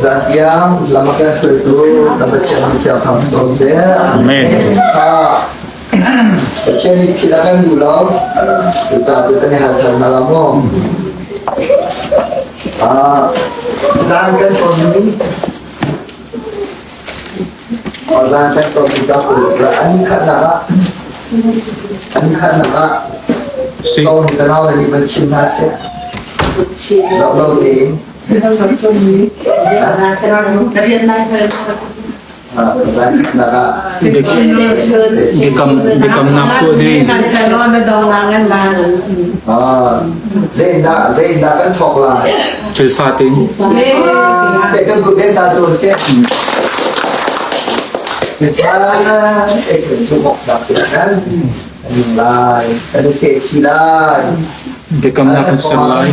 Zan tiang lam a kan hruaitu kan Pathian min thiang thang si ko seh. Amen. Pathian nih philh a kan duh lo. Cucaah cu kan i hal ṭhan hna la maw? Zan kan tonmi zan kan tonmi ka an khatnak ah an khatnak ah ton ka nau le nih van chim hna seh. Zoh lo tein. Biakamnak tuah ding. Zeidah zeidah kan thawk lai? Thil fatin. Te kan gut ben ta tu se. Te kan su mok dak kan. Lai. Kan se chi lai. Biakamnak kan ser lai.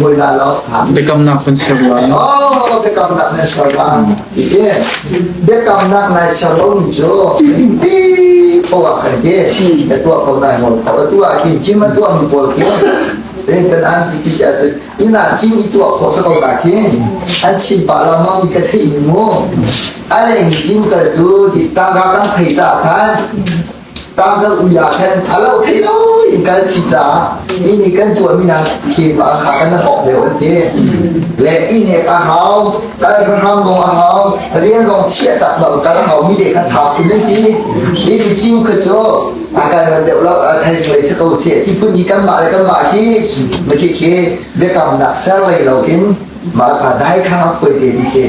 Biakamnak kan ser lai. Oh, biakamnak na ser lai. Biakamnak na ser lo mi cu ti poah kan ti. Na tuah ko nai ngol ko. Tu ah kin chim a tuah mi pawl ki. Rin kan an ti kisi ah ina chin i tuah kho sa ko da kin. An chim pa la mang mi ka thei mi mu. Ale chin ka cu di tangka kan phei cha khan Tangka ui ah khan a lo thei lo in kal si caah inn i kan tuahmi hna khi ma kha kan bawk lio an ti. Le inn ek a hau, kal ram zong a hau, rian zong chiah tak lo kal hau mi le kha ṭha khun an ti. Inn i cing kha cu a kal man deuh lo thei lei si ko si ti phun hi kanmah le kanmah hi ma khi khi biakamnak ser lei lo in mah kha dai khang a fuai te ti si.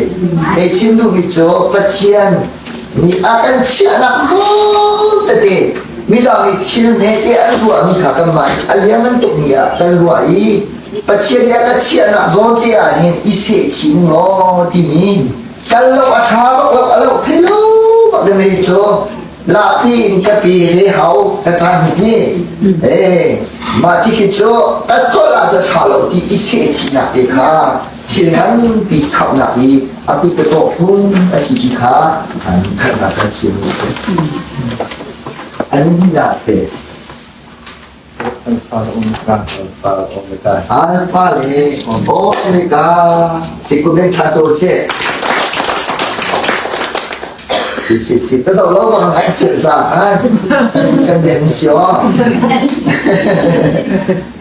Hei chim duhmi cu Pathian nih a kan chiahnak zawn tete midang nih thil hmete an ruahmi kha kanmah nih a lian tukmi ah kan ruah i Pathian nih a ka chiahnak zawn te ah hin i seh chin law timi kal lo a ṭha bak lo a lo thei lo bak demi cu lahpi in ka pi re hau ka caan hi ti eh mah ti khi cu kan tuah ah cu ṭha lo ti i seh chihnak te kha thil nganpi chapnak i a kut ka tawh phung a si ti kha an khatnak kan chim a si. An nih te Alpha le Omega. Alpha le Omega. Alpha le Omega. Sikun tha to se. Si si si. Ca lo bang ai thil ca kan. Kan ben si o.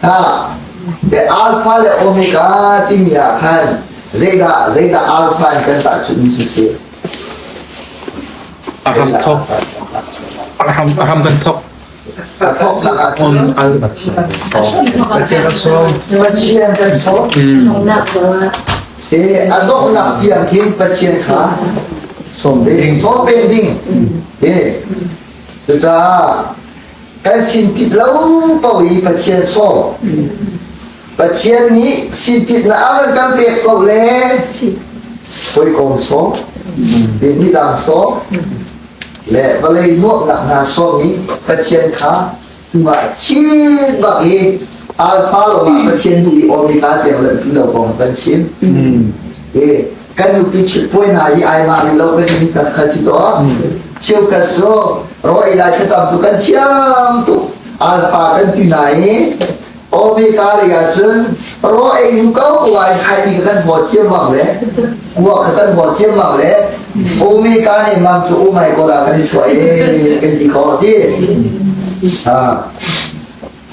Ha. The Alpha le Omega timi ah khan zeidah zeidah Alpha in kan tahchunh mi cu si? A hram thok. A hram a hram kan thok. A thoknak ah On cun al. Pathian kan sawm. Pathian kan sawm. Si a donghnak tiang khin Pathian kha Sawm ding. sawm peng ding. Eh, cucaah Kan sinpit lo paoh i Pathian sawm. Pathian nih sinpitnak a van kan pek paoh le hawikom sawm, midang sawm, le vawlei nuamhnak hna sawm i Pathian kha tumah chin bak i alpha lawngah Pathian duh i omega tiang le lo kong kan chim. E, kan nupi ṭhitpuai hna hi ai ma rih lo kan mi kan kha si caw cheukhat cu raw ei lai thlacam cu kan thiam tuk alpha kan ti na i omega lei ah cun raw ei nu ko ko ai khai mi kan haw chiam mang le kuwa kha kan haw chiam mang le omega nih mam cu oh my god ah kan i chuah e kan ti ko ti ha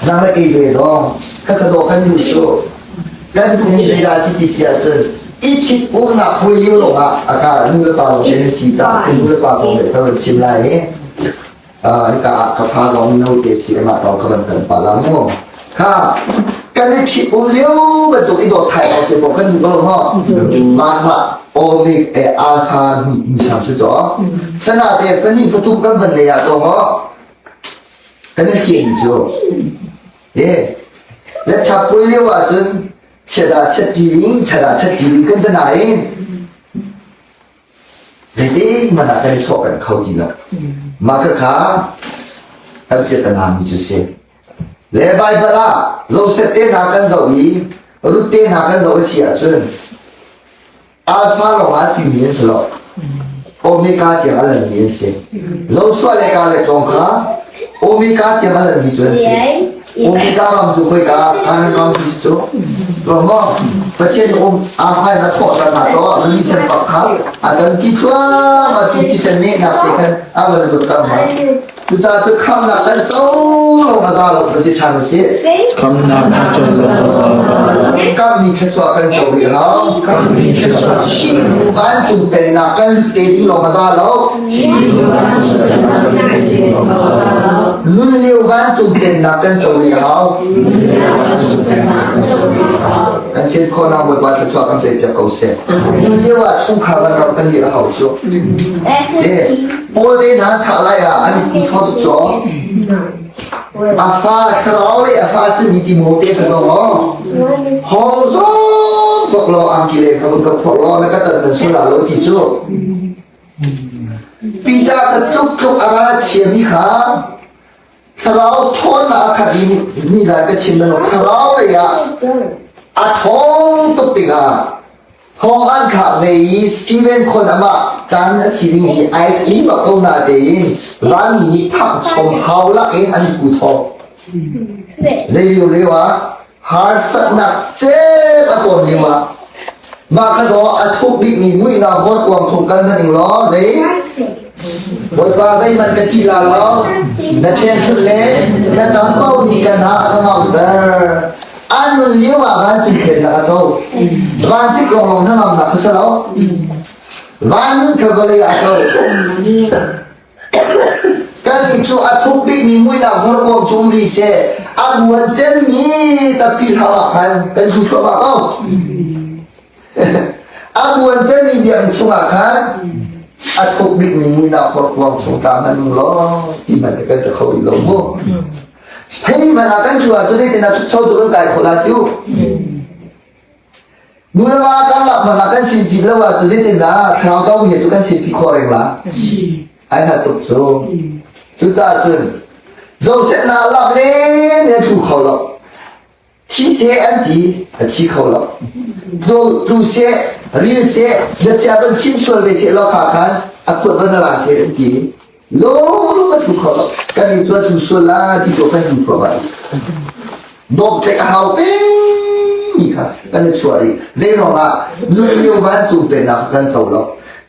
nang le kei ve zong ka ka dawh kan duh cu kan duhmi zeidah si ti si ahcun i ṭhit umnak pui lio lawngah a ka nu le pa lawng te nan si caah cun nu le pa kong le ka van chim lai i hika ah ka pha zong no te si amah tawng ka van kan pa la mu kha kan i ṭhit um lio bantuk i dawt thai awk si pawh kan duh ko lo maw mah kha omik e alpha misam si caw sana te fani fathum kan van nei ah to Kan i hliam cu e le ṭhapui lio ahcun chiat ah chiat ti in ṭhat ah ṭhat ti in kan ti nain zeitik hmanh ah kan i chuah peng kho ti lo. Mah khakha kan piat a ngami cu si. Le Baibal ah Joseph te hna kan zoh i Ruth te hna kan zoh a si ahcun Alpha lawng ah timi an si lo. Omega tiang a lanmi an si. Joshua le Caleb zong kha Omega tiang a lanmi cu an si. Omega ram cu khoika Canaan ram ti si cu. Ruang maw? Pathian um aa hmai na thawh ta hna caw rili sen bak kha a tanpi thluahmah tu thisen nehnak te khan a van lut ter hna. Cucaah cu khamnak kan co lawng a za lo kan ti ṭhan a si. Khamnak kan co lawng a za lo. Kammi thluachuah kan co rih hau. Kammi thluachuah. Thihnu vancung pennak kan te ding lawng a za lo. Thihnu vancung pennak kan te ding lawng a za lo. Nun lio vancung pennak kan co rih hau. Nun lio vancung pennak kan co rih hau. Kan thil khawhnak Bawipa thluachuah kan pek ko seh. Nun lio ah chungkhar kan ram kan dirh a hau cu. Paul te hna thah lai ah an ku tho tuk caw. A fa thlarau le a fa simi Timote kha dong aw. Hong zong zok law angki le kha ka phorh law na ka tan nan sul lo ti cu. Peter kha tluk tluk a ral chiami kha thlarau ṭhawnnak a khat i nizan ka chim nan thlarau lei ah a ṭhawng tuk tikah Thawng an khah ve i Steven khon amah caan a si ding hi ai i bak ko na tein vanmi nih thangh chom hau lak in an ku thawk. Zei lio lio ah harsatnak cem a tawn lio ah mah kha daw a thuk bikmi muihnak horkuang chung kal hmanh ning law zei Bawipa zeihmanh ka ṭih la lo na ṭhiangṭhunh le na tam nih ka hna a ka ngamter. An nun lio ah vancung pennak a co. Van tik lawnglawng hnangamnak kha si lo. Van nun kha vawlei ah a co. Kannih cu a thuk bikmi muihnak horkuang cung ri seh a buan cemmi tappi hram ah khan kan thu thluahmah ko. A buan cemmi biakinn chungah khan a thuk bikmi muihnak horkuang chung tla hmanh ning law ti hmanh kan ti kho rih lo mu. Hei man ah kan cu ah cu zeitin ah chukcho tu kan kai khawh la cu. Nu le va karlak man ah kan sin pi lo ah cu zeitin dah thlarau to mi cu kan sin pi khawh reng la. Ai na tuk cu. Cucaah cun Joseph na lak le ne thu kho lo. Thi seh an ti, a thi kho lo. Tu seh, ril seh, na chia van chim sual ve seh law kha khan a khuat van la seh an ti. Lung lung a thu kho lo. Kan nih cu a tu sual la ti ko kan duh ko vai. Dawm tlek a hau peng mi kha kan i chuah rih. Zei ruangah nun lio vancung pennak kan co lo.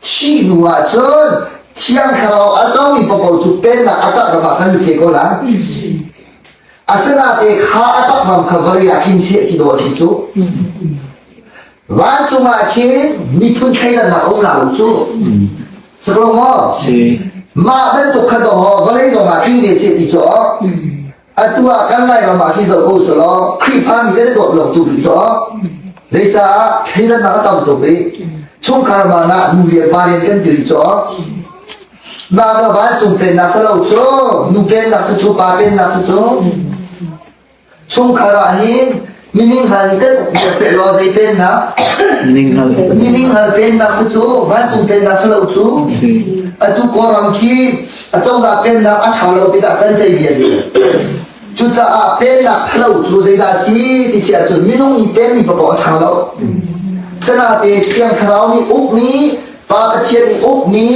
Thih hnu ah cun Thiang Thlarau a comi paoh cu pennak a tak ram ah kan lut te ko lai. Asinain kha a takmam kha vawlei ah khin seh ti dawh a si cu. Vancung ah khin miphun thleidannak a um la lo cu. Saklo maw? Si. Mah bantuk kha dawh vawlei zong ah tling ve seh ti cu atu ah kan Lairam ah khi zoh ko selaw Khrihfa mi kan i dawt lo tu rih cu Zecaah thleidannak a tam tuk rih. Chungkhar man ah nu rian pa rian kan ti rih cu Mah ka vancung pennak si lo cu nu pennak si cu pa pennak si cu chungkhar ah hin mining hal nih kan uk ve law zei pennak mining hal pennak si cu vancung pennak si lo cu atu kawlram khi a cozah pennak a ṭha lo tikah kan cei vial dih cucaah pennak thalo cu zeidah si ti si ahcun minung nih penmi paoh a ṭha lo Sanate Thiang Thlarau nih ukmi Pa Pathian nih ukmi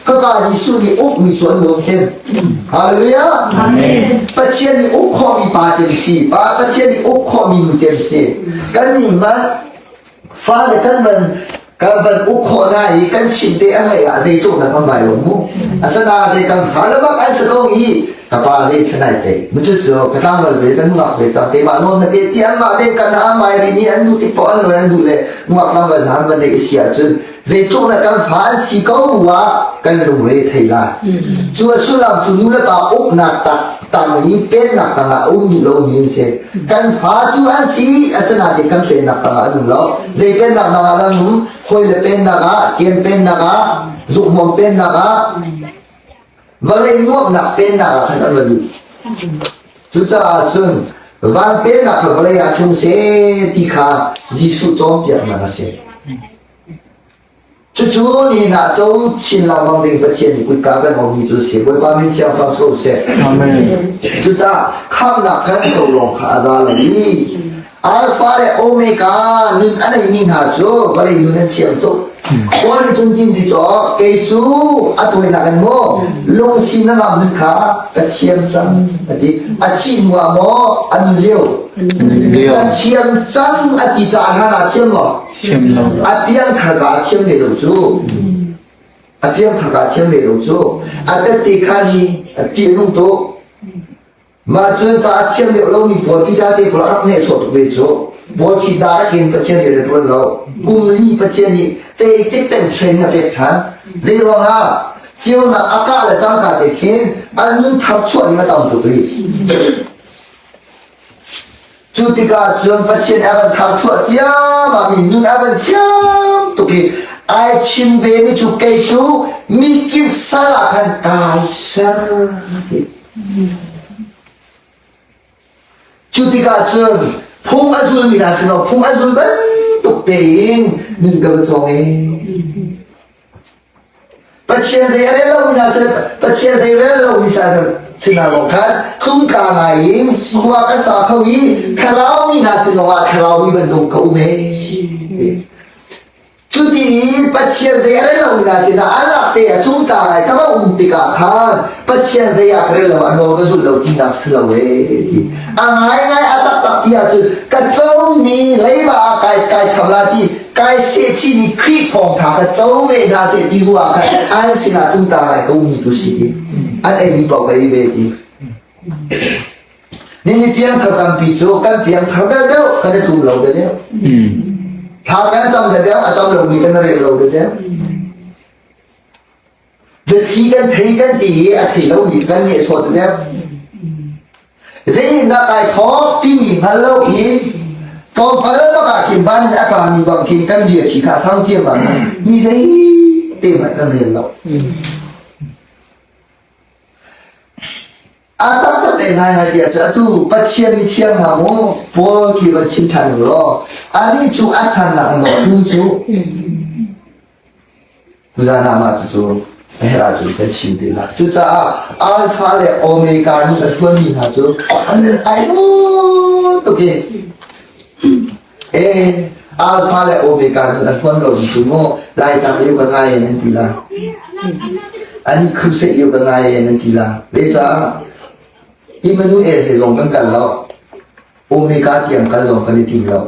Fapa Jesuh nih ukmi cu an nuam cem. Hallelujah. Amen. Pathian nih uk khawhmi pa cem si. Pa Pathian nih uk khawhmi nu cem si. Kan nih man fale kan van kan van uk khawh hna i kan chim te an ngaih ah zeitluk na kan vai lo mu. Asana te kan fale bak an sa ko i ka pa zei thanai cei. Mu cu cu ka tlangval ve kan ngak ve cang te mah nawn na te ti an mah ve kan a mai ri ni an nu tik po an lo an duh le ngak tlangval hna an van nei si ahcun zeitluk na kan fa an si ko bu ah kan lungre thei lai cu a sullam cu nu le pa uknak tak tang i pennak tangah a um duh lomi an si kan fa cu an si asinain kan pennak tangah an um lo zei pennak tangah an um hawi le pennak ah kem pennak ah zukhmawm pennak ah vawlei nuamhnak pennak ah khan an va duh cucaah cun van pennak kha vawlei ah tlung seh ti kha Jesuh cawnpiaknak a si Cucu nihin ah co chin lengmang ding Pathian nih kutka kan awmi cu a si. Bawipa min thiang thang so seh. Amen. Cucaah khamhnak kan co lawng kha a za lo i Alpha le Omega nun a neimi hna cu vawlei nun an thiam tuk. Paul nih cun tin ti caw kei cu a tawinak in maw lungsi na ngam nun kha ka thiam cang a ti. A thih hnu ah maw a nun lio? Ka thiam cang a ti caah hlan ah thiam maw? Thiam lo. A piangthar ka a thiam ve lo cu. A piangthar ka a thiam ve lo cu. A tette kha ni a ti a nung tuk. Mah cun ca a thiam deuh lomi pawl Peter te pawl a rak nehsawh tuk ve cu. Paul khi direct in Pathian rian a ṭuan lo. Kum li Pathian nih cei cikcek training a pek ṭhan. Zei ruangah ceunak a kah le cangka te khin an nun thar chuah ding a tam tuk rih. Cu tikah cun Pathian a van thar chuah ciammam i nun a van thiam tuk i ai chim ve mi cu kei cu mi kip sal ah khan kai ser ti. Cu tikah cun phung a zulmi hna sin ah phung a zul bantuk tein nun ka va cawng i Pathian zei a rel lomi hna sin Pathian zei rel lomi sinah lawng khan tlungtla ngai in khua ka sa kho i thlarau mi hna sin lawngah thlarau mi bantuk ka um ee. Cuti i Pathian zei a rel lomi hna sinah an lak te a tlungtla ngai ka va um tikah khan Pathian zei ah ka rel lo a nawl ka zulh lo tinak si lo ee ti. A ngaingai a taktak ti ahcun ka comi leiba ah kai kai cham la ti kai sehchihmi Khrih thawngtha kha co ve hna seh ti bu ah khan an sinah tlungtla ngai ka ummi tu si ti. An eimi paoh ka ei ve ti. Ni piangthar tampi cu kan piangthar deuh kan i tlum lo deuh. Thla kan cam deuh a cam lomi kan rel lo deuh. Biathli kan thei kan ti i a thei lomi kan nehsawh deuh. Zeitindah kai thawk timi hngal lo hi tlawmpal bak ah khin van in a tlami bang khin kan bia thi kha sang ciam ah mi zei te hmanh kan rel lo. A taktak te ngaingai ti ahcun atu Pathian mithiang hna mu Paul khi van chim ṭhan u law anih cu a sannak in dawh tum cu tuzan ah mah cucu a herh ahcun kan chim te lai. Cucaah Alpha le Omega nih a ṭuanmi hna cu an ai tuk i Eh, Alpha le Omega nih a hluan lomi cu maw Laitlang lio ka ngai in an ti la. Ani crusade lio ka ngai in an ti la. Zeicah Emmanuel he zong kan kal lo. Omega tiang kal zong kan i tim lo.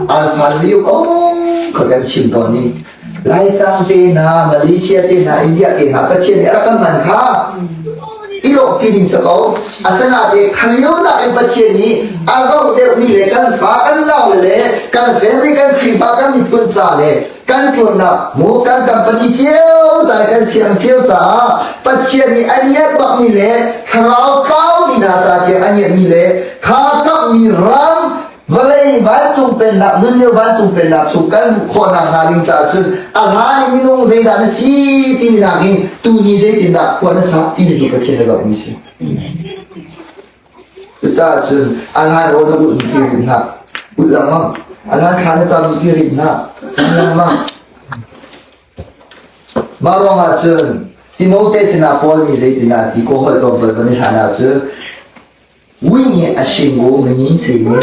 Alpha lio kong kha kan chim tawn i Laitlang te hna, Malaysia te hna, India te hna Pathian nih a rak kan hman kha i lawhpi ding si ko. Asinain kha lio nakin Pathian nih a zoh deuhmi le kan fa kan nau le kan family kan Khrihfa kan miphun ca le kan ṭuannak mu kan company cio ca le kan siang cio caah Pathian nih a ngiat bakmi le thlarau tlaumi hna ca tiang a ngiatmi le kha kamhmi ram Vawlei vancung pennak nun lio vancung pennak chung kan luh khawhnak hnga ding caah cun a hlan in minung zeidah na si timi nakin tuni zeitindah khua na sak timi tu Pathian na zohmi si. Cucaah cun a hlan rawl na ulh mi rinh hlah. Ulh lengmang. A hlan thla na cam mi rinh hlah. Cam lengmang. Mah ruangah cun Timote sinah Paul nih zeitindah ti ko holh tlawmpal kan i hlan ahcun Vui nih a hring u mini sei men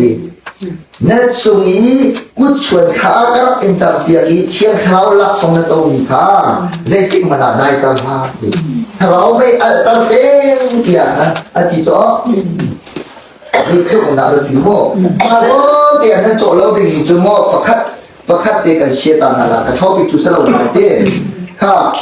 ti. Na cung i kutchuan kha ka rak in campiak i Thiang Thlarau laksawng na comi kha zeitik hmanh ah daiter hlah ti. Thlarau mei alhter peng tiah a ti cawh. Zeitluk dah na fi maw? Mah vialte ah nan cawh lo dingmi cu maw pakhat pakhat te kan share ta hna la ka topic cu si lo lai te. Kha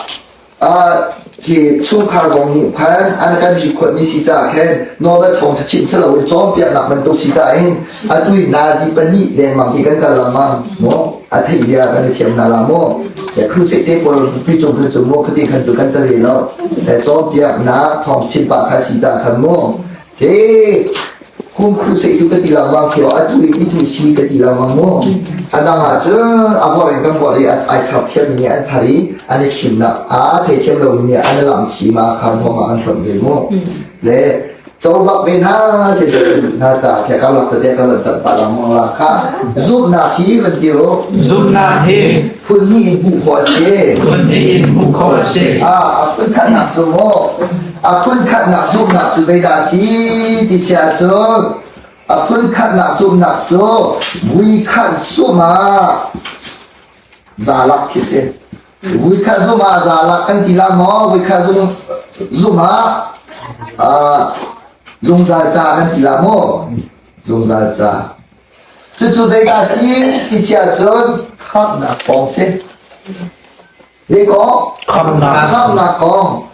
Hi chungkhar zong nih khan an kan rikhawt mi si caah khin nawlbia thawngṭha chim si loin cawnpiaknak bantuk si caah hin atu hi nazi pahnih dengmang hi kan kal lengmang maw a theih zia kan i thiam hna la maw crusade te pawl pi cung khan cu maw khati khan cu kan tel lo cawnpiaknak thawng chim pah kha si caah khan maw He home crusade cu ka ti lengmang khi atu i itu si ka ti lengmang mu. A dang ah cun a vor in kan vor i ai char thiam mi nih an char i an i thimnak a thei thiam lo mi nih an i lam chi ma khan hom ah an hlonh ve mu. Le co bak ve hna se hna ca phe ka lak te ka lan tan pa lengmang la kha zumhnak hi van ti u Zumhnak hi phun hnih in hmuh khawh a si. phun hnih in hmuh khawh a si. Ah, a phun khatnak cu mu A phunkhatnak zumhnak cu zeidah a si ti si ahcun a phunkhatnak zumhnak cu vui khat zumh ah. Zalak khi si. Vui kha zum ah zalak kan ti la maw? Vui kha zum zum ah zungzal ca kan ti la maw? Zungzal ca. Cucu zeidah ti ti si ahcun khamhnak kong si. Zei kong? Khamhnak. Khamhnak kong.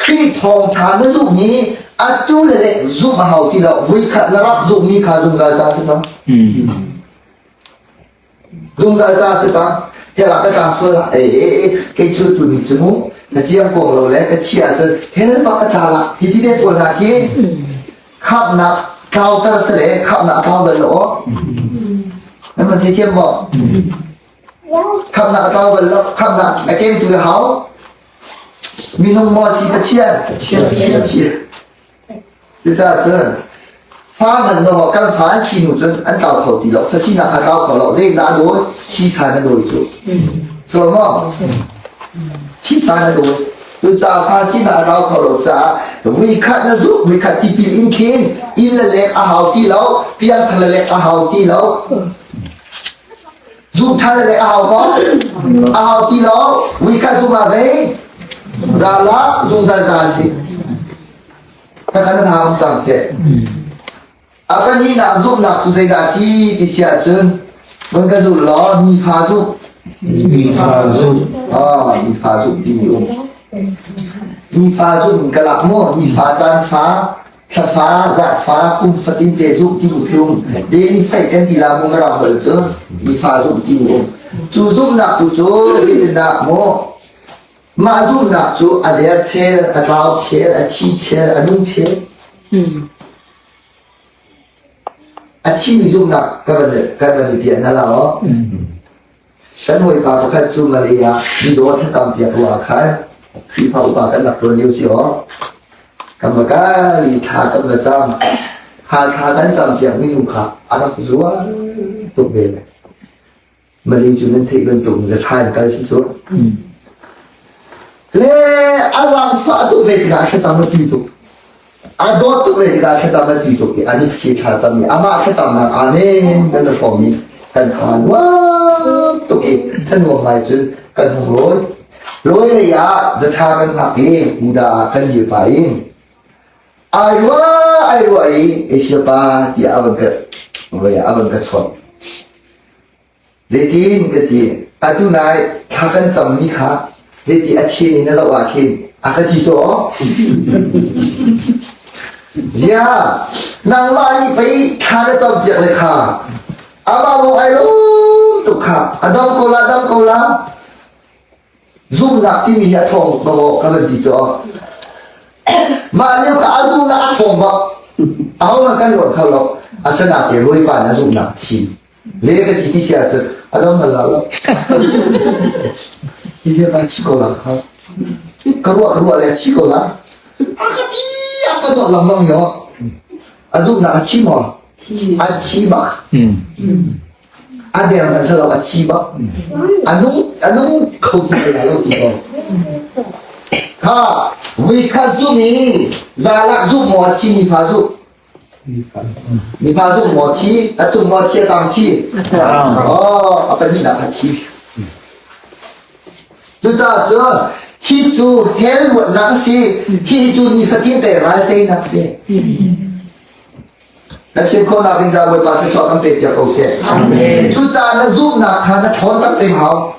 Khrih thawngṭha na zumh i atu le lek zumh a hau ti lo. Voikhat na rak zumhmi kha zungzal ca si cang. Zungzal ca si cang. Hell ah ka tla sual ah, e e e, kei cu tu ni cu mu, na ciang kong lo le ka thi ahcun hell bak ka tla la. Hi ti te pawl hna khi khamhnak tlauter si le khamhnak a tlau bal lo aw. Nan man theithiam maw? Khamhnak a tlau bal lo. Khamhnak a kengtu le hau. Minung maw si Pathian? Pathian. Cucaah cun fa man no kan fa an si hnu cun an tlau kho ti lo. Fa sinak kha tlau kho lo. Zeidah a dawi? Thisa na dawi cu. Cu maw? Thisa na dawi. Cucaah fa sinak a tlau kho lo caah vui khat na zuk, vui khat tipil in khin inn le lek a hau ti lo, piangthar le lek a hau ti lo. Zumh ṭhan le a hau maw? A hau ti lo. Vui khat zumh ah zei? Zala zungzal ca a si. Ka kan hna cang seh. A pahnihnak zumhnak cu zeidah a si ti si ahcun von ka zulh law nifa zumh. Nifa zumh. Oh, nifa zumh timi um. Nifa zumh in ka lak maw? Nifa caan fa Thlafa, zarhfa, kum fatin te zumh timi khi um. Daily faith kan ti la mu mirang holh cu nifa zumh timi um. Cu zumhnak tu cu zeitindah maw mah zumhnak cu a der chel, a tlau chel, a thi chel, a nung chel. A thimi zumhnak ka van kan van i piah na la aw. Kan hawipa pakhat cu Malay ah mizaw thlacampiak ruah ah khan Khrihfa upa kan rak ṭuan lio si aw. Kan va kal i thla kan va cam. Kha thla kan campiak mi nu kha a rak zual tuk ve. Malay cu nan theih bantuk in zathla in kal si cu. Le a zaangfah tuk ve tikah thlacam a tui tuk. A dawt tuk ve tikah thlacam a tui tuk i a mitthli thlacam i amah thlacamnak amen kan i hrawm i kan tha nuam tuk i thanuam ngai cun kan hung lawi. Lawi lei ah zathla kan hngak i Buddha ah kan dir pah in ai rua ai rua i Asia pa tiah a van ka a van ka chawnh. Zeitin ka ti, atu nai thla kan cammi kha zeiti a chin in na zoh ah khin a ka ti cu Zia, nangmah nih pei thla na campiak le kha amah lung ai lawm tuk kha a dam ko la dam ko la Zumhnak timi hi a ṭhawng tuk ka van ti cu. Mah lio kha a zumhnak a ṭhawng bak. Ahohmanh kan ruat kho lo. Asinain Bawipa nih a zumhnak a thim. Zei ka ti ti si ahcun a dam bal lo. Hi zia ba thi ko la kha. Ka ruah ka ruah le thi ko la. A ka ti a ka dawt lengmang yo. A zumhnak a thi maw? A thi bak. A der hmanh selo a thi bak. A nung a nung kho ti lai lo tu ko. Ha vui kha zum i zalak zum maw a thi mi fa zu. Mi fa zum maw thi a cung maw thi a tang thi. Oh a pahnihnak a thi. Cucaah cun hi cu hell luatnak a si. Hi cu nifatin te ral teinak a si. Na chim khawhnak ding caah Bawipa thluachuah kan pek piak ko seh. Cucaah na zumhnak kha na ṭhawnter peng hau.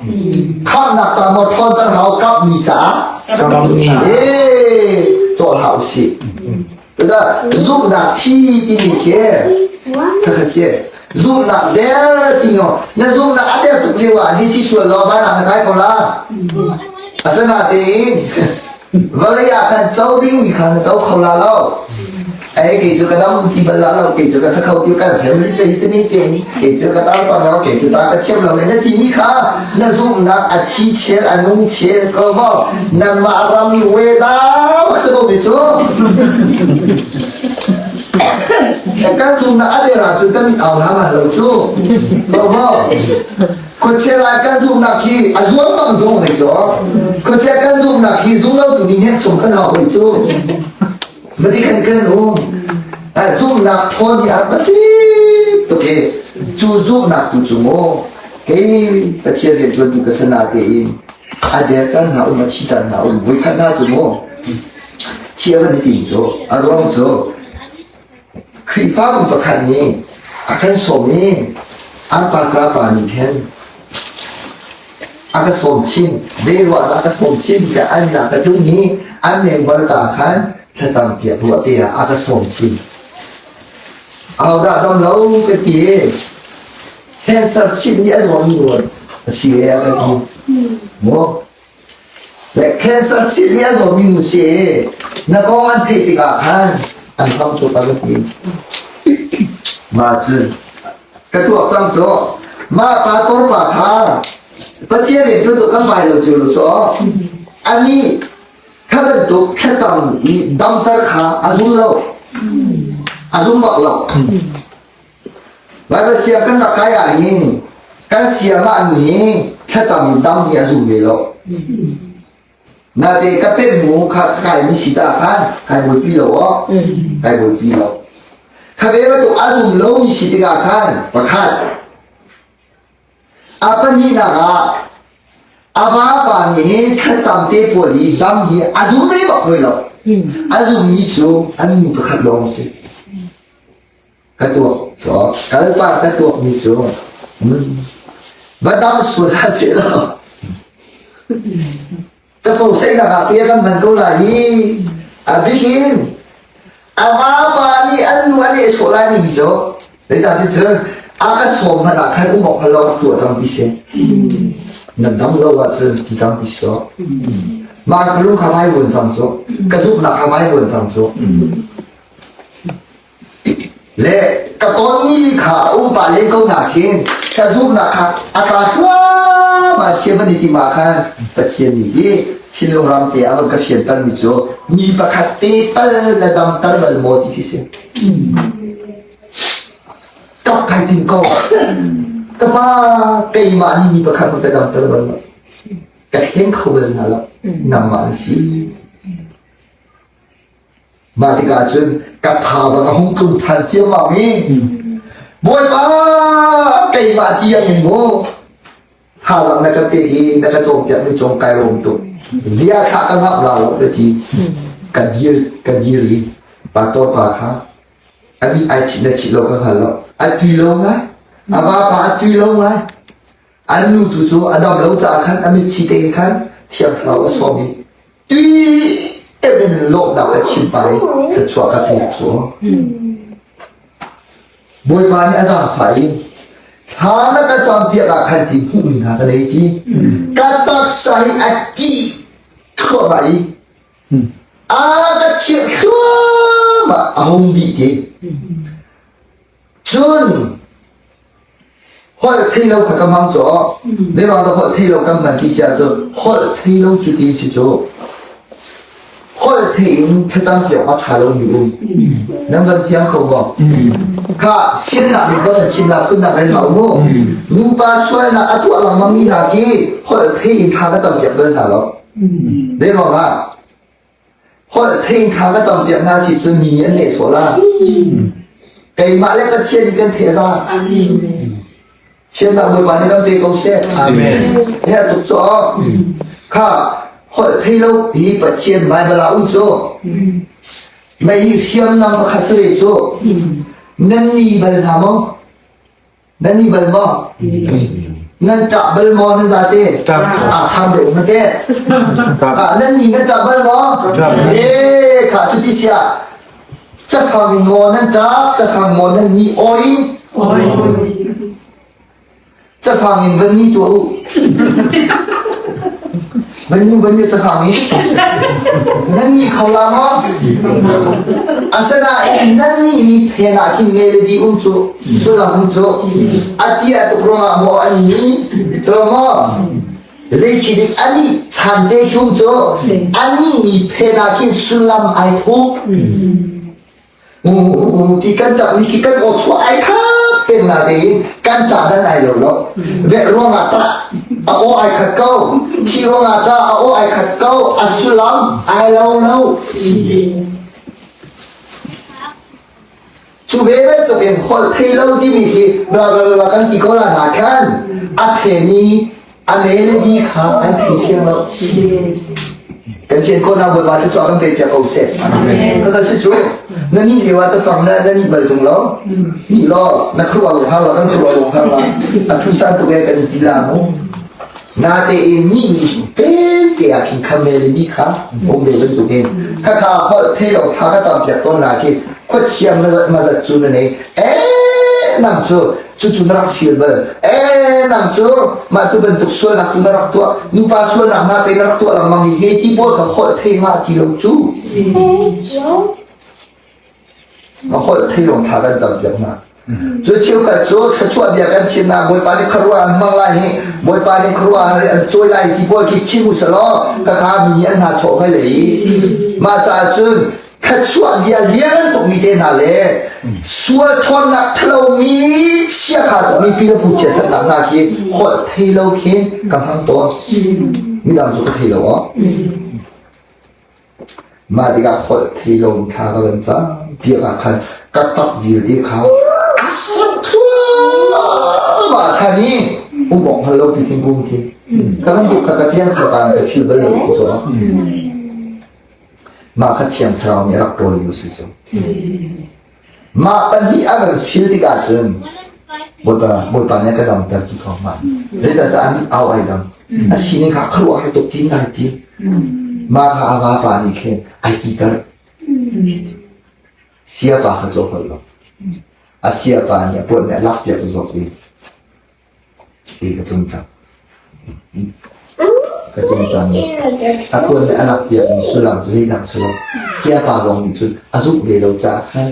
Khamhnak ca maw ṭhawnter hau kamhmi caah. Kamhmi. Ee, cawl hau usih. Cucaah zumhnak thi timi khi khakha si. Zumhnak der ti no. Na zumhnak a der tuk lio ah ni thi sual law van ah na kai ko la. Asinain Vawlei ah khan co dingmi kha na co kho la lo. Ei kei cu ka dam ti bal la lo, kei cu ka sa kho ti kan family ce hi tining te kei cu ka tam cang lo, kei cu ca ka thiam lo le na timi kha na zumhnak a thi chel a nung chel ko mo nangmah ram i we da si ko mi cu kan zumhnak a der ahcun kan mit au hna lo cu ko mo Khuachia lai kan zumhnak hi a zual bang zong hei cu. Khuachia kan zumhnak hi zum lo tu nih hnek chung kan hau hoi cu. Mati kan kan um. Zumhnak thawn hi a biapi tuk hi. Cu zumhnak tu cu mu. Kei Pathian rianṭuantu ka si natein a der caan hna um, a thi caan hna um. Voikhat hna cu maw thi a van i tim cu a ruang cu Khrihfabu pakhat nih a kan sawm i an pa ka pa nih khin a ka sawm chin, ruahnak a ka sawm chin tiah an nak ka tlung i an member ca khan thlacam piak ruah te ah a ka sawm chin. Ahodah dam lo ka ti i cancer chimh nih a zuam ruan a si e a ka ti. Maw? Le cancer chimh nih a zuammi nu si e na kong an theih tikah khan an hlam tuk a ka ti. Mah cun ka tuak cang cu mah pastor pa kha Pathian nih tu kan bai lo cu lo cu ani Kha bantuk thlacam i damter kha a zum lo. A zum bak lo. Bible sia kan rak kai ah hin kan siamah nu hi thlacam i dam hi a zum ve lo. Nate ka pet mu kha kai mi si caah khan kai buaipi lo aw. Kai buaipi lo. Kha ve bantuk a zum lo mi si tikah khan pakhat A pahnihnak ah a vapa nih hin thlacam te pawl i dam hi a zum ve bak hoi lo. A zummi cu an nu pakhat lawng si. Ka tuak cu kalpa ka tuakmi cu va dam sual ha seh lo. Capo saihnak ah pia kan hman ko lai i a bik in a vapa nih an nu a nehsawh lai mi hi cu zeicahti cun a ka sawm hmanh ah khan um awk hngal lo a tuah cang ti si. Nan dam lo ahcun ti cang ti si. Mah ka lung kha vai buan cang cu. Ka zumhnak kha vai buan cang cu. Le ka tonmi kha a um pah len ko nakin ka zumhnak kha a tla thluahmah thiam an i tim ah khan Pathian nih hi thinlung ram te ah a ka fiantermi cu mi pakhat te tal na damter bal maw ti khi si. Ṭap kai tim ko. Ka pa keimah nih mi pakhat ka damter bal lo. Ka thleng kho bal hna lo. Nangmah na si. Mah tikah cun ka thazaang a hung tlung ṭhan ciammam i Bawipa keimah tiang in maw thazaang na ka pek i na ka cawnpiakmi cung kai lawm tuk. Zia kha ka ngamh la lo ka ti. Ka dir ka dir i pastor pa kha a mit ai chih na chih lo ka hngal lo. A tui lo ngai. A vapa a tui lo ngai. An nu tu cu a dam lo caah khan a mitthli te khan Thiang Thlarau a sawm i tui in lawmhnak a chim pah i thluachuah ka pek cu. Bawipa nih a zaangfah i thla na ka campiak ah khan ti hmuhmi hna ka nei ti. Ka taksa hi a kih thluahmah i a ka chirh thluahmah a hung dih ti. Cun holh thei lo kha ka hmang cu zeiruang dah holh thei lo kan hman ti cia cu holh thei lo cu ti si cu holh thei in thlacam piak a ṭha lo mi um nan van thiang kho maw kha siannak nih kan chimnak phunnak rel hlah mu nupa sualnak a tuah lengmang mi hna khi holh thei in thla ka cam piak bal hna lo zeiruang ah Holh thei thla ka campiak hna si cun mi nih an nehsawh la. Keimah le Pathian nih kan theh za. Siannak Bawipa nih kan pe ko seh. Amen. Herh tuk cu Kha holh thei lo hi Pathian Bible ah um cu. Mei hi hriamnam pakhat si ve cu. Nan ni bal hna maw? Nan ni bal maw? Nan ṭah bal maw nan zate? Ah, tham deuh na te. Ah, nan ni nan ṭah bal maw? Eh, kha cu ti sia. Cafang in maw nan ṭah, cafang maw nan ni aw in? Cafang in van ni tuah u. Van nu van ni cafang in. Nan ni kho la maw? Asinain nan nih ni phen ah khin melody um cu sullam cu a cia tuk ruangah maw an ni cu maw zei khi dik ani chan te hlum cu ani mi phen ah khin sullam ai thup ti kan tap ni khi kan aw chuah ai khat peng na tein kan ta dan ai lo lo ve ruangah ta a aw ai khat ko thi ruangah ta a aw ai khat ko a sullam ai lo lo Cu ve bantukin holh thei lo timi hi bla bla bla kan ti ko la na khan. A phen i a melody kha an thei thiang lo. Kan thian khawhnak Bawipa thluachuah kan pek piak ko seh. Ka ka si cu na nih lio ah cafang na na nih bal tung lo. Nih law na khuaruah lung har la kan khuaruah lung har la. A phusan tuk e kan ti la mu. Natein nih mi pen te ah khin kha melody kha um ve bantukin kha kha holh thei lo thla ka cam piak tawn la khi khuachia mazat cu na nei eh nang cu cucu na rak feel bal eh nang cu mah cu bantuk sualnak cu na rak tuah nupa sualnak hna pe na rak tuah lengmang hi he ti pawl kha holh thei ma ti lo cu A holh thei lawng thla kan campiak hna. Cu cheukhat cu thluachuah bia kan chimnak Bawipa nih khuaruah an hmang lai hi Bawipa nih khuaruah an cawi lai ti pawl khi chim u selaw ka kha mi an hna chawh hngai le mah caah cun thluachuah bia lian tukmi te hna le sual ṭhawnnak ṭhalomi chiakha tukmi pi le pu chiatsernak hna khi holh thei lo khin ka hmang tawn midang cu ka thei lo aw Mah tikah holh thei lo in thla ka van cam piak ah khan ka tak vialte kha a sak thluahmah khan i um awk hngal lo pi khin kum khi ka bantuk kha ka piang kha ka feel bal lo khi cu mah kha thiang thlarau nih a rak ṭawl lio si cu mah pahnih a van feel tikah cun Bawipa Bawipa nih a ka damter ti ko mah zeicahtiah an au ai dam a sining kha khuaruah har tuk tin ai ti mah kha a vapa nih khin ai titer siapa kha cu a holh lo a siapa nih a puan nih a lak piak zawk i Ti ka tlung cang. Ka tlung cang. A puan le a lak piakmi sullam cu zeidang si lo. Siapa zong nih cun a zumh ve lo caah khan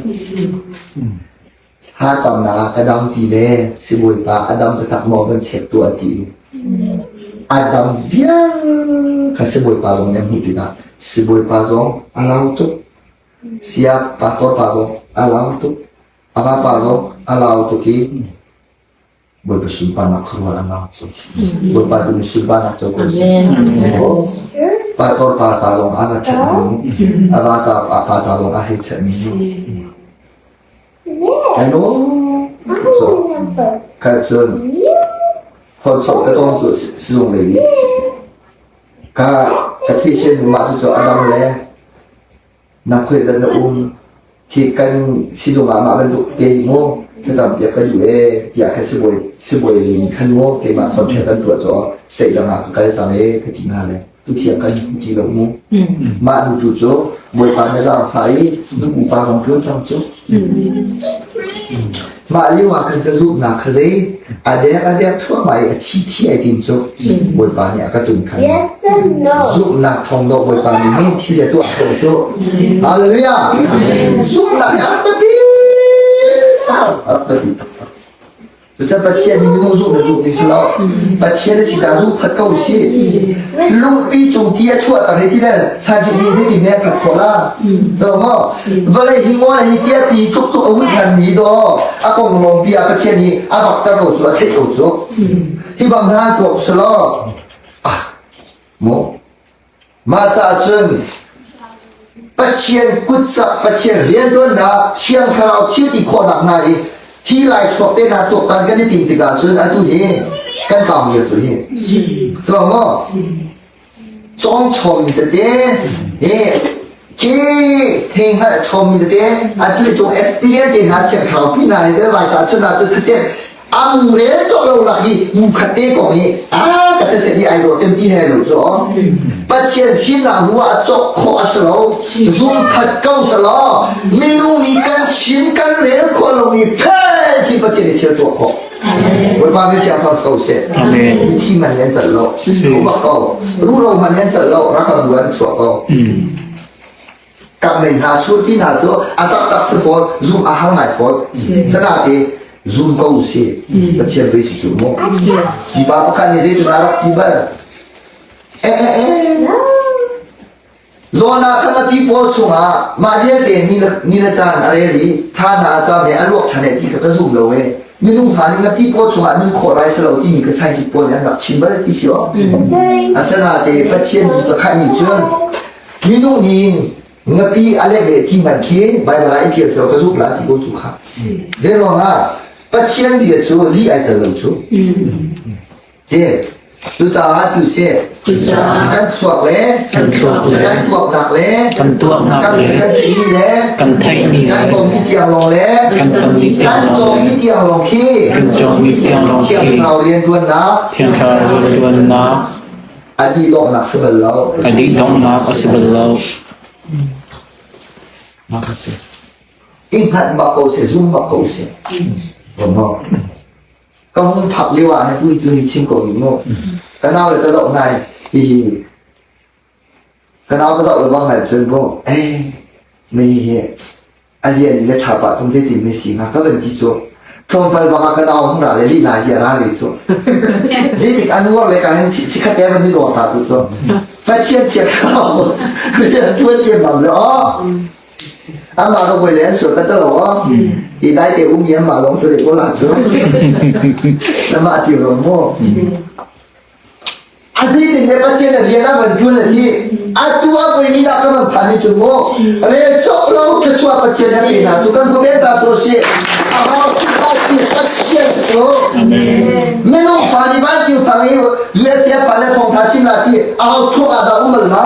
thla camnak ah ka dam ti le sibawipa a dam taktak maw kan check tuah ti i a dam vial kha sibawipa zong nih a hmuh tikah sibawipa zong a lau tuk. Sia pastor pa zong a lau tuk. A vapa zong a lau tuk i Bawipa sunparnak khuaruah an lang cu. Bawipa tu nih sunparnak cu ko seh. Pastor pa ca zong a va ṭhat mi, a va ca pa ca zong a hei ṭhat mi. Ai no. So, kha cun hol chok ka tong cu sizung lei i ka ka patient mah cu cu adam le Na khuai dat na um khi kan sizung ah mah bantuk te hi mu thlacam piak ka duh ee tiah kha sibawi sibawi lei nih khan mu keimah contract kan tuah cu state dang ah ka kal cang ee ka ti hna le tuthiang kan ti lo mu mah nu tu cu bawipa na zaangfah i nu upa zong ṭuan cang cu mah lio ah khan ka zumhnak kha zei a dek a dek thluahmah i a thi thi ai tim cu Bawipa nih a ka tun khan zumhnak thawng dawh Bawipa nih hin thil a tuah khawh cu Hallelujah zumhnak hi a rak biapi a rak biapi taktak Cucaah Pathian nih minung zumh na zumh ding si lo. Pathian a si caah zumh phat ko si. Lungpi cung ti a chuahter hi ti le scientific nih zeitin ne phat khawh la. Zo maw? Vawlei hi ngawl hi ti a pi tuk tuk a wit ngan mi do a kong lawng pi ah Pathian nih a vakter ko cu a theih ko cu. Hi bang hna tuak selaw ah mu mah caah cun Pathian kutcak Pathian rianṭuannak Thiang Thlarau thil ti khawhnak hna i hi lai thuak te hna tuaktan kan i tim tikah cun atu hi kan kau lio cu hi so maw cawng chawmmi tete hi khi hei hngalh chawmmi tete atu i cung experience te hna Thiang Thlarau pi hna hi vai ta chun ah cun thisen ang rel cawh lo lak i mu khat te kong i a ka te set hi ai dawh cem ti he lo cu Pathian fimnak ruah ah cawk khawh a si lo zum phat ko sa law minung nih kan chim kan rel khawh lomi phen khi Pathian nih thil tuah khawh Bawipa min siang thawng ko seh thi man nan cal lo bak ko ruro man nan cal lo rakam bu an chuah ko Kap mei hna sur ti hna cu a taktak si fawn zum a har ngai fawn sana te zum ko si Pathian bei si cu mu mi pa pakhat nih zeitin a rak ti bal eh eh eh Zona kha pi pawl chungah mah vialte ni le ni le caan a rel i tha hna a cam i a luak ṭhan eh ti kha ka zum lo e minung fa nih na pi pawl chungah nun khawh rai si lo timi ka scientific pawl nih an rak chim bal ti si aw asinain Pathian mi pakhat nih cun Minung nih ngapi a leh le ti hmanh khi Baibal ah i ṭial selaw ka zumh la ti ko cu kha. Zeiruangah Pathian bia cu lih ai tel lo cu. Ti cucaah tu si kan chuak le Kan thluak le kan tuaknak le kan tuaknak kan le kan theihmi le kan theihmi kan le tonmi tiang lawng le kan tonmi kan tiang lawng cawmmi le tiang lawng khi kan cawmmi tiang lawng Thiang khi Thlarau rianṭuannak Thiang Thlarau rianṭuannak a dih donghnak si bal lo. a dih donghnak a si bal lo. Mah a si. I hngalh bak ko seh, zum bak ko seh. Maw? Ka hung phak lio ah hin tui cu hi chim ko ning mu. Ka nau le ka zoh hna hi hi ka nau ka zoh le bang cun mu eh mei hi a zian le tha pah tung zeitin me si hnga ka van ti cu tlawmpal bang ah ka nau hung ra le lila hi a ra ve cu zeitik an uar le ka hin chikhat te van ni dawr ta tu cu Pathian thiam thlarau rian tuan ciam bang le aw Amah ka voi le an sual ka talo aw hi dai te um i amah lawng sare ko la cu namah cio lo mu a si tin le Pathian a rian a van ṭuan a ti atu a voi ni nak ka van phan ni cu mu rel cawk lo thluachuah Pathian a pe hna cu kan ku ta to si a hau si Pathian si ko minung fa ni van ciu thang i USA pa le thong tha chim la ti a hau thuak ah dah um bal ma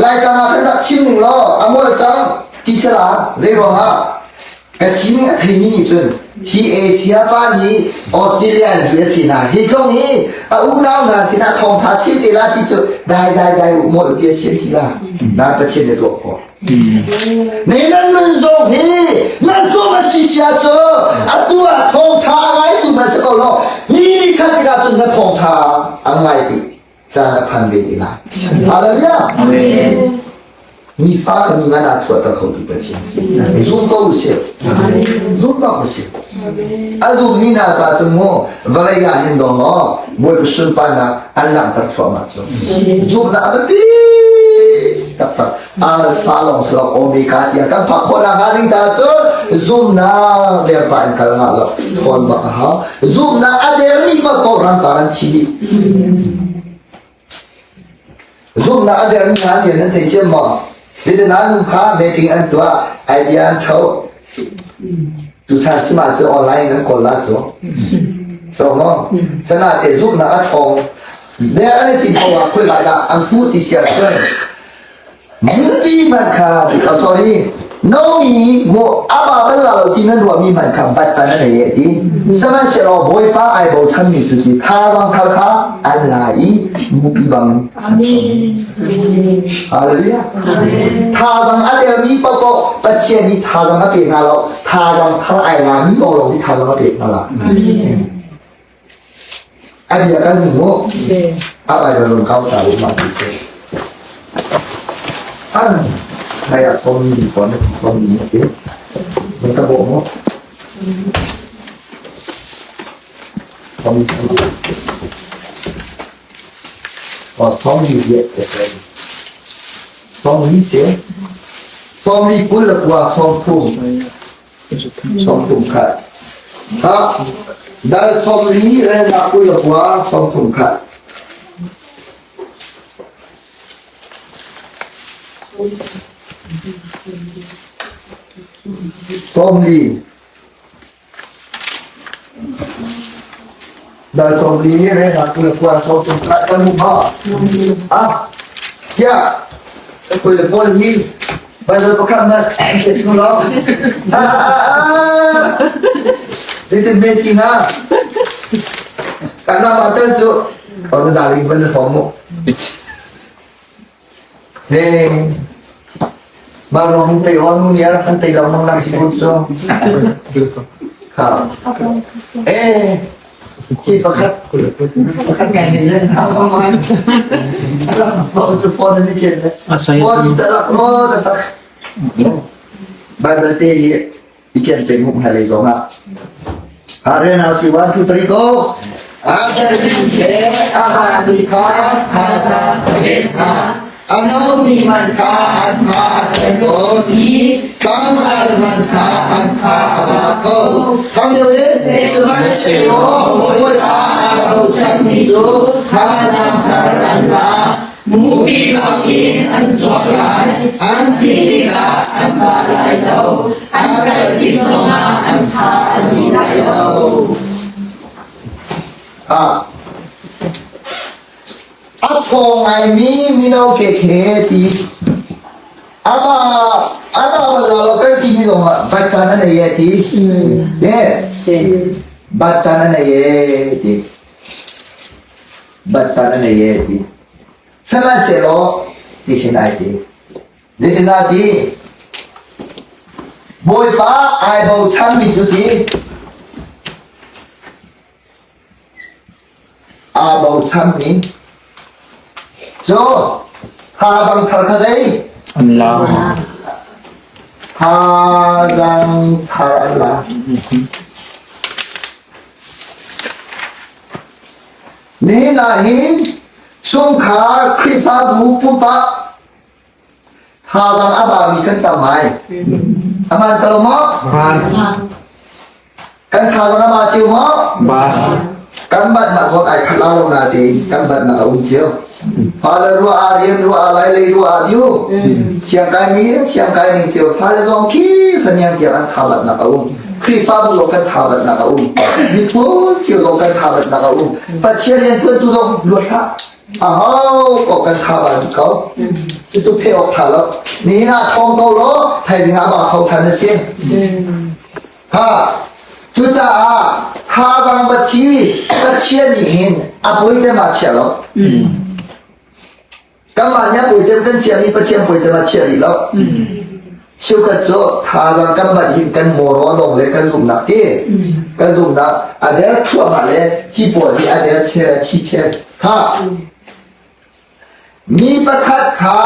Laitlang ah kan rak chim ning law a mual cang ti sala zei ruangah ka sining a theimi nih cun hi Asia pa nih Australian zu a si hna hi tlong hi a unau hna sinah thawngtha chim te la ti cu dai dai dai u mual pi a sian ti la na Pathian ne tuah khawh ne nan nun zong hi nan zum a si sia cu atu ah thawngtha a ngai tu man si ko lo ni ni khat tikah cun na thawngtha a ngai ti caan a phan ve te lai. Hallelujah. Amen. Nifa kan ngan ah chuahter kho tu Pathian si. Zum ko usih. Zum bak usih. A zum mi hna ca cun mu vawlei ah hin dong law Bawipa sunparnak an langhter thluahmah cu. Zumnak a biapi taktak. Alpha lawng si lo Omega tiang kan phak khawh nak hnga ding caah cun zumnak derpa in kal ngah lo thawn bak a hau. Zumnak a dermi paoh ram car an thi dih. Zumnak a dermi hna rian nan thei thiam maw? Zeitin ah nu kha meeting an tuah, idea an tho. Tuchan chim ahcun online an kawl la cu. So maw? Sana te zumnak a ṭhawng. Der an i tim ko ah khoi lai dah an fu ti siar cun Nupi hmanh kha oh, sorry Nomi mu aba bal la lo ti nan ruahmi hmanh kha bat can an ei ti sihmanhsehlaw Bawipa ai bochanmi cu ti thazaang thar kha an la i mupi bang Hallelujah thazaang a dermi paohpaoh Pathian nih thazaang a pe hna lo thazaang thar ai la mi lawng lawng nih thazaang a pek hna la A bia kan hmu. A Bible run kau ta u ma ti cu. An hai a som mi pon som mi si. Zung ta bo mo. Som mi si. Wa som mi ye te te. Som mi se. Som mi kul la kwa som thum. 31. Ha dal 40 relnak 29 31. 40 Dal 40 relnak 29 31 kan hmu ma? Ah, tiah kul hi Bible pakhat na ke tu lo. Zeitin ve si na? Kan nama tan cu on daling van hong mu. He ma rong pe on ni ara kan te lo mang lang si bu cu. Kha. Eh Hi pakhat pakhat ngai ne le a man alak mo cu phone ni ken le phone ca lak mo ta tak Bible te hi i ken pe ngum hai lei zong ah Are now si 1 2 3 go A nomi man kha an tha a tlem tawn tlangval man kha an tha a ba kho. Thang deuh in sihmanhsehlaw Bawipa aa bochanmi cu thazaang thar an la. Mupi bangin an zuak lai, an thi tikah an ba lai lo, an kal tik zongah an tha a dih lai lo. Ah. A ṭhawng ngaimi mino kekhe ti amah amah bal lo kan timi zong ah bat caan a nei e ti. Ye. Bat caan a nei e ti. Bat caan a nei e ti. Sihmanhsehlaw ti khin ai ti. Zeitindah ti? Bawipa ai bochanmi cu ti aa bochanmi cu thazang thar kha zei? An la. Thazang thar an la. Nihin ah hin chungkhar Khrihfabu pumpak Thazaang a baumi kan tam ngai. A hmaan ko maw? Hmaan. Kan thazaang a ba cio maw? Ba. Kan batnak zawn ai khat la lo natein kan batnak a um cio. Fale ruah ah rian ruah ah lai lei ruah ah diu. Siangkai mi siangkai ning cio fale zong khi faniang tiang an tha batnak a um. Khrihfabu zong kan tha batnak a um. Miphun cio zong kan tha batnak a um. Pathian rian tuantu zong luat hlah. Aho ko kan tha ba dih ko. Cucu pheh awk tha lo. Nihin ah thawng ko law thaizing ah ba kho than na si. Ha. Cucaah thazaang bathi Pathian nih hin a puai cem ah chia lo. Kanmah nih a puai cem kan chiami Pathian puai cem ah chia rih lo. Cheukhat cu thazaang kan bat hin kan mawraw dong le kan zumhnak ti kan zumhnak a der thluahmah le hi pawl hi a der chel thi chel kha mi pakhat kha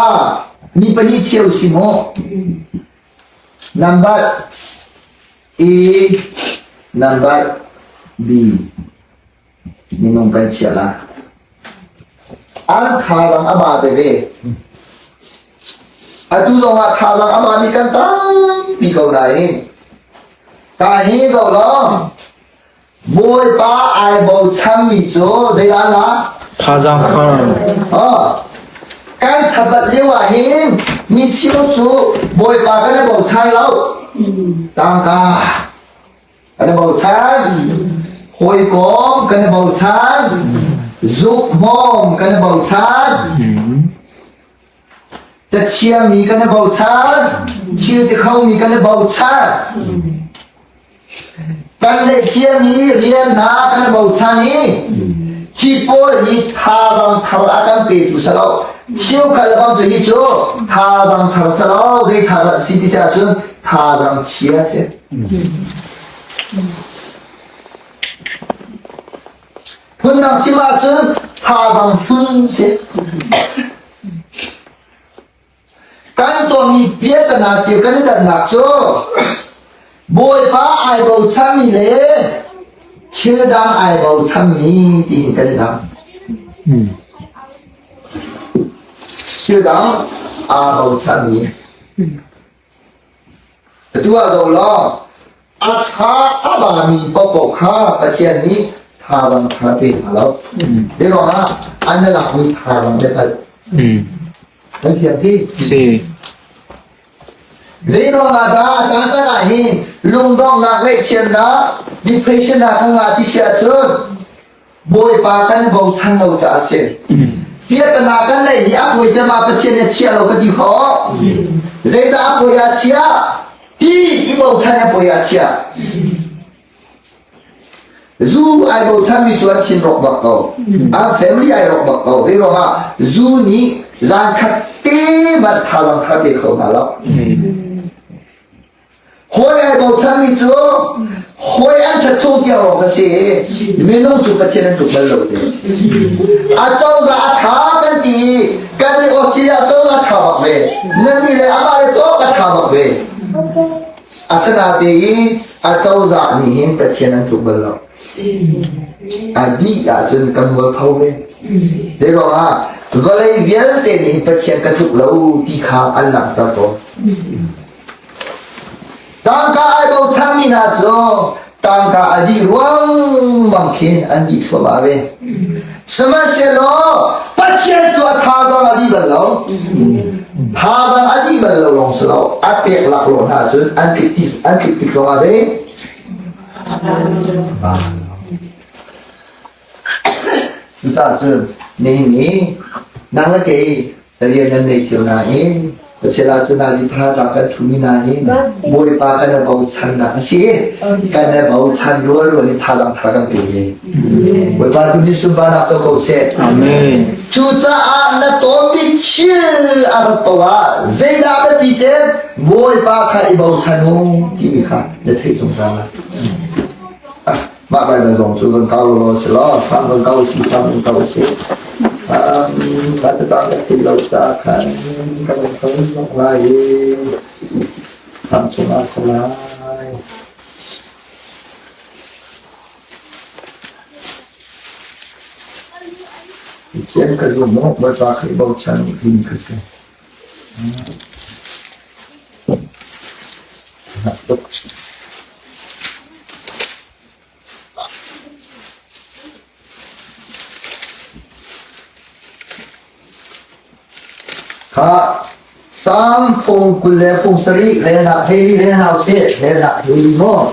mi pahnih cheu si mu number A number B minung kan chiah la an thazaang a ba veve atu zong ah thazaang a bami kan tampi ko nain ta hi zo law Bawipa ai bochanmi cu zeidah la Thazaang thar. Oh, kan thabat lio ah hin mi cheu cu Bawipa kan i bochan lo tangka Kan i bochan. Hawikom kan i bochan. Zukhmawm kan i bochan. Cathiammi kan i bochan. Thil ti khomi kan i bochan. Kan neih ciami rian hna kan i bochan i hi pawl hi thazaang thar a kan petu si lo. Cheukhat le bang cu hi cu thazaang thar si lo. Zei thazaang si ti si ahcun thazaang chia si. Phundang chim ahcun thazaang hlun si. Kan tuahmi piahtana cio kan i dannak cu Bawipa ai bochanmi le thil dang ai bochanmi tiin kan i dang. Thil dang aa bochanmi. Atu ah zoh law, a tha a bami paohpaoh kha Pathian nih thazaang thar a pe hna lo. Zei ruangah an i lakmi thazaang biapalh. Kan thiam ti? Si. Zei ruangah dah a caan caan ah hin lungdonghnak, ngaihchiatnak, depression ah kan ngah ti si ahcun Bawipa kan i bochan lo caah a si. Piahtana kan neih hi a puai cem ah Pathian nih a chia lo ka ti khawh. Zeidah a puai ah chia? Hi i bochan a puai ah chia. Zu ai bochanmi cu an thin rawk bak ko. An family ai rawk bak ko. Zei ruangah zu nih zan khat te man thazaang thar pe kho hna lo. Hawi ai bochanmi cu hawi an ṭhat chung tiang lawng ka si i minung cu Pathian an tluk bal lo ti. A cozah a ṭha kan ti i kan nih Australia cozah ṭha bak ve. Nan nih le amah le tawk a ṭha bak ve. Asinain i a cozah nih hin Pathian an tluk bal lo. A dih ahcun kan mualpho ve. Zei ruangah vawlei vialte nih Pathian ka tluk lo ti kha an langhter tawn. Tangka ai bochanmi hna cu tangka a dih ruangmang khin an dih thluahmah ve. Sihmanhsehlaw Pathian cu a thazaang a dih bal lo. Thazaang a dih bal lo lawng si lo. A pek laklawh hna cun an tlik ti an tlik tik zongah zei? Cucaah cun nihin ni nang le kei rian nan nei cio nain Pathian ah cun nazi pahra kan thumi nain Bawipa kan i bochannak a si. Kan i bochan rualrual in thazaang thar kan pe ve. Bawipa tu nih sunparnak co ko seh. Amen. Cucaah na tawnmi thil a rat paoh ah zeidah biapi cem Bawipa kha i bochan u timi kha na theih zungzal lai. Mah Baibal zong cu van kau law si law sang van kau si sang van kau si. Ka cacang ka thil lo ca khan ka van kau lok lai i sang chungah si lai. Pathian ka zum mu, Bawipa kha i bochan ding ka si. Kha Sam fung 20 le fung 7 relnak hei rel hna usih relnak hei maw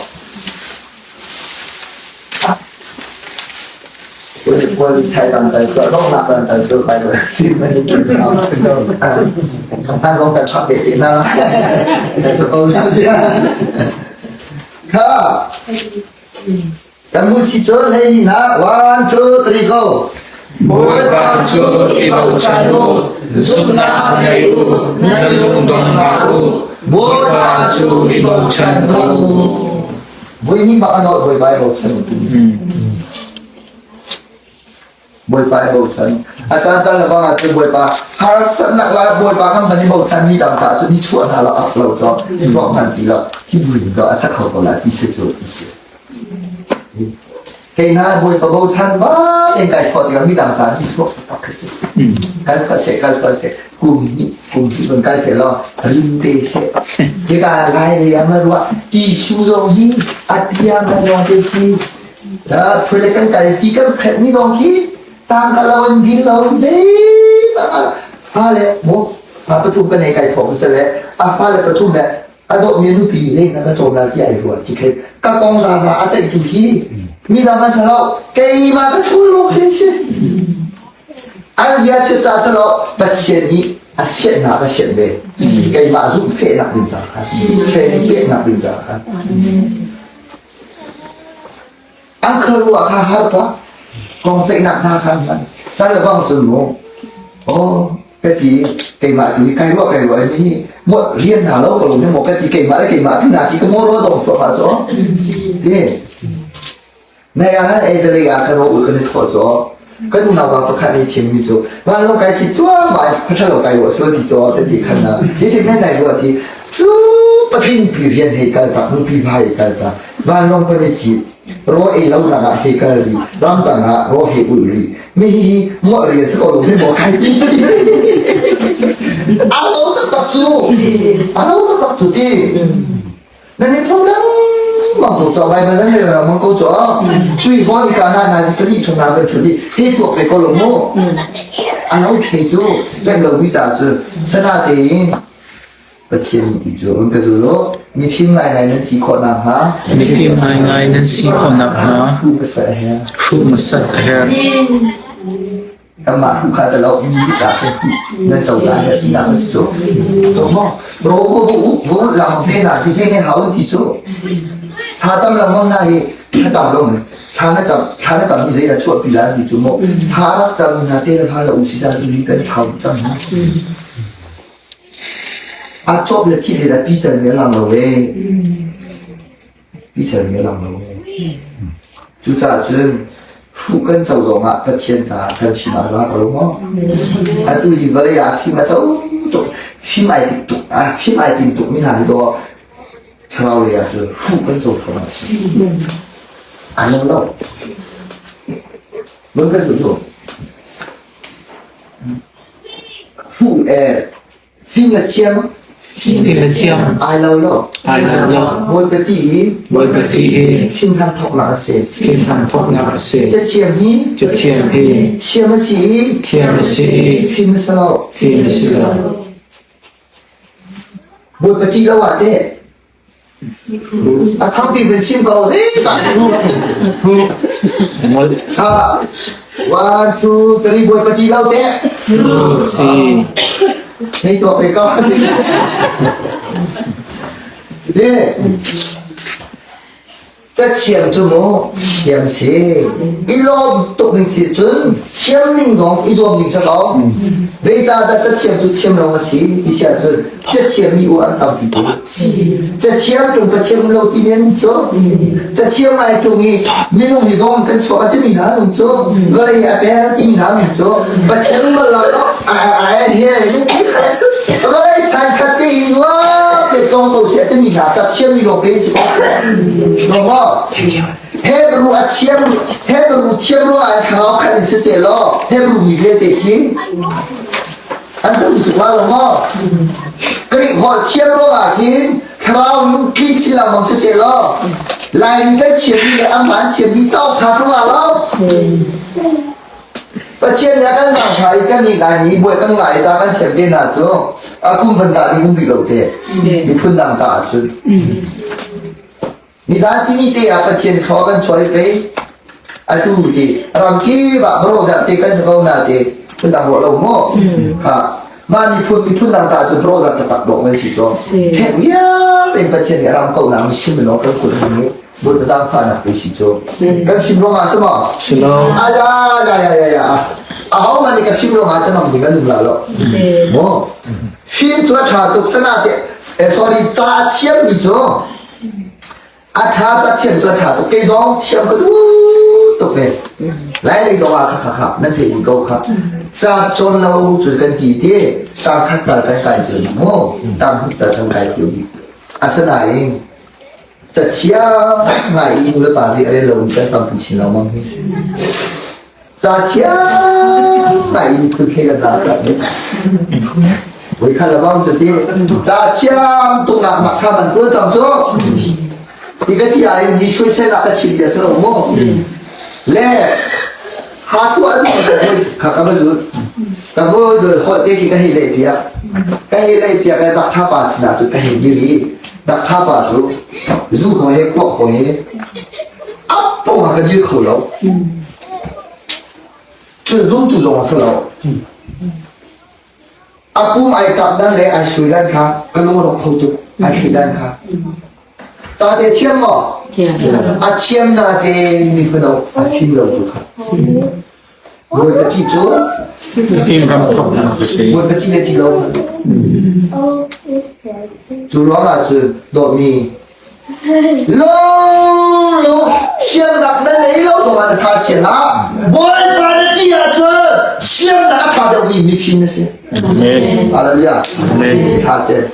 Kan bu si cun hlei nak one two three go. Bawipa cu i bochan u, zumhnak ngei u, nan lung dong hlah u. Bawipa cu i bochan u. Voi nih bak a nawl Bawipa i bochan u timi. Bawipa i bochan. A caan caan le bang ah cun Bawipa harsatnak lai Bawipa kan van i bochan mi dang caah cun ni chuah hna lo ak lo cu tuak hman ti lo hi buin ko a sa kho ko la ti si cu ti si. Kei hna Bawipa bochan ba in kai thawh tikah mi dang caan hi chuak tak ka si. Kal pa seh kal pa seh kum hi kum hi vun kai seh law rim te seh. Hika lai ria ma ruah ti su zong hi a pia ma zong te si. Ta thule kan kai ti kan phet mi zong khi tang ka lo in bil lo in zei fa le mu fa pathum kan ei kai thawk se le a fa le pathum le a dawtmi nupi zei na ka cawm lai ti ai ruah ti khi ka kong za za a ceih tu hi mi dang an si lo keimah ka chung lawng khi si an zia chiat ca si lo Pathian nih a siannak a sianh ve keimah zumhfehnak ding ca kha training peknak ding ca kha an khuaruah kha har pa kong ceihnak hna kha an hman tan le bang cun mu oh ka ti keimah tu hi kai ruah kai ruah mi mo rian hna lo ko lo mo ka ti keimah le keimah pi na ki ka mo ro dong thua ma cho ti nai ah han ei dale ah ka ro ul kan i tho cho kan unau pa pakhat nih chim mi cu van lo kai chi chua ma kha lo kai ruah sual ti cho te ti khan na ti ti men dai ruah ti cu patling pi rian hei kal tak nu pi vai kal tak vanlawng kan i cit ro ei lo nak ah hei kal ri ramdang ah ro hei ul ri mi hi hi mo ri si ko lo mi mo kai ti a lo tak cu a lo tak cu ti nan ni phung dang mang ko cho bai nan le mang ko cho cui hon ka na na si kali chung na kan chu ti he tuak pe ko lo mo a lo the cu kan lo mi cha cu sana te in Pathian ti cu an ka zul u. Mifim ngaingai nan si khawh nakhnga. Mifim ngaingai nan si khawh nakhnga. Hruh hmasat a herh. Hruh hmasat a herh. Kanmah hruh kha ta lo mi dah kan hruh nan cohlan le sinak a si cu. To mo ro ko bu bu lang te na ti se ne haun ti cu. Tha cam lengmang na hi tha cam lo mi thla na cam thla na cam mi zei dah chuah pi la ti cu mo tha rak cam na te la tha la u si za tu hi kan thau cam na. Aa cawp le thih le pi can mi a lang lo ee. Pi can mi a lang lo ee. Cucaah cun hruh kan co zong ah Pathian caah kan fim a za ko lo maw? Atu hi vawlei ah fim a co tuk, fim ai tik tuk, fim ai tim tuk mi hna hi dawh thlarau lei ah cun hruh kan co thluahmah a si. Ai lo lo. Mun kan zulh tu. Fu e fim na thiam Fim na thiam ai lo lo ai lo lo Bawipa ti hi Bawipa ti hi fim hram thawknak a si fim hram thawknak a si Cathiam hi Cathiam hi thiam a si i thiam a si i fim a si lo fim a si lo Bawipa ti lo ah teh A thangpi kan chim ko zei tak. One, two, three, boy pati lo te. Si. Hei to pe ka. De. Cathiang cu mu thiam si. I lawm tuk ning si cun thiam ning zong i zuam ning si ko. Zeicahdah cathiam cu thiam lo a si ti si ahcun cathiam mi u an tampi tuk. Cathiam tung pathiam lo ti men cu cathiam ai tung i minung hi zong kan chuak a timi hna nung cu vawlei a per timi hna nung cu pathian bal lo ai he vawlei chan khat te i nuam te tlong ko si a timi hna cathiam mi lawng te si ko no maw Hebrew a thiam Hebrew thiam ruang ah thlarau khat in si te law Hebrew mi vialte khi an tam tuk la lo maw Greek holh thiam ruangah hin thlarau in tli chin lengmang si seh law Laimi kan thiammi le amah an thiammi tawk tha tung la lo Pathian nih a kan zaangfah i kan nih Laimi buai kan ngai i ca kan thiam te hna cu a kum van ta ding um rih lo te miphun dang ta ahcun Nizan tini te ah Pathian thaw kan chuai pei. Atu ti ramkip ah brozah te kan si ko na te phundang ruah lo mu. Kha mah miphun miphun dang ta cu brozah taktak dawh kan si cu. Phek vialte in Pathian nih ram ko na sim no kan kut ni bun zaangfahnak pe si cu. Kan fim ruang ah si maw? Si lo. Aja ya ya ya ya. Aho man nih ka fim ruang ah tamam ding kan um la lo. Mo. Fim cu a tha tuk sana te sorry ca thiam mi cu A ṭha cathiam cu a ṭha tuk. Kei zong thiam ka duh tuk ve. Lailei zong ah kha kha nan theih dih ko kha. Ca cawn lo cu kan ti ti tang khat tal kan kai cio dih mu. Tang hnih tal kan kai cio dih. Asinain cathiam ngai i nu le pa nih a rel lo mi kan tampi chin lo mang hi. Ca thiam ngai in phun thlei kan la ka Voi khat lebang cu ti ca thiam tuk nak nak kha man tuan cang cu. Hi ka ti ah hin mi suaisel ah ka chim bia si lo mu. Le ha tu a duh ko hoi kha ka va zul. Ka va zul holh te khi ka hei leh piak. Ka hei leh piak i dak tha pa sinah cu ka hei dir i dak tha pa cu zu ko he kuak ko he ap pong ah ka dir kho lo. Cun zumtu zong a si lo. A pum ai kap dan le ai sui dan kha ka lung a rawk kho tuk. Ai thli dan kha. Ca te thiam maw? A thiam na te mi fano a fim lo cu kha. Bawipa ṭih cu Fim ram thawknak a si. Bawipa ṭih le ṭih lo. Cu ruang ah cun dawtmi Lung thiamnak na nei lo zongah na tha chia hlah. Bawipa na ṭih ahcun thiamnak a ṭha deuhmi mifim na si. Amen. Hallelujah. Amen. Mi tha cem.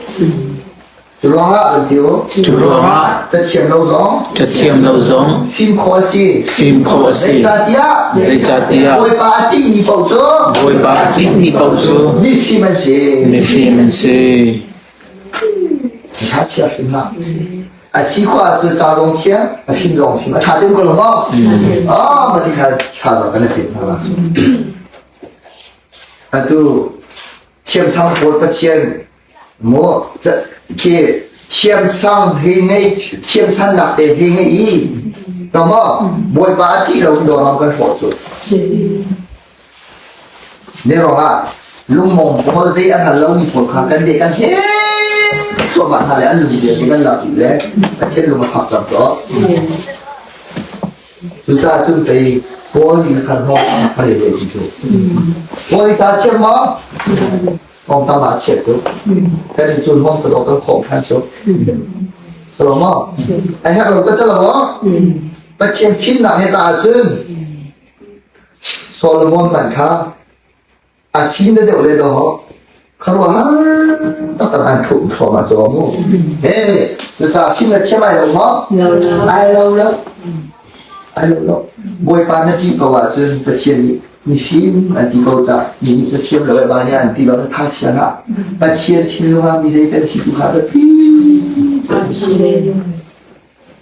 Cu ruangah kan ti u. Cu ruangah Cathiam lo zong cathiam lo zong fim khawh a si. fim khawh a si. Zeicahtiah Zeicahtiah Bawipa a ṭihmi paoh cu Bawipa a ṭihmi paoh cu mifim an si. mifim an si. Tha chia hrim hlah. A si khua cu ca zong thiam, a fim zong fim. A tha cem ko lo maw? Ah, mah ti kha tha zong kan i pek hna la. Atu thiamsang pawl Pathian mu khi thiamsang hi ngei thiamsannak te hi ngei i to maw Bawipa a ṭih lo in dawram kan hrawh cu. Ne ruangah lungmong pawl zei a hngal lomi pawl kha kan deh kan he thluahmah hna le an lung vialte kan lak dih le Pathian lung a fak cang ko. Cucaah cun pei Paul nih khan hnawh a rel le ti cu. Paul i ca thiam maw? Hong tam ah chiat cu. Kan i cun hong tadawh kan khawm than cu. Lo maw? Ai herh lo ka te lo maw? Pathian fimnak he ta ahcun Solomon hmanh kha a fim na deuh le dawh khuaruahhar taktak an thuh thluahmah cu mu. Hey, cucaah fim na thiam ai lo maw? Ai lo lo. Ai lo lo. Bawipa na ṭih ko ahcun Pathian nih mifim an ti ko cah mi nih cu thiam lo e ba nih an ti lo na tha chia hlah. Pathian thinlung ah mi zei kan si tu kha biapi.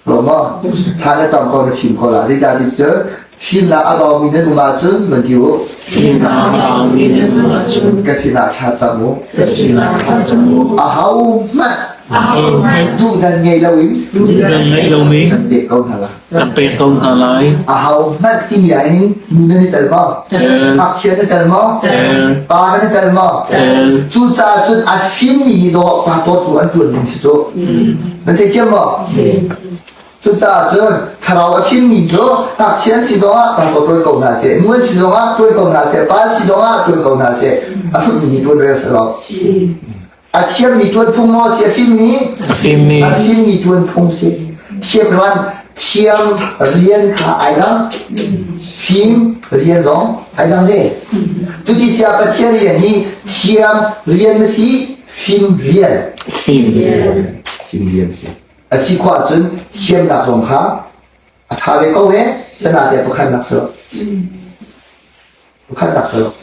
Lawmaw? Thla na cam ko na fim ko la. Zeicah ti cu fimnak a baumi nan um ahcun van ti u. Fimnak a baumi nan um ahcun ka sinah thla cam u. Ka sinah thla cam u. Aho hmanh. Ahohmanh duhdan ngei loin duhdan ngei lomi kan pek ko hna lai. Kan pek ko hna lai. Ahohmanh timi ah hin nu nan i tel maw? Tel. Ngakchia nan i tel maw? Tel. Pa nan i tel maw? Tel. Cucaah cun a fimmi nih dawh pa taw cu an ṭuan ding si cu. Nan theithiam maw? Cucaah cun thlarau a fimmi cu ngakchia an si zongah pa taw ṭuan ko hna seh, nu an si zongah ṭuan ko hna seh, pa an si zongah ṭuan ko hna seh, a hlutmi nih ṭuan rel selaw. A thiammi ṭuanphung maw si a fimmi? A fimmi. A fimmi ṭuanphung si. Thiam ruan thiam rian kha ai dang. Fim rian zong ai dang ve. Cuti sia Pathian rian hi thiam rian na si, fim rian. Fim rian. Fim rian si. A si khawh ahcun thiamnak zong kha a ṭha ve ko he, sana te pakhat nak si lo. Pakhat nak si lo.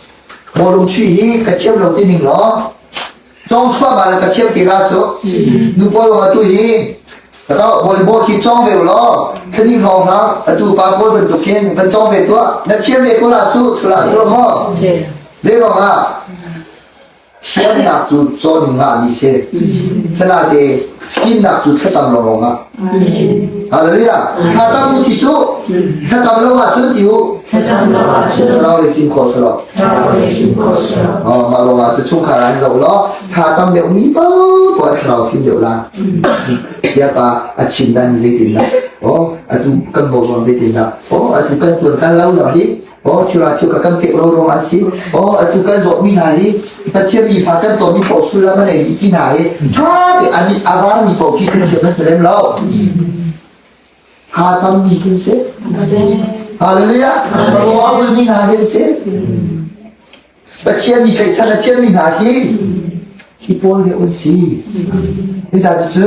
Bawlung chuih hi ka thiam lo ti ning law cawng thluahmah le ka thiam ti la cu nu pawl zong atu hi ka to volleyball khi cawng ve law thlani hrawng hna atu pa pawl bantuk khin van cawng ve tuah na thiam ve ko la cu thula cu maw zei ruang ah Thiamnak cu cawn in ngahmi si. Salate fimnak cu thlacam lawnglawng ah. Hallelujah. Thlacam u ti cu thlacam lo ahcun ti u. Thlacam lo ahcun Thlarau le fim khawh si lo. Thlarau le fim khawh si lo. Oh, mah ruangah cu chungkhar an zoh law thlacam deuh mi paoh thlarau fim deuh la. Biapa a chim dan zeitin dah? Oh, atu kan bo zeitin dah? Oh, atu kan tuan kan lo lo hi. Aw thil cu ka kan pek lo ruang ah si. Aw atu kan zawtmi hna hi Pathian mi fa kan tonmi paoh sullam a nei dih ti hna hi ṭha te a mit a varmi paoh khi kan thiam an si lem lo. Tha cammi kan si. Hallelujah. Rawl a bulmi hna hi an si. Pathian mi tlaihchan a thiammi hna hi hi pawl deuh an si. Hi ca cu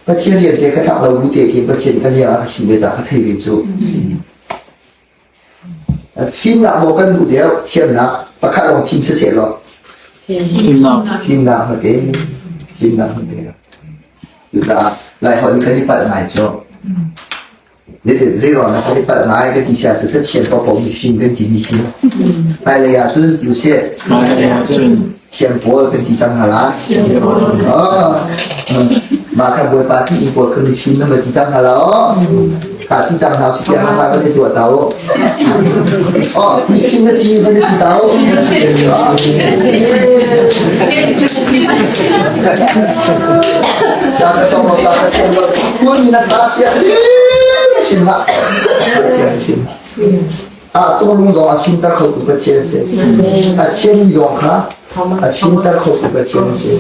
Pathian rian te ka tlak lo bu te khi Pathian ka liang ah ka chim ve ca ka thei ve cu. Fimnak maw kan duh deuh thiamnak pakhat lawng thim siseh law Fimnak. Fimnak hmate fimnak hmate. Cucaah Laiholh in kan i palh ngai cu. Zeiruang dah kan i palh ngai ka ti sia cu cathiam paohpaoh mi fim kan timi khi. Hmailei ah cun ti usih. Hmailei ah cun thiam pawl kan ti cang hna la. Oh. Mah kha Bawipa ti in pawl kan mi fim na ti cang hna la. Ta ti cang hna si tiah hna kan i tuah tau. Oh, mi fim na ci kan i ti tau. Ta ka song lo ta ka thiam lo. Kun ni na ta sia hrim la. Sia hrim. A tung zong a fimter khotu Pathian si. A thianmi zong kha a fimter khotu Pathian si.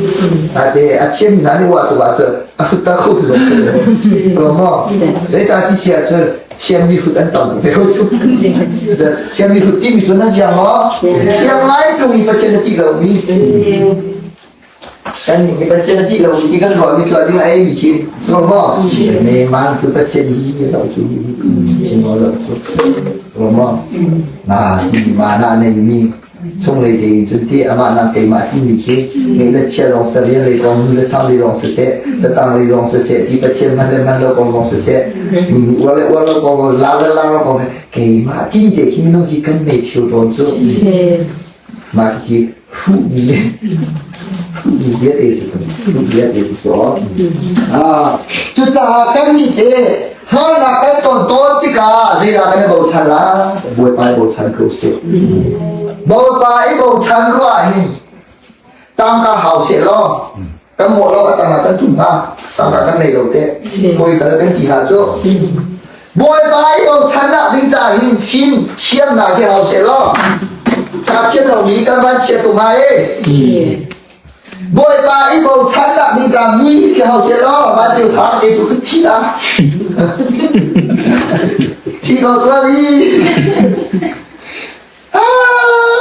Ate a thianmi hna nih uah tu ahcun a hrutter khotu zong si. Lo maw? Zeicah ti si ahcun thianmi hrut an tam ve ko cu. Thianmi hrut timi cu na ziang maw? Thiang ngai tung i Pathian a tih lomi. Kan nih hi Pathian a tih lo ti kan ruahmi cu a ding a eimi khi cu maw? Ne man cu Pathian hi hi zoh cu hi maw zoh cu ro maw? Na hi ma na nei mi chunglei tein cun ti amah na keimah timi khi ngeih le chia zong si rian lei kong mi le sam lei zong siseh catang lei zong siseh ti Pathian hman le hman lo kong zong siseh mi nih uar le uar lo kong la le la lo kong keimah timi te khi minung hi kan nei thio tawn cu Mah hi hruhmi hruhmi vialte si cu hruh vialte si cu. Ah, cucaah kannih te harnak kan ton tawn tikah zeidah kan i bochan la? Bawipa i bochan ko sih. Bawipa i bochan ruah hin tangka hau seh law kan mawh lo a tangah kan ṭum hnga tangka kan nei lo te koi kal kan ti hna cu Bawipa i bochannak ding ca hin fim thiamnak hi hau seh law ca thiam lomi kan van chia tung hnga e Bawipa i bochannak ding ca mui khi hau seh law van ceu phak te cu ka thi la thi ko tuah i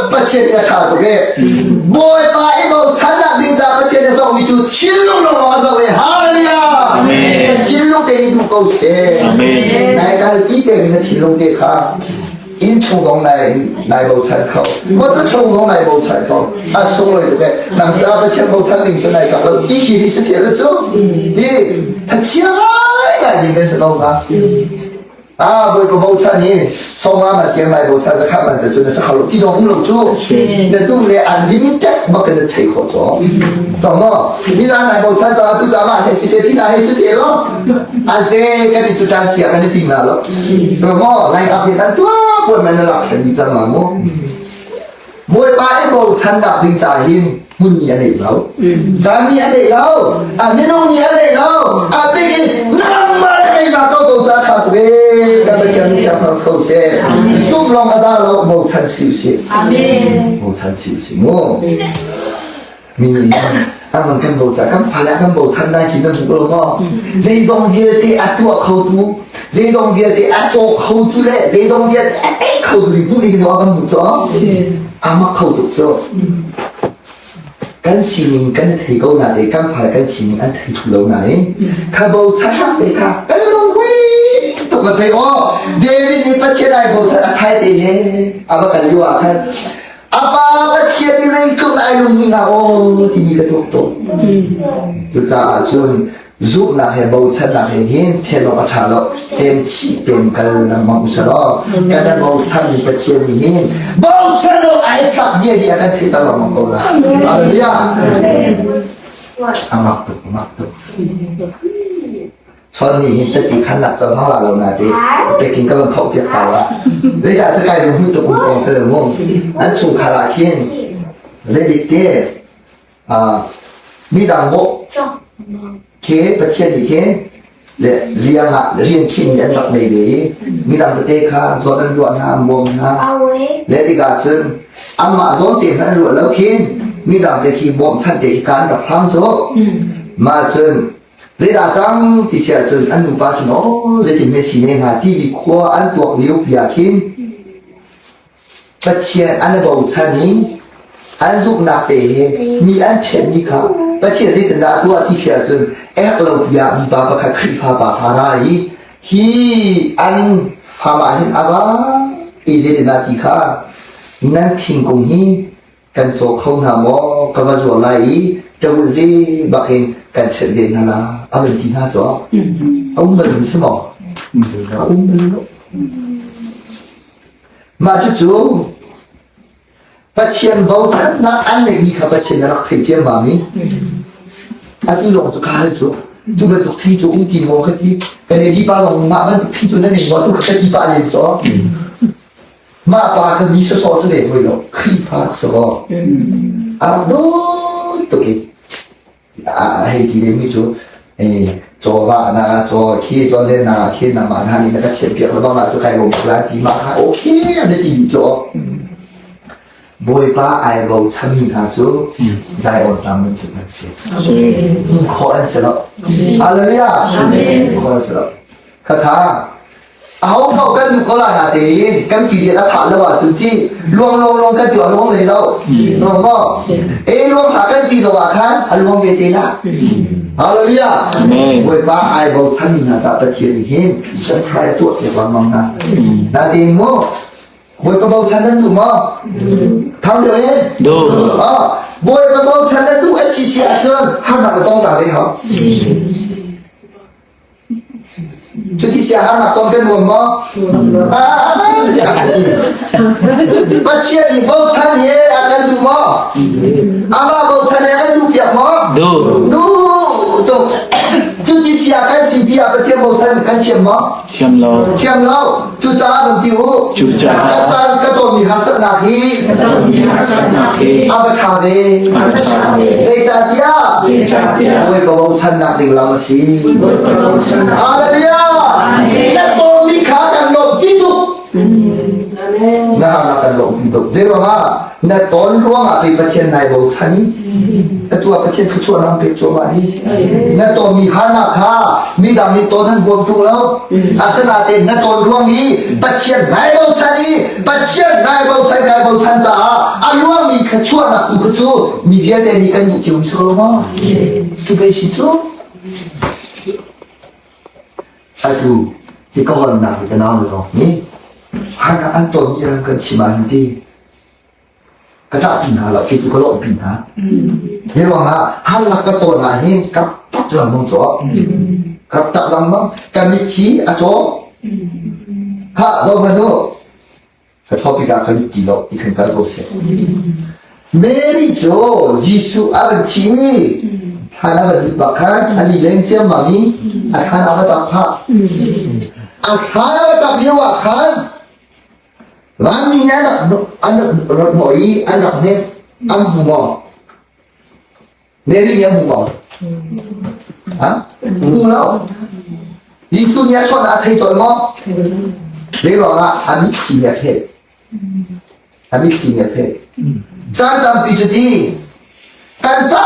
Pathian nih a ṭha tuk e. Bawipa i bochannak ding ca Pathian a zohmi cu thinlung lawng a zoh e. Hallelujah! Amen. Na thinlung te hi duh ko seh. Amen. Nai kalpi peng na thinlung te kha inn chung zong nai nai bochan kho. Motor chung zong nai bochan kho. A sunglawi tuk e. Nang ca Pathian bochan ding cu nai kap lo. Ti khi hi siseh cu. Hi Pathian ngai ngai ding kan si ko hnga. Ah, Bawipa bochan hi sawma man tiang lai bochan zakhat man te cu na sa kho lo ti zong um lo cu. Na tu le unlimited bak in na thei khawh cu. So mo, ni zan lai bochan ca tu ca ma he si se ti na he si se lo. An se kan i cu tan sia kan i ting na lo. So mo, lai ap hin an tua puan man na lak than di cang ma mu. Bawipa i bochannak ding ca hin hmun nih a neih lo. Caan nih a neih lo. A minung nih a neih lo. A bik in nangmah le keimah ko ko ca ṭha tuk ee. Kan Pathian nih thiang thang ko seh. Zumh lawng a za lo, bochan si usih. Bochan si usih mu. Mi nih an kan bochan, kan fale an kan bochan lai khi nan hmu lo maw? Zeizong vialte a tuah khotu, zeizong vialte a caw khotu le zeizong vialte a tei khotu ding hmuh ding kan hmuh cu. A mak kho tuk cu. Kan sining kan thei ko na te, kan fale kan sining an thei thu lo nain, kha bochan hak te kha kan lung hui tuk ka thei aw. David nih Pathian ai bochan a chai te he a va kal lio ah khan A pa Pathian nih zeitluk dah ai lungmi hnga aw timi ka tuak tawn. Cucaah cun zumhnak he bochannak he hin then awk a ṭha lo. Tem chih peng kal lengmang usih law kan i bochanmi Pathian nih hin bochan awk ai tlak zia hi a kan theihter lengmang ko lai. Hallelujah. A mak tuk, a mak tuk. Chon nih hin tati khannak cang hmang la lo na te tekin ka van phoh piak ta la. Zeicah cu kai lung tuk um kong se mu. An chungkhar ah khin zeidik te midang bawh ke Pathian nih khin le liang ah rian khin mi an rak nei ve i midang tete kha zawn an ruah hna an bawm hna le tikah cun anmah zawn te hmanh an ruah lo khin midang te khi bawmchanh te khi kan rak hlam cu mah cun Zeidah cang ti si ahcun an nupa khin aw zeitin hme si ne hnga timi khua an tuak lio pi ah khin Pathian an i bochan i an zumhnak te he mi an ṭhenmi kha Pathian zeitindah a tuah ti si ahcun ek lo pi ah mipa pakhat Khrihfa pa kha ra i hi an fam ah hin a va i zeitindah ti kha nan thingkung hi kan caw kho hna maw ka va zuar lai i ṭawul zi bak in kan ṭhen ve hna la a van ti hna cu a um bal si maw a um bal lo mah cucu Pathian bochannak an neihmi kha Pathian na rak theih ciammam i atu lawng cu ka hal cu cu bantuk thing cu um ti maw ka ti kan ei pa lawng mah bantuk thing cu na nei maw tu kha ka ti pah len cu Mah pa kha mi sawsawh si ve hoi lo, Khrihfa rak si kaw. A rak dawt tuk i a hei ti ve mi cu caw na caw khi ton na khi nangmah hna nih na ka thiam piak lebang ah cu kai lawm tuk lai ti mah kha okay an ti mi cu Bawipa ai bochanmi hna cu Zion tlang bantuk an si. Hmun khawh an si lo. Hallelujah. Hmun khawh an si lo. Khakha Aho paoh kan duh ko lai natein kan period a phah lo ahcun ti luang luang luang kan ti a luang lei lo. No maw? E luang hlah kan ti zong ah khan a luang ve te la. Hallelujah. Bawipa ai bochan mi hna ca Pathian nih hin surprise tuah piak lengmang hna. Natein mu Bawipa bochan nan duh maw? Thang deuh in? Duh. Ah, Bawipa bochan nan duh a si si ahcun harnak na tong ta ve hau. Cuti siaherhnak ton kan nuam maw? Ah, tiah a ti. Pathian nih bochan hi a kan duh maw? Amah bochan hi a kan duh piak maw? Duh. Duh tuk. Cuti sia kan si pi ah Pathian bochan kan thiam maw? Thiam lo. Thiam lo. Cucaah nan ti u. Cucaah. Ka tan ka tonmi harsatnak hi Ka tonmi harsatnak hi a va ṭha ve. a va ṭha ve. Zeicahtiah Zeicahtiah Bawipa bochannak ding lam a si. Bawipa bochannak Hallelujah! Amen. Na tonmi kha kan lawmhpi tuk. Na harnak kan lawmhpi tuk. Zeiruangah na ton ruangah pei Pathian nai bochan i atu ah Pathian thluachuahnak pek cuahmah hi. Na tonmi harnak kha midang nih ton an huam ṭung lo. Asinain na ton ruang i Pathian nai bochan i Pathian nai bochan nai bochan caah a luangmi thluachuahnak tu kha cu mi vialte nih kan duh cio si ko maw? Cu pei si cu. Atu hi ka hawnnak hi ka nau le zong hi harnak an ton i kan chim ah hin ti ka ṭah pi hna lo kei cu ka lawmh pi hna. Hi ruangah harnak ka ton ah hin ka rak tak lengmang cu ka rak tak lengmang ka mitthli a caw. Khah zoh hmanh u. Ka topic ah kan ti lo ti kan kal ko seh. Mary cu Jesuh a van thi i thlan a van lut bak khan a li leng ciammam i a thlan a va tap khah. A thlan a va tap lio ah khan vanmi nih an rak hnawh i an rak hnek an hmu maw? Mary nih a hmu maw? Ha? Hmu lo. Jesuh nih a chawnh a thei colh maw? Zei ruangah a mitthli nih a pheh. A mitthli nih a pheh. Caan tampi cu ti kan pa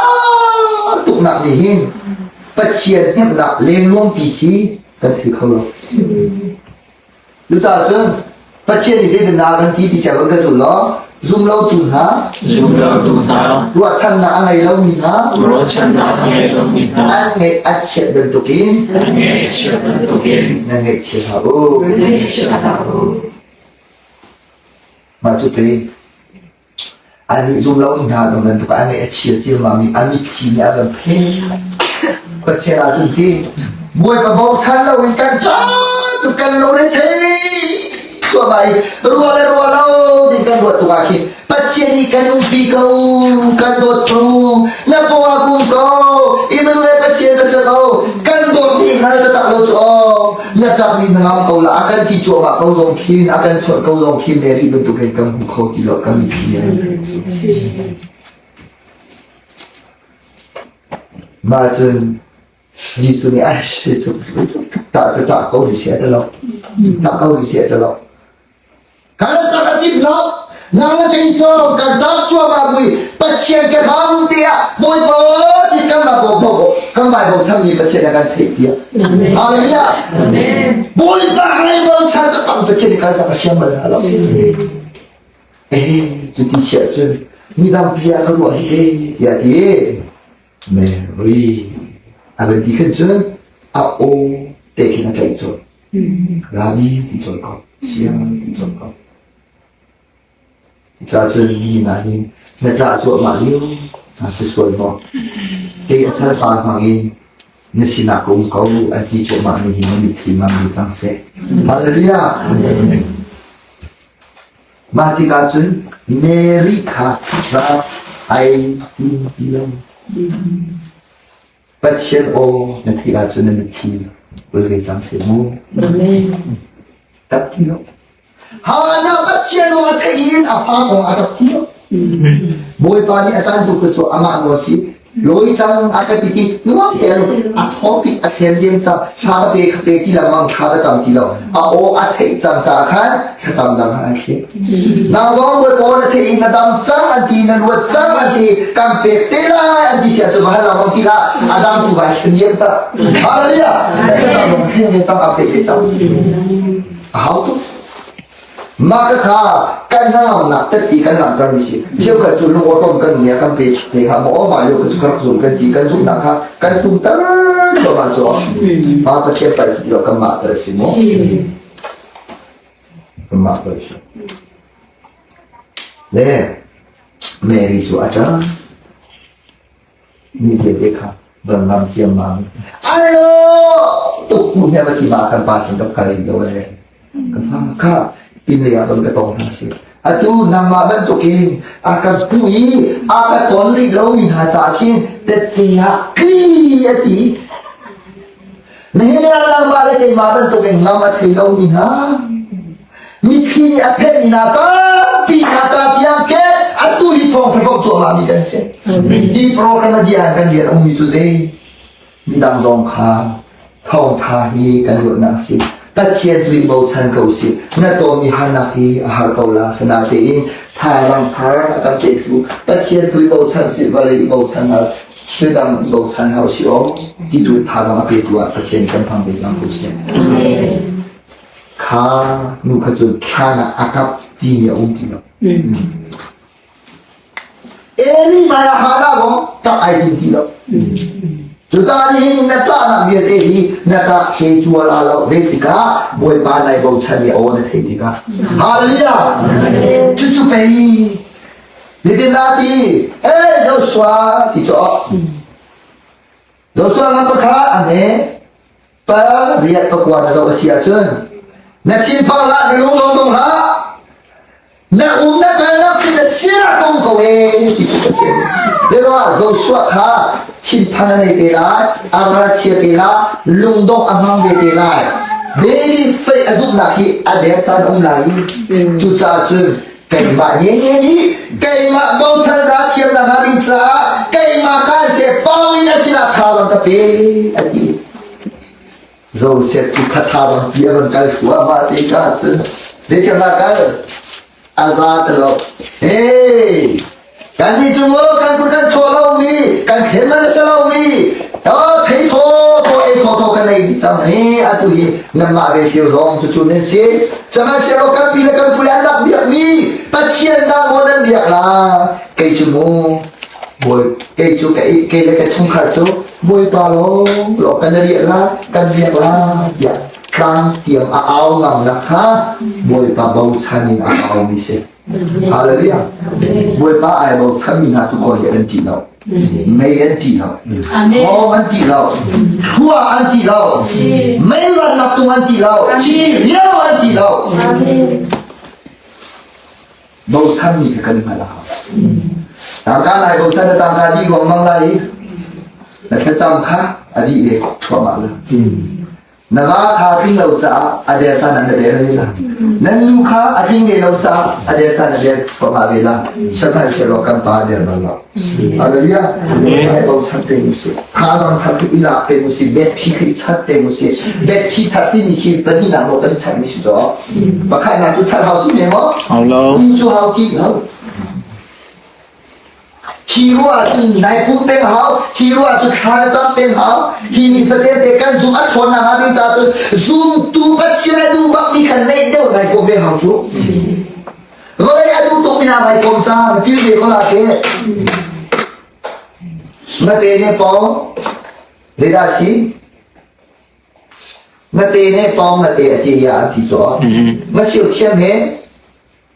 tuknak nih hin Pathian hnemhnak lengluangpi khi kan thei kho lo. Cucaah cun Pathian nih zeitindah a kan ti ti sianginn ka zul law zum lotu hna zum lotu hna ruahchannak a ngei lomi hna ruahchannak a ngei lomi hna an ngaih a chiat bantukin an ngaih a chiat bantukin nan ngaihchia hlah u. Nan ngaihchia hlah u. Mah cu pei Annih zum lomi hna dang bantuk ah a ngaih a chia ciammam i a mitthli nih a van phen. Khuachia ahcun ti Bawipa bochan loin kan ṭa tuk kan lungre thei thluahmah i ruah le ruah lo ding kan ruah tuk ah khin Pathian nih kan umpi ko, kan dawt ko, na pawng ah kum ko, Emmanuel Pathian ka si ko, kan dawt ti hngal taktak lo cu aw, na ṭapmi na ngam ko la, a kan ti cuahmah ko zong khin, a kan chawnh ko zong khin Mary bantukin kan hmu kho ti lo, kan mitthli Mah cun Jesuh nih a si cu ṭah cu ṭah ko rih seh ti lo, ṭah ko rih seh ti lo. Kan tak a timh lo. Nang le kei cu kan tak cuahmah bui Pathian ke hram tiah Bawipa ti kan mah bo bo kan mai bochan mi Pathian a kan theih piak. Hallelujah. Bawipa kan i bochan tak Pathian nih kan tak a siam bal hna lo. Eh cuti chiah cun midang pi ah ka ruah hi te tiah ti Mary a van ti khan cun a aw te khin a tlaih colh. Rabi ti colh ko. Sia ti colh ko. Cucaah cun mi hna nih na ṭah cuahmah lio na si sual maw? Kei a salpa hmangin na sinah ka um ko an ti cuahmah mi hi na mitthli mang ni cang seh. Hallelujah! Mah tikah cun Mary kha rak ai tim ti lo. Pathian aw na theih ahcun na mitthli ul ve cang seh mu. Rak ti lo. Hana Pathian aw a theih in a fa kong a rak ti lo. Bawipa nih a caan tu kha cu amah nawl si lawi cang a ka ti ti nuam te lo a thawpik a thlen diam cang thla ka pe ka pe ti lengmang thla ka cam ti lo a aw a theih cang caah khan thlacam dang an thlen Nang zong Bawipa na theih i na dam cang an ti na luat cang an ti kan pek te lai an ti sia cu va hal lengmang ti hlah a dam tu vai hrim diam cang Hallelujah na thlacam zong thlen diam cang a pe te cang a hau tuk mah ka kha kan hnangamnak tatti kan langhter mi si cheukhat cu lung awtom kan nia kan pe te kha maw mah lio ka cu ka rak zum kan ti kan zumhnak kha kan tumter thluahmah cu pa Pathian pal si lo kan mah pal si mu Mah kan si. Le Mary cu a ṭang. Mi vialte kha van ngam ciammam. Alo! Tuk tu he va ti ma kan pa sin ka kal in do le. Ka fa kha pin lei ah ban ka tong hna si. Atu nangmah bantukin a kan hmu i a ka ton rih lomi hna caah khin tette ah kli a ti. Nihin ah nangmah le keimah bantukin ngam a thei lomi hna mitthli nih a phenhmi hna tampi hna ca tiang ke atu hi thawng tha cuahmah mi kan si. Hi program a dih ah kan rian a ummi cu zei midang zong kha thawngtha hi kan ruahnak si. Pathian tu in bochan ko si. Na tawmi harnak hi a har ko la sanatein thazaang thar a kan petu Pathian tu i bochan si vawlei i bochan hna Thil dang i bochan hau si aw ti tu thazaang a petu ah Pathian kan hmang ve cang ko seh. Kha nu kha cun thlan ah a kap timi a um ti lo. Eli hmai ah Hannah zong ṭap ai tim ti lo. Cucaah nihin na ṭahnak vialte hi na ṭah ce cual a lo zeitikah Bawipa nai bochan i aw na theih tikah. Hallelujah! Cucu pei Zeitindah ti? Hey Joshua ti cu Joshua ngan pakha a hme pa riat pakua na zoh a si ahcun. Na thinphang hlah, na lung dong dong hlah. Na um na kalnak khi na sia ko ko e ti cu Pathian. Zeruah Joshua kha thinphan a nei te lai, a ralchia te lai, lungdongh a hmang ve te lai. Daily faith a zumhnak hi a der caan um lai i cucaah cun keimah nge nge nih keimah bochan dah thiamnak hnga ding caah keimah kan se pau in a sinah thazaang ka pe a ti. Joseph cu kha thazaang pi a van kal thluahmah te ka cun zeitiang dah kal a za ti lo. Hey, kan nih cu maw kan kut kan thawh lomi kan khem a si lomi oh thei thaw thaw ei thaw thaw kan ei dih cang hi atu hi nanmah ve cio zong cucu nan si sihmanhsehlaw kan pi le kan pu le an rak biakmi Pathian dah maw nan biak la kei cu mu Bawi kei cu kei le ka chungkhar cu Bawipa lawng lawng kan riah la kan biak la tiah tlang tiang a au ngamnak kha Bawipa bochan in a aumi si. Hallelujah. Bawipa ai bochan mi hna cu kawl hi an ṭih lo. Mei an ṭih lo. Thawng an ṭih lo. Thlua an ṭih lo. Mei rannak tung an ṭih lo. Chi riau an ṭih lo. Bochanmi kha kan i hngalh a hau. Tangka nai bochan na tangka dih ruangmang lai i na thlacam kha a dih ve thluahmah la. Na va kha tling lo caah a der caan ah na der ve la. Nan nu kha a tling ve lo caah a der caan a der thluahmah ve la. Sihmanhsehlaw kan pa a der bal lo. Hallelujah. Ai bochan peng usih. Thazaang thar khi i lak peng usih. Betthi khi i chat peng usih. Betthi chat timi khi pahnihnak maw kan i chatmi si caw. Pakhatnak cu chat hau ti ne maw? Hau lo. Ti cu hau ti lo. Hi ruah cun nai pum peng hau, hi ruah cu thla na cam peng hau, hi ni fatin te kan zum a ṭhawn nak hnga ding caah cun zumtu Pathian a duh bak mi khan neih deuh nai kom peng hau cu. Vawlei a duh tuk mi hna nai kom ca na pil ve ko la ke. Na te ne pawng zeidah si? Na te ne pawng na te a ci ya an ti caw. Na siu thiam he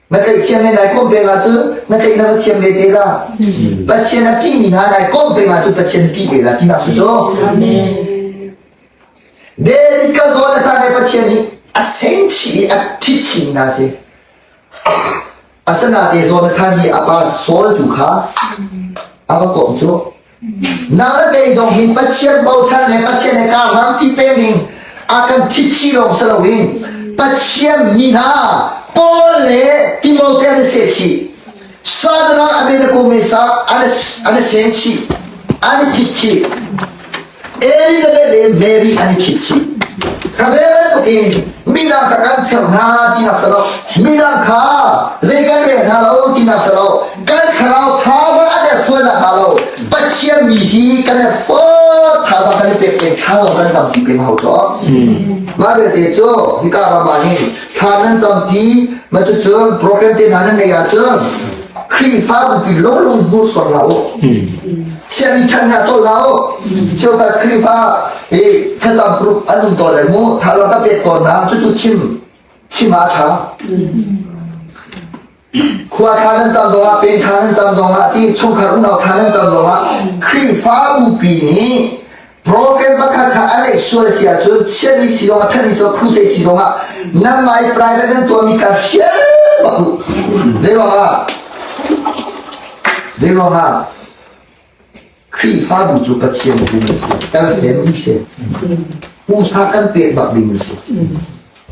na tlaih thiam he nai kom peng ahcun na tlaih na va thiam ve te la. Pathian a ṭihmi hna nai kom peng ahcun Pathian ṭih ve la tinak si caw. David ka zawn a than i Pathian nih a sen chih i a ṭhit chin hna si. Asinain Jonathan nih a pa Saul tu kha a va kawm cu. Nang le kei zong hi Pathian bochan le Pathian he karhlang ti peng in a kan ṭhitthi lawng si loin Pathian mi hna Paul le Timote an i sehchih. Shadrach, Abednego, Meshach an i senchih, an i ṭhitchih. Elizabeth le Mary an i ṭhitchih. Ka bantuk in midang kha kan phelh hna tinak si lo. Midang kha zei kan rel hna lo tinak si lo. Kan thlarau thazaang an erfualnak hnga lo. Pathian mi hi kan erfual thazaang kan i pek peng thla zong kan cam ti peng hau cu. Mah vialte cu hika ram ah hin thla nan cam ti ma cucun program te hna nan neih ahcun Khrihfabu pi lawng hmu sual hlah u. Sianginn ṭhan hna tawl hlah u. Cheukhat Khrihfa i thlacam group an um tawn lai mu. Tha ka pek tawn hna. Cucu chim chim ah a ṭha. Khua thla nan cam zongah, pen thla nan cam zongah, ti chungkhar unau thla nan cam zongah, Khrihfabu pi nih program pakhat kha a neih sual a si ahcun chiatmi si zongah ṭhatmi si zongah crusade si zongah nangmah i private nan tuahmi kha hrial bak u. Zeiruangah? Zeiruangah? Khrihfabu cu Pathian bu a si. Kan family si. Pusa kan pek bak ding a si.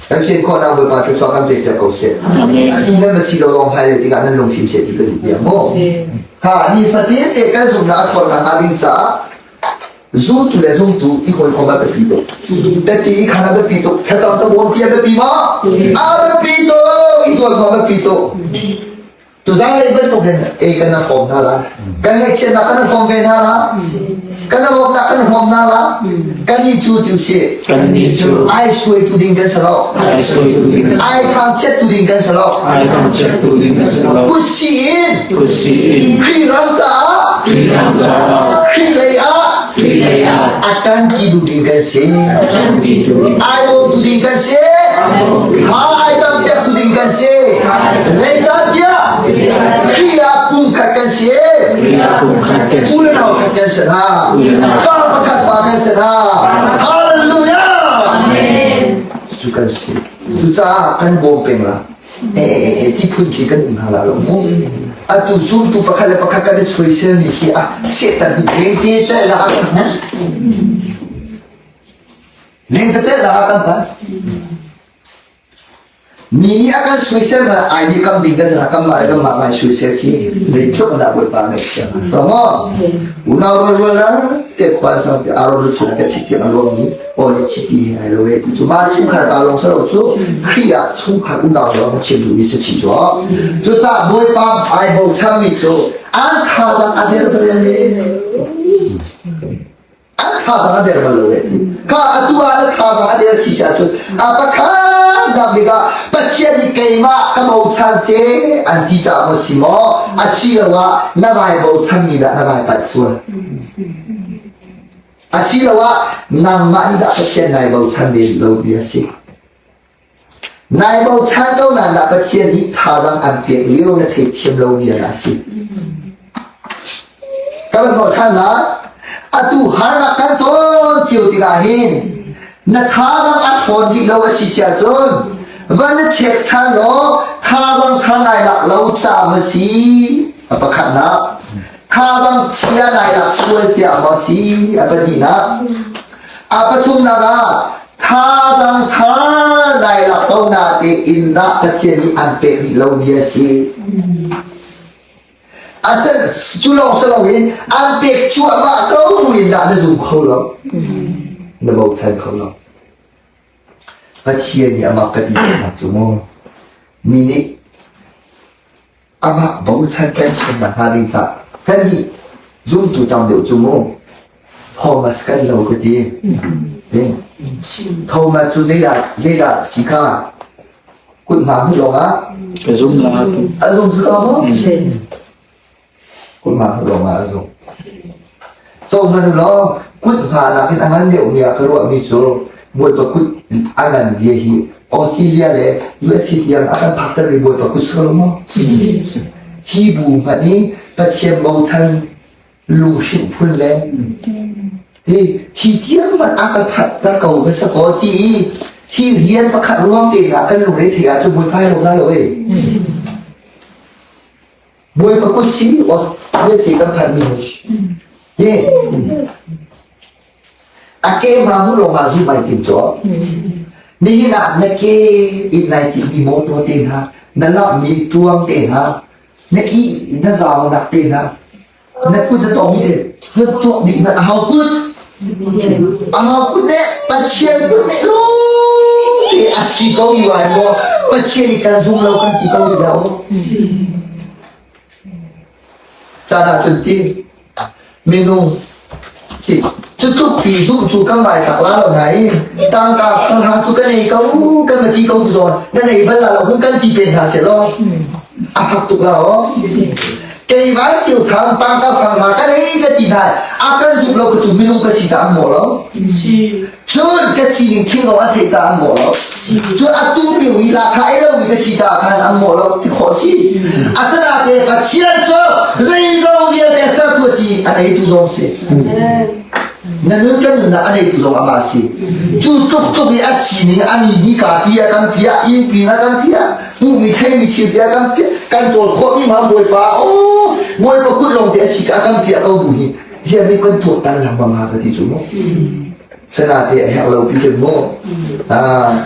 Kan thian khawhnak Bawipa thluachuah kan pek piak ko seh. Atu nan va si lo lawng hmailei tikah nan lungfim seh ti ka zumh piak mu. Ha ni fatin te kan zumhnak a ṭhawnnak hnga ding caah Zumtu le zumtu i hawikom a biapi tuk. Tette i khan a biapi tuk. Thlacam ta bawm ti a biapi maw? A biapi tuk. I zual a biapi tuk. Tuzan lei bantuk hin ei kan na hrawm hna la. Kan ngaihchiatnak kan hrawm ve hna la. Kan lawmnak kan hrawm hna la. Kan nih cu ti usih. Kan nih cu. Ai suaitu ding kan si lo. Ai suaitu ding kan si lo. Ai thangchiattu ding kan si lo. Ai thangchiattu ding kan si lo. Kutsi in. Kutsi in. Khrih ram caah. Khrih ram caah. Khrih lei ah. Khrih lei ah. A kan ti duh ding kan si. A kan ti duh ding. Ai tu ding kan si. Ha ai tam piak tu ding kan si. Zeicahtiah Khrih ah pumkhat kan si. Khrih ah pumkhat kan si. Unau khat kan si hna. Pa pakhat fa kan si hna. Hallelujah. Amen. cu kan si. Cucaah kan bawm peng la. E e e ti phun khi kan um hna la lo mu. Atu zumtu pakhat le pakhat kan i soiselmi khi a Satan lengte celh la a kan hman. Lengte celh la a kan hman. Mi nih a kan soisel hna ai nih kam ding kan si kam mah le kan mah ngai soisel si zeitluk dah Bawipa ngaihchia hnga so maw unau rual rual la te khua sang te aro lu chung ka chit tiang a ruang ni aw le chiti ai lo e cu ma chungkhar ca lawng salo cu Khrih ah chungkhar unau lawng chim duhmi si chi cu cucaah Bawipa ai bochan mi cu an thazaang a der bal le An thazaang a der bal lo e. Kha atu ah na thazaang a der si si ahcun a pakhat nak bik ah Pathian nih keimah ka bochan se an ti caah maw si maw asiloah na vai bochanmi dah na vai palh sual. Asiloah nangmah nih dah Pathian nai bochan ve lo bia si. Nai bochan ko nain dah Pathian nih thazaang an pek lio na theithiam lo bia dah a si. Ka van hnawh ṭhan lai. Atu harnak kan ton cio tikah hin na thazaang a ṭhawn rih lo a si si ahcun va na check ṭhan law thazaang thar nai lak lo ca ma si a pakhatnak thazaang chia nai lak sual cia maw si a pahnihnak A pathumnak ah thazaang thar nai lak ko na tein dah Pathian nih an pek rih lomi a si. Asen cu lawng si loin an pek cuahmah ko buin dah na zum kho lo. Na bochan kho lo. Pathian nih amah ka ti nak cu mu. Mi nih Amah bochan kan thiam nakhnga ding caah kannih zumtu tam deuh cu mu Thomas kan lo ka ti. Thomas cu zeidah zeidah si kha kut hma hmu lawng ah ka zum la a zum cu maw kut hma hmu lawng ah a zum so hman law kut hma nakin a ngan deuh mi ah ka ruah mi cu Bawipa kut a ngan zia hi Australia le USA tiang a kan phakter mi Bawipa kut si lo maw? Hi bu hmanh hi Pathian bochan lunghrinh phun le hi hi tiang hmanh a kan phakter ko ka sa ko ti i hi rian pakhat ruang te hna kan lungre thei ahcun Bawipa hi lo lo ei. Bawipa kut si USA kan phanh mi hi. A ke hma mu lawng ah zum ai tim cu. Nihin ah na ke in nai citmi motor te hna, na lamhmi ṭuang te hna, na i na zaunak te hna, na kut na tawngmi te na tuak dih hmanh a hau kut. A hau kut ne Pathian kut ne lung te a si ko mi ai maw Pathian i kan zum lo kan ti ko rih lo. Caan ah cun ti minung hi cu tluk pi zumh cu kan ngai tak la lo nain tangka hna cu ka nei ko kan va ti ko zawn na nei bal la lo hun kan ti pe hna se law a fak tuk la o keimah cio thang tangka fang hna ka nei ka ti hna a kan zumh lo ka cu minung ka si ca an maw lo Cun ka sining thil zong an theih caah an mawh lo. Cun atu lio i lahkhah ei lomi ka si caah khan an mawh lo ti khawh si. Asinain Pathian cu zeizong vialte sertu a si, a neitu zong si. Na nun kan nunnak a neitu zong amah a si. Cu tluk tluk i a sining a mi ni ka pi a kan piah, inn pin a kan piah, hmuhmi theimi thil pi a kan piah, kan cawl khawhmi ma Bawipa, oh, Bawipa kut lawng te a si ka a kan piah ko bu hi. Ziah mi kan tuaktan lengmang ha ka ti cu mu. Sana te a herh lo pi kan mu.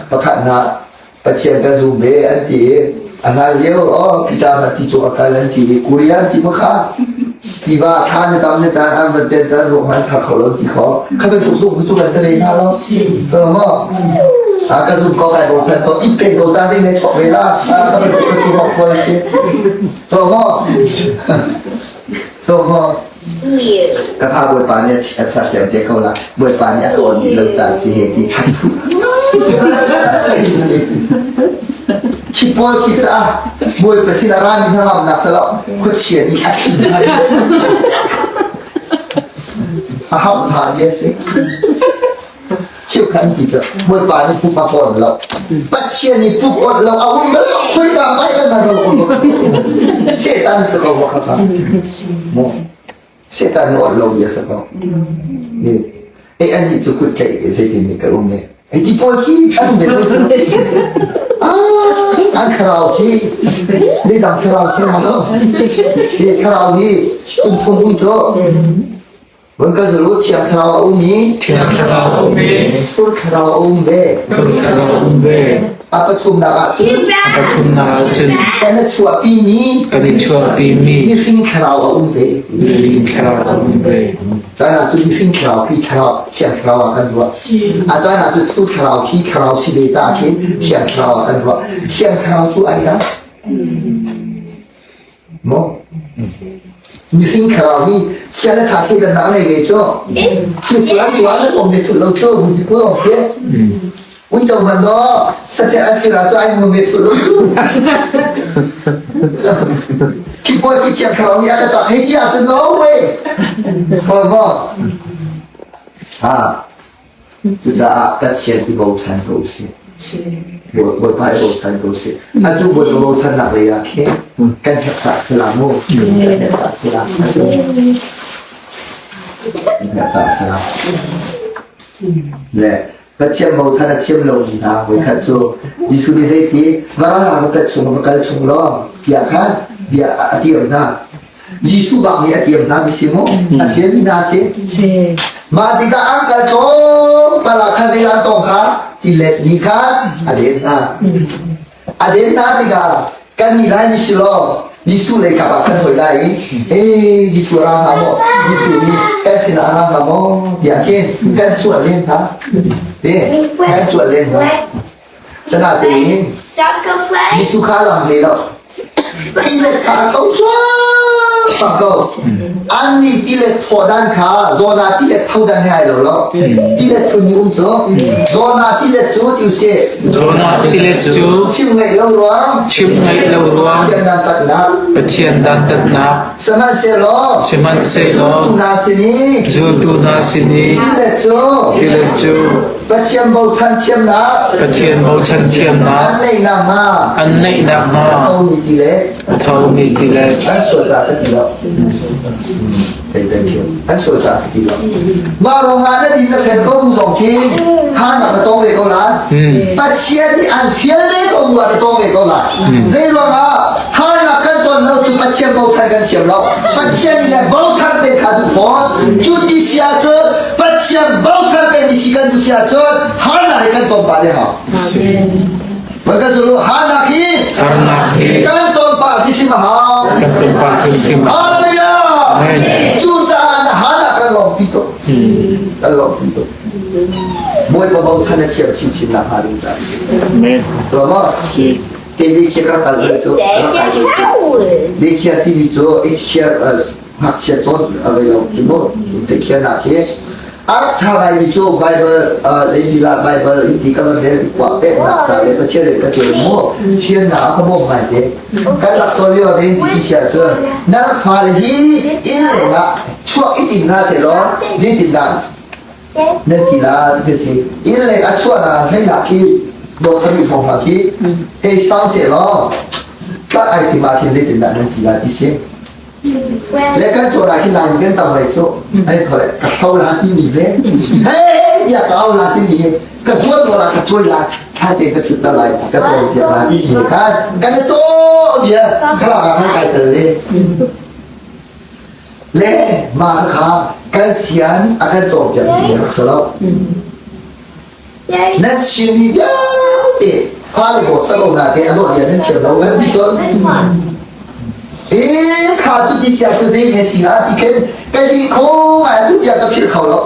Pakhat na Pathian kan zum ve an ti i a hlan lio oh Peter na ti cu a kal an ti i Korean ti ma kha tiva thla na cam na caan an van ten caan ruak man char kho lo ti kho kha bantuk zung cu kan tare hna lo so mo a ka zum ko kai bo chan ko i pe ko ta ding ne chok ve la ka bantuk ka chu rok ko si so mo so mo Ka fa Bawipa nih a sersiam te ko la. Bawipa nih a ka on lo caan si he ti khan thu. Khi pawl khi caah Bawipa sin a rami hnangamnak salo khuachia nih a thin a hauh hna ti a si. Cheukhat an ti cu Bawipa nih pup a kawn lo. Pathian nih pup awt lo a um lo khuika mai kan hna lo Satan si ko ma kha mo Satan nih awt lo bia si ko. E an nih cu kut tlaih zeitin nih ka um ne. Hei ti pawl khi an ve ko cu. Ah, an thlarau khi zeidang thlarau si ma lo. Hi thlarau hi kum thum um cu. Vun ka zulu thiang thlarau a um i Thiang thlarau a um i Thur thlarau a um ve. Thur thlarau a um ve. A pathumnak ah cun A pathumnak ah cun kan i chuahpimi kan i chuahpimi mihring thlarau a um ve. mihring thlarau a um ve. Caan ah cun mihring thlarau khi thlarau thiang thlarau ah kan ruah. A caan ah cun thur thlarau khi thlarau si ve caah khin thiang thlarau ah kan ruah. Thiang thlarau cu ai dang. Maw? Mihring thlarau hi chia le ṭha thleidannak nei ve cu. Thil sual an tuah an om ve thulh lo cu bu ti pu khi. Uico hmanh daw sapiah an thil ah cu ai mu ve thulh lo cu. Khi pawl khi thiang thlarau nih a ka cak hei ti ahcun no way. Khawl maw? Ha. Cucaah Pathian i bochan ko usih. Bawipa i bochan ko usih. Atu Bawipa bochannak lei ah khin kan herh si la mu. Kan herh si la. Kan herh si la. Le Pathian bochan a thiam lomi hna voikhat cu Jesuh nih zeiti va va kal chung va kal chung law tiah khan bia a tiam hna. Jesuh bak nih a tiam hna mi si mu a thian mi hna si mah tikah an kal tlawmpal ah khan zei an tong kha tilet nih khan a den hna a den hna tikah kan nih lai mi si law Jesuh lei kap ah kan hoi lai i ee Jesuh ra hnga maw Jesuh nih kan sinah ra hnga maw tiah khin kan cuanh len hna te kan cuanh len hna Sinain Jesuh kha lam hlei lo. Tilet kha a ko cuahmah ko. Annih tilet thawhdan kha Jonah tilet thodan he ai lo lo. Tilet phun nih um cu. Jonah tilet cu ti usih. Jonah tilet cu chim ngaih lo ruang chim ngaih lo ruang Pathian dantatnak Pathian dantatnak Sihmanhsehlaw Sihmanhsehlaw zultu hna sin i zultu hna sin i tilet cu tilet cu Pathian bochan thiamnak Pathian bochan thiamnak an neih nakhnga an neih nakhnga a thomi ti le a thomi ti le an sual caah si ti lo. An sual caah si ti lo. Mah ruangah na din na fel ko mu zong khi harnak na tong ve ko lai. Pathian nih an fial ve ko mu ah na tong ve ko lai. Zei ruangah harnak kan ton lo cu Pathian bochan kan thiam lo. Pathian nih le bochan pe kha duh fawn. Cu ti si ahcun Pathian bochan pe mi si kan duh si ahcun harnak hi kan ton pah le hau. Kan zulu harnak hi harnak hi kan ton pah hrimhrim a hau. Kan ton pah hrimhrim a hau. Hallelujah. Amen. Cucaah na harnak kan lawmpi tuk. Kan lawmpi tuk. Bawipa bochan na thiam chinchin nak hnga ding caah si. Amen. Rama. Si. Ke daycare rak kal cu rak kai cu daycare timi cu age care ngakchia cawn a vei lo khi mu daycare nak hi a rak ṭha ngaimi cu Bible zeiti lah Bible hi ti ka van rel kuah peknak ca le Pathian le ka ṭuan mu thiannak a ka bawm ngai te kan rak cawn lio zein ti ti si ahcun nan fale hi inn lengah chuak i tim hna sehlaw zeitindah nan ti la ti si inn leng a chuahnak hleinak khi dawt sarih hrawng hna khi hei sang sehlaw tlak ai tim ah khin zeitindah nan ti la ti si Le kan cawn ah khin Laimi kan tam lai cu an i thawh le ka hlo la timi ve hei bia ka au la timi he ka zuan lo la ka cawi la tha te ka thut lai ka cawn piak la timi he khan kan i caw bia khala ah khan kai tel le le ma kha kan sian a kan cawn piak mi rak si lo nan chimmi vialte fale bawt salo na te a dawh zia nan thiam lo kan ti cun e kha cu ti sia cu zei ne si la ti khen ka li kho ngai tu tiang ka philh kho lo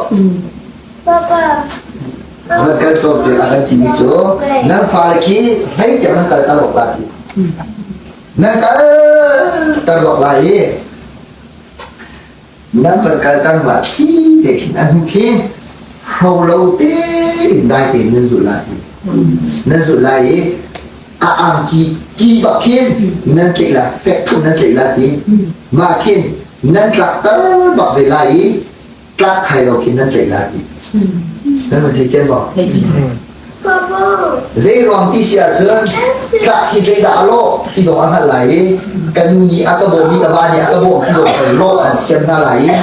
na kan sawm te a kan timi cu nan fale khi hlei tiang nan kal tar awk la ti nan kal tar awk lai i Nan van kalter mah thi te khin a hnu khi hro lo tein dai tein nan zulh lai. Nan zulh lai i a angki ki bak khin nan tlaih lai, fek thum nan tlaih lai ti. Mah khin nan tlakter bak ve lai i tlak thai lo khin nan tlaih lai ti. Nan van thei cian maw? Zei ruang ti si ahcun tlak hi zeidah a lawh ti zong a hngalh lai i ka nu nih a ka bawm i ka va nih a ka bawm ti zong kan lawh an thiam hna lai i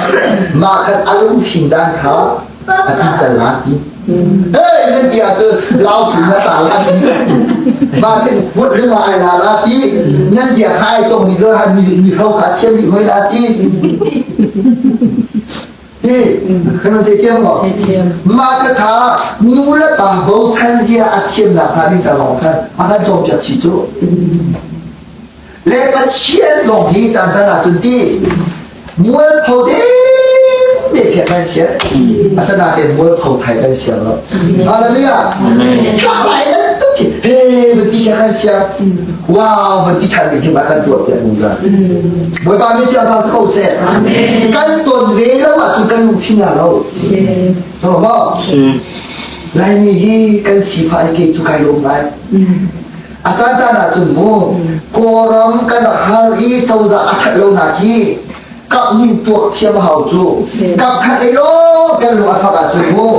mah khan a lungfim dan kha a pi cal la ti. Hey! Nan ti ahcun lau pu na ta la ti. Ma tin huat lung ah ai la la ti. Nan zia kha ai cong mi lo han mi mi hro kha thiam mi hoi la ti. Ti kan te thiam ko. Ma ka tha nu le pa bochan zia a thiam nak hnga ding ca lawng khan a kan cawnpiak chih cu. Le Pathian zong hi caan caan ahcun ti mualpho ding te khi kan sian. Asinain mualpho thai kan siang lo. Hallelujah. Ka lai nan tuk khi he bati kha kan siang. Wow, bati than ding khi ma kan tuah piak zungzal. Bawipa min chiang thang si ko seh. Kan ton ve lo ahcun kan lungfim la lo. So maw? Laimi hi kan sifah ke cu kai lawm lai. A caancaan ahcun mu Kawlram kan rak har i cozah a ṭhat lonak hi kap ning tuak thiam a hau cu. Kap khat ei law kan lung a fak ahcun mu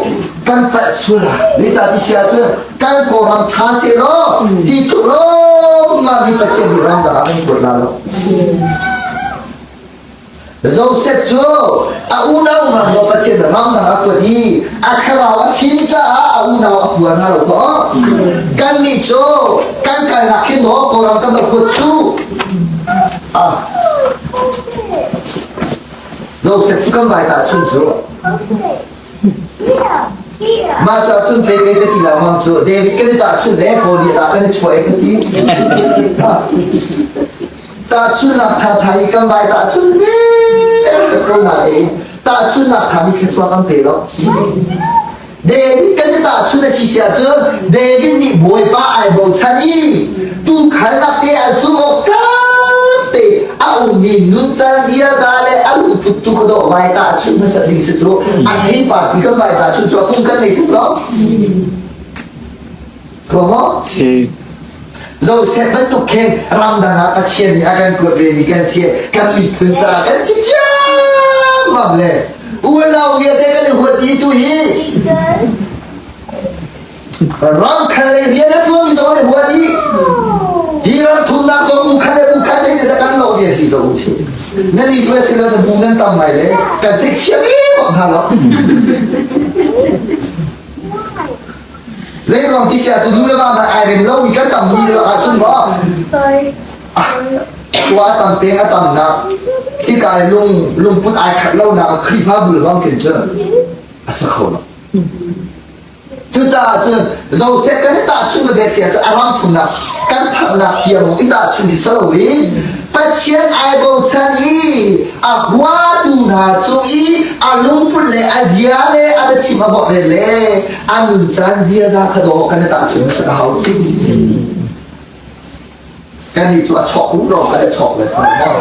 kan palh sual la. Zeicah ti si ahcun kan Kawlram ṭha seh law ti tuk law mah mi Pathian nih ramdang ah kan kuat la lo. Joseph cu a unau hna maw Pathian ramdang a kuat i a thlarau a fim caah a unau a hua hna lo kaw. Kannih cu kan kalnak hin maw Kawlram kan va kuat cu. Ah. Joseph cu kan vai tahchun cu. Mah ca cun pei kei ka ti lengmang cu David kan i tahchun le Goliath ah kan i chuah i ka ti. Tahchunhnak ṭhaṭha i kan vai tahchun ber ko nain tahchunhnak ṭha mi thluachuah kan pe lo. David kan i tahchun a si si ahcun David nih Bawipa ai bochan i tuukhalnak te a zumh awk tlak te a ummi nuncan ziaza le a lungput tu kha dawh vai tahchunh hmasat ding si cu a theipa pi kan vai tahchun cu a kum kan nei tuk lo. Ko Si. Joseph bantuk khin ramdang ah Pathian nih a kan kuat ve mi kan si kan miphun caah kan ti ciammam le unau vialte kan i huat ti tu hi ram khal le rian a tuan mi zong an i huat i hi ram thumnak zong bu khat le bu khat zei te kan lo bia hi zo u nan i tuai sila na bu nan tam ngai le kan sik chiam i bak hna lo. Zeiruang ti sia cu nu le va hmanh ai rem lomi kan tam mi lakah cun maw tua a tam peng a tamnak hika lung lungput ai khat lonak Khrihfabu le bang khin cun a si kho lo. Cucaah cun Joseph kan i tahchunh le bek sia cu a ram thumnak kan phaknak tiang i tahchunh ti si loin Pathian ai bochan i a huatu hna cung i a lungput le a zia le a biachim a bawk le a nuncan ziaza kha dawh kan i tahchunh hmasat a hau si. Kannih cu a chok rum kan i chok le sang maw.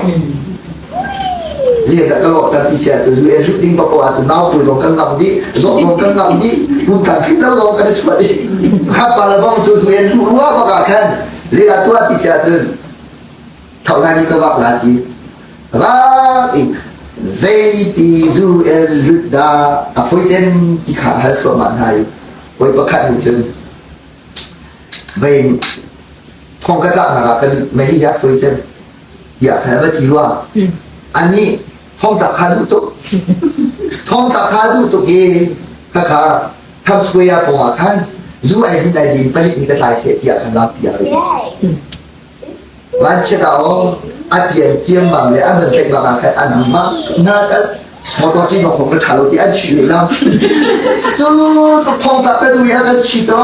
Zia dah ka lawh kan ti sia cu zu e lut ding papoh ahcun nau pul zong kan ngam dih, zawh zong kan ngam dih, hmun kan phit lo zong kan i chuah dih. Khat pa le bang cu zu e luh rua bak ah khan zeidah tuah ti sia cun Thau ngai ka vak la ti. Vak in zeiti zu el lut dah a foi cem ti kha hal thluahmah hna i hawi pakhat nih cun vein thong ka tlaknak ah kan mei hi a foi cem tiah khan va ti rua. Ani thong tlak kha duh tuk. Thong tlak kha duh tuk i khakha Tham Square pawng ah khan zu ai hin ai din palik nih ka tlai seh tiah khan lampi ah Vanchiat ah aw a pian ciammam le an van tlaih bak ah khan an mah na kan motor cin bak na ṭha lo ti an chih lehlam. Cu thong tak kan ui ah kan chih to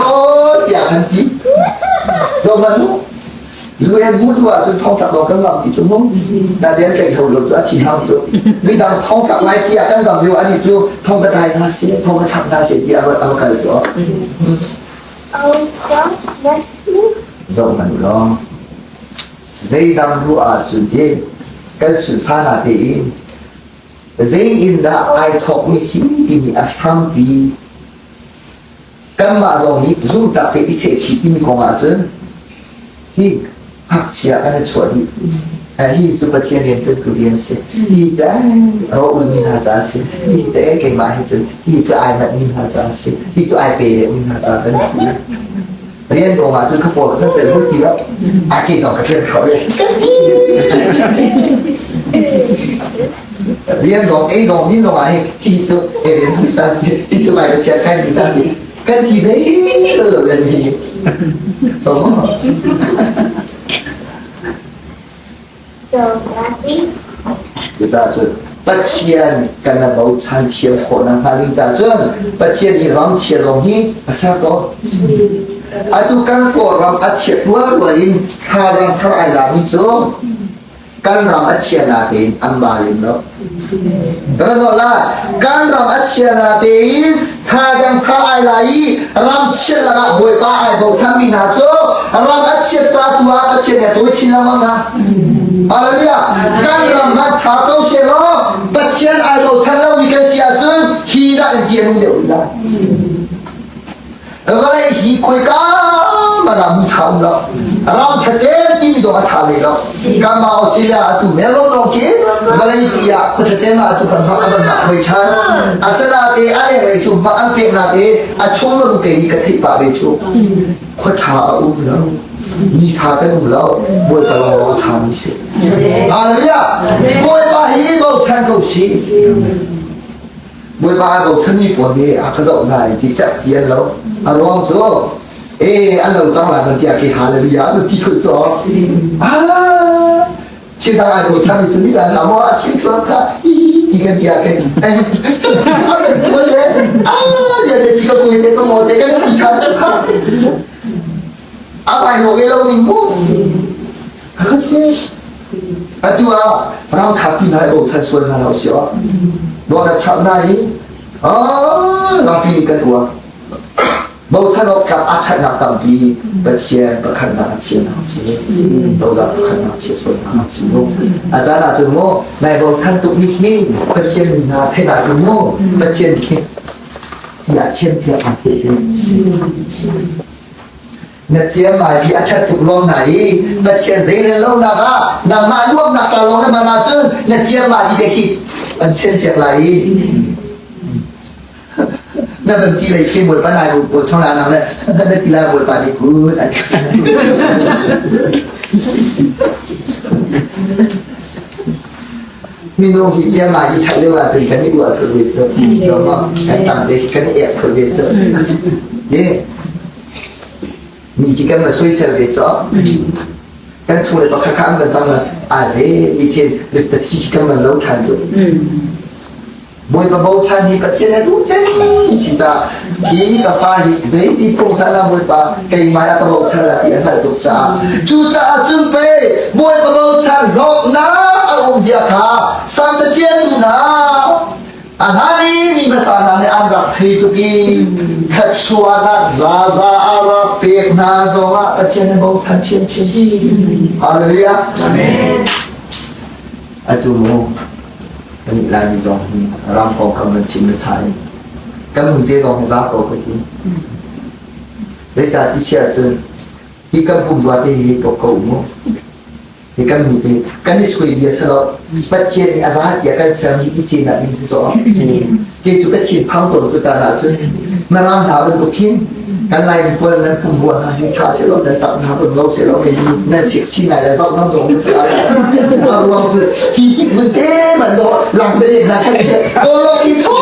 tiah kan ti. Zo man mu. Zu en mu tu ahcun thong tak lawng kan ngam ti cu mu. Na den tlaih kho lo cu a thi hau cu. Midang thong tlak lai tiah kan zam lio ani cu thong ka tlai hna seh thong ka thlak hna seh tiah a va kal cu. Zoh hmanh u law, zeidang ruah ahcun hin kan sunsa hna tein zei in dah ai thawkmi si timi a hrampi kanmah zong nih zumhtlak te i sehchih timi kong ahcun hi ngakchia kan i chuah dih. Hi cu Pathian rian ṭuantu rian a si. Hi cu ro ulmi hna ca a si. Hi cu keimah hi cu hi cu ai manhmi hna ca a si. Hi cu ai pe deuhmi hna ca kan ti. Rian dawm ahcun ka pawl kan tel ti lo. A ke zong ka ṭian kho le. Rian zong ei zong din zong ah hi hi cu rian mi ca si. Hi cu mai ka sian kai mi ca si. Kan ti ve lo le ni. Cucaah cun Pathian kan na bochan thiam khawh nakhnga ding caah cun Pathian nih ram chia zong hi a ser ko. Atu kan Kawlram a chiat rualrual in thazaang thar ai lami cu kan ram a chia natein an ba lem lo. Kan nawh la, kan ram a chia natein thazaang thar ai la i ram chiat lakah Bawipa ai bochanmi hna cu ram a chiat ca tu ah Pathian nih a cawi chin lengmang hna. Hallelujah! Kan ram hmanh tha ko sehlaw Pathian ai bochan lomi kan si ahcun hi dah in ti a nung deuh rih lai. Vawlei hi khoika mana mu tha um lo. Ram thacem timi zong a tha lei lo. Kanmah Australia atu Melbourne zong khi vawlei pi ah khua thacem ah atu kan hmak a ban nak hoi than. Asana te a le lei cu hmak an pek na te a chung lo ke ni ka theih pah ve cu. Khua tha a um lo. Ni tha kan um lo. Bawipa lawng lawng tha mi si. Hallelujah. Bawipa hi bochan ko si. Bawipa aa bochanmi pawl nih a ka zoh hna i ti cep ti an lo. A ruang cu ee an lo cang lai ban tiah khi hallelujah an ti thul cu. Ah thil dang ai bochanmi cu nizan hlah maw a thil thuam kha hi ti kan ti ah khin eh a kan kual le ah ya le si ka kui te ka mo te kan ti than cu kha a pai ho ke lo ning mu ka si atu ah ram thapi nai o chan sual hna lo si o do na chap na hi ah rapi nih kan uar bochan awk tlak a thatnak tampi Pathian pakhatnak a chia nak si cozah pakhatnak chia sual nak si mu a caan ah cun mu nai bochan tuk mi khi Pathian hna theih ah cun mu Pathian khi tiah chian piak ang si Na ciammai hi a ṭhat tuk lawng na i Pathian zeirel lonak ah nangmah nuamnak ca lawng na hman ahcun na ciammai hi te khi an chianpiak lai i na van ti lei khi Bawipa nai bawi chong la nang le na ti lai Bawipa nih kut an Minung hi ciammai hi ṭhat lio ahcun kan i uah thlu ve cu kan tam te kan i ek thlu ve cu Mi ki kan va soisel ve caw. Kan chung le pakhat kha an van cang la aze mi khin rit thi kan van lo than cu. Bawipa bochan hi Pathian he duh cem si ca hi ka fa hi zeiti phung sa la Bawipa keimah la ka bochan la ti a hngalh tuk caah cucaah cun pe Bawipa bochan hlawknak a um zia kha Sam cathian tu hna A hlan i mi hmasa hna nih an rak thei tuk i thluachuahnak zaza a rak pek hna zongah Pathian nih bochan ṭhiamṭhiam. Hallelujah. Amen. Atu mu kan i Laimi zong hi ram kongkam kan chim na chah in kan nu te zong hi za ko ka ti. Zeicah ti sia cun hi kan pum te hi tok ko mu. Hi kan mi te kan i suai bia si lo Pathian nih a za tiah kan sermi i cin ah ding cu to ke cu ka thin phang tawn cu caan ah cun Mirang hna bantuk khin kan lai puan nan pum bua hna hi tha se lo nan tak hna pun zo se lo nan sik si ngai le zoh nam dong se la a ruang cu hi tik mun te man do lang te na khan ko lo ki chu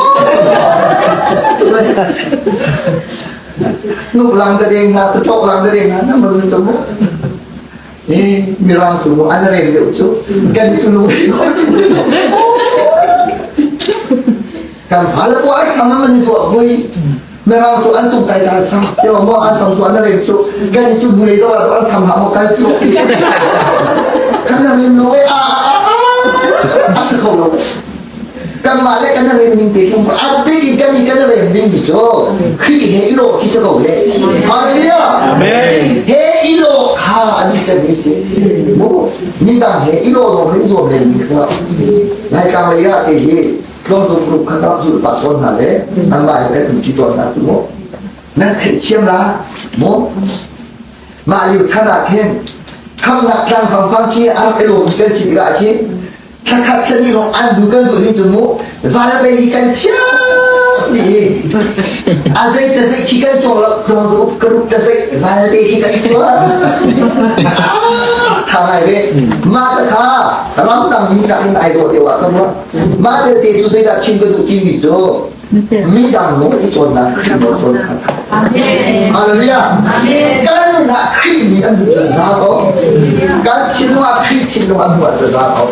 nuk lang te ding na chok lang te ding na na mun chu mu Mirang cu an rel deuh cu kan cu lung kan hal ko ai sang man ni zuah voi Mirang cu an tung tai dan sang yo mo an sang tu an rel cu kan cu bu le zo an sam ha mo kan ti kan rel no e a a a se kho lo kanmah le kan rem ning te kum a bik in kan kan rem ding mi cu Khrih he i lawh khi si ko le Hallelujah Amen he i lawh kha an cem mi si mu midang he i lawh zong i zuam len mi kha nai ka lei ah ke hi tlawng zung group kha rak zul pah tawn hna le anmah he kan um ṭi tawn hna cu mu nan theih thiam la mu mah lio chan ah khin khamnak tlang fangfang khi a rak i lawm kan si tikah khin Thlakhat thlani rong an bu kan zul hin cun mu zalabei hi kan thiam dih hi a zei ta zei khi kan chuak lo tlawng zu ka rup ta zei zalte khi kan chuak tha ngai ve mah ta kha ramdang mi nak in ai dawh deuh ah ka ruah mah belte cu zeidah chim ka duh timi cu mi dang nawl i cawnnak nawl cawn kha. Hallelujah. Kan nun ah Khrih nih an hmuh za ko. Kan thinlung ah Khrih thinlung an hmuh za ko.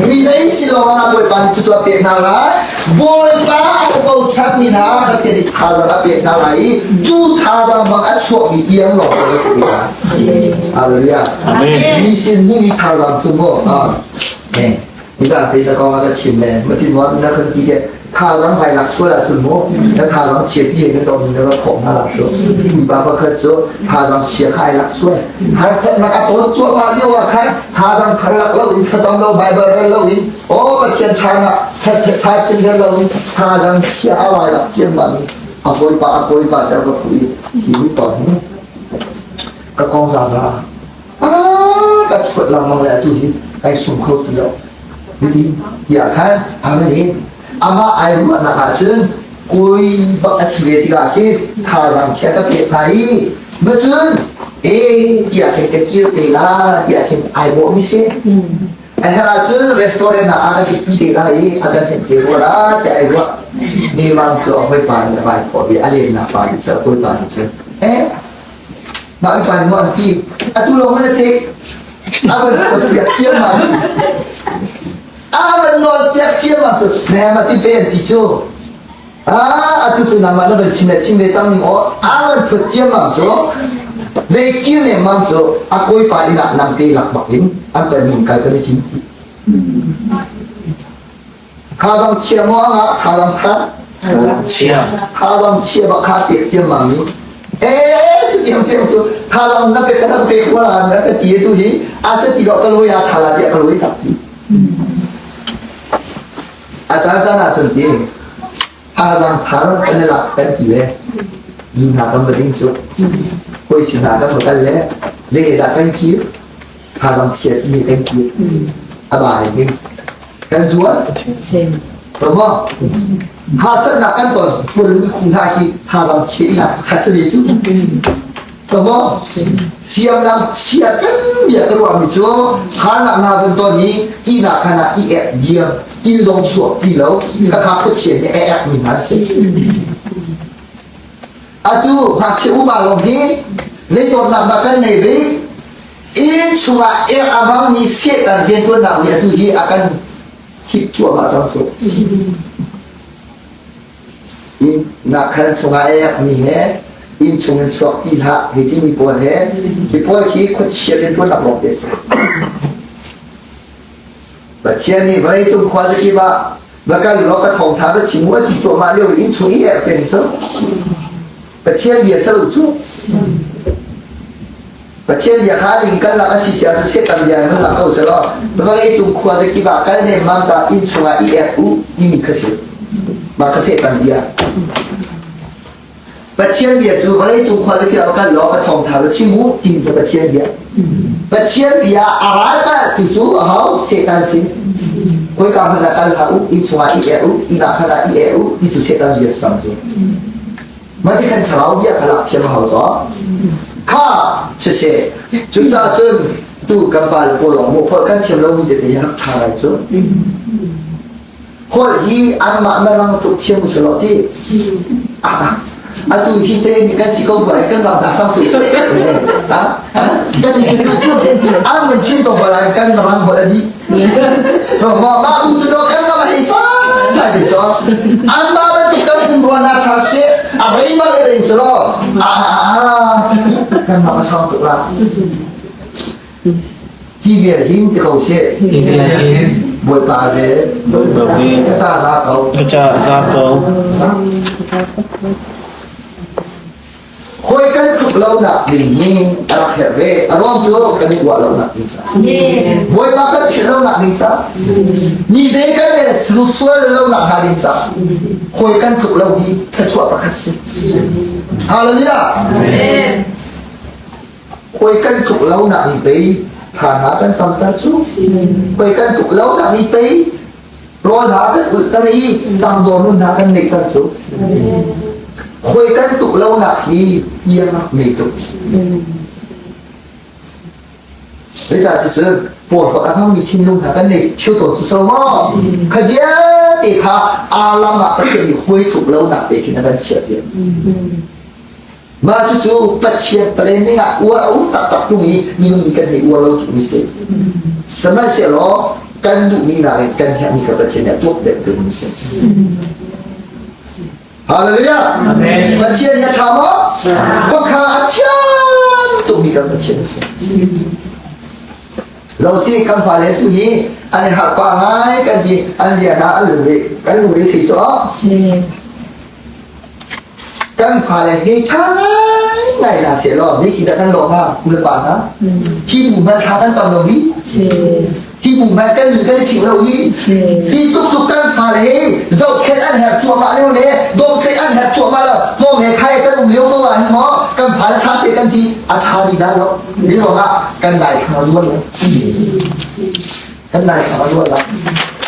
Mi zei si lawng ah Bawipa nih cucu a pek hna lai. Bawipa a bochan mi hna Pathian nih thazaang a pek hna lai i cu thazaang bang a chuakmi iang lawng a si ti lai. Hallelujah. Mi sin hmuhmi thazaang cu maw Nika te na kong a ka chim le matin wa na ka ti ke thazaang vai lak sual ahcun mu na thazaang chia pi ka tong na va khawh hna lak cu mi pa pakhat cu thazaang chia kha ai lak sual harsatnak a tawn cuahmah lio ah khan thazaang thar lak lo in thlacam lo Bible rel lo in aw Pathian tha na tha chin rel lo in thazaang chia a vai lak ciammam a hawipa a kawipa ser va fu i hi pa ka kong za za ka thuat lengmang le atu hi kai sum kho ti lo hiti tiah khan amani amah ai ruahnak ahcun kui bak a si ve tikah khi thazaang khi a ka pek hna i macun e tiah khin ka kir te la tiah khin ai bawh mi si a herh ahcun restaurant ah a ka pi te la i a kan hnemh te rua la tiah ai ruah nemang cu a hoi pa nih a vai khawh i a lennak pa nih cu a kawi pa nih cun eh Mah pa nih maw an ti? Atu lawng na theih. A van nawl piak ciammam. A van nawl piak ciammam cu ne ma ti pe an ti cu. Ah, atu cu nangmah na van chim le chim ve cang ning aw. A van thuat ciammam cu zei kir lengmang cu a kawipa inn ah nang te lak bak in an pal min kal kan i thim ti. Thazang chia maw a ngah thazang kha? Chia. Thazang chia bak kha pek ciammam mi. Eh, cu tiang tiang cu thazang na pek ka pek wala na ka ti tu hi asa ti do ka loi a thala dia ka loi tak ti. A caan caan ah cun ti thazang thar kan i lak kan ti le zu hna kan va ding cu hoi sin hna kan va kal le zei dah kan kir thazang chiat mi kan kir a bai ding kan zual Rama harsatnak kan ton pul khu hna hi thazang chia ina khat se cu Rama siamlam chia cem bia ka ruah mi cu harnak na kan ton i ina khana i ek diam in zong chuak ti lo ka kha khuachia nih a ek mi hna si atu ngakchia upa lawng hi zei dawtnak dah kan nei ve Inn chungah ek a hmangmi Satan rianṭuannak nih atu hi a kan hip cuahmah cang cu. Inn nak khan chungah ek mi he inn chung in chuak ti hlah hei timi pawl he hi pawl hi khuachia rianṭuannak lawng te a si. Pathian nih vawleicung khuazakip ah va kal law ka thawngṭha va chim u a ti cuahmah lio i inn chung i ek peng cu Pathian bia salo cu. Pathian bia kha ning kan lak a si sia cu Satan bia nan lak ko selaw vawlei cung khua zakip ah kal nemmam ca inn chungah i ek u timi kha si. Mah kha Satan bia. Pathian bia cu vawlei cung khua zakip ah kal law ka thawngtha va chim u timi kha Pathian bia. Pathian bia a ral kal tu cu aho Satan sin. Khoika hmanh ah kal hlah u, inn chungah i ek u, inn ah khan ah i ek u ti cu Satan bia si cang cu. Mah ti khan thlarau bia kha lak thiam a hau caw. Kha siseh cucaah cun tu kan pa le pawl lawng maw holh kan thiam lomi tete hi rak ṭha lai cu. Holh hi anmah na rang tuk thiam u selaw ti. Atu hi te mi kan si ko bu ai kan ram hna sang tu. Ha? Kan ni cu an mun chin to balai kan rang holh a dih. So ma ma u cu do kan ma hei sa lai bi so an ma bantuk kan pum ruan na tha se a rei ma le rei so lo a kan ma sang tuk la hi vial hin ti ko se bawipa le ka ca za ko ka ca za ko Hawi kan tluk lonak ding hi a rak herh ve. A ruang cu kan i uah lonak ding ca. Bawipa kan philh lonak ding ca. Mi zei kan rel sual lonak hnga ding ca. Hawi kan tluk lo hi thluachuah pakhat si. Hallelujah. Hawi kan tluk lonak nih pei thla hna kan camter cu. Hawi kan tluk lonak nih pei Rawl hna kan ulhter i tangdor nun hna kan neihter cu khoi kan tuk lonak hi iang nei tuk. Zeicah cucu puarpawt a hmangmi thinlung hna kan nei thil tawn cu so maw? Kha vialte kha aa lam ah Pathian nih huai tuk lonak te khin a kan chiah piak. Mah cucu Pathian planning ah uar a um taktak ṭung i minung nih kan hei uar lo tukmi si. Sihmanhsehlaw kan duhmi nakin kan herhmi kha Pathian nih a tuak deuh timi si. Hallelujah! Amen. Pathian hi a ṭha maw? Khuakha a thiam tukmi kan Pathian a si. Lo si kan fale tu hi an i harh pah ngai kan ti an zia hna an lungre kan lungre thei cu Kan fale hi ṭha ngaingai hna sehlaw zeitin dah kan lawh hnga u le pa hna? Hi bu hmanh thla kan cam lo hi? Hi bu hmanh kan kan i ṭhing lo hi? Hi tuk kan fale hi zohkhenh an herh cuahmah lio le dawtleih an herh cuahmah lo hmawng he khai kan um lio ko ah hin maw kan fale ṭha seh kan ti a ṭha rih dah lo ni ruangah kan daithlang a zual lo. Kan daithlang a zual lo.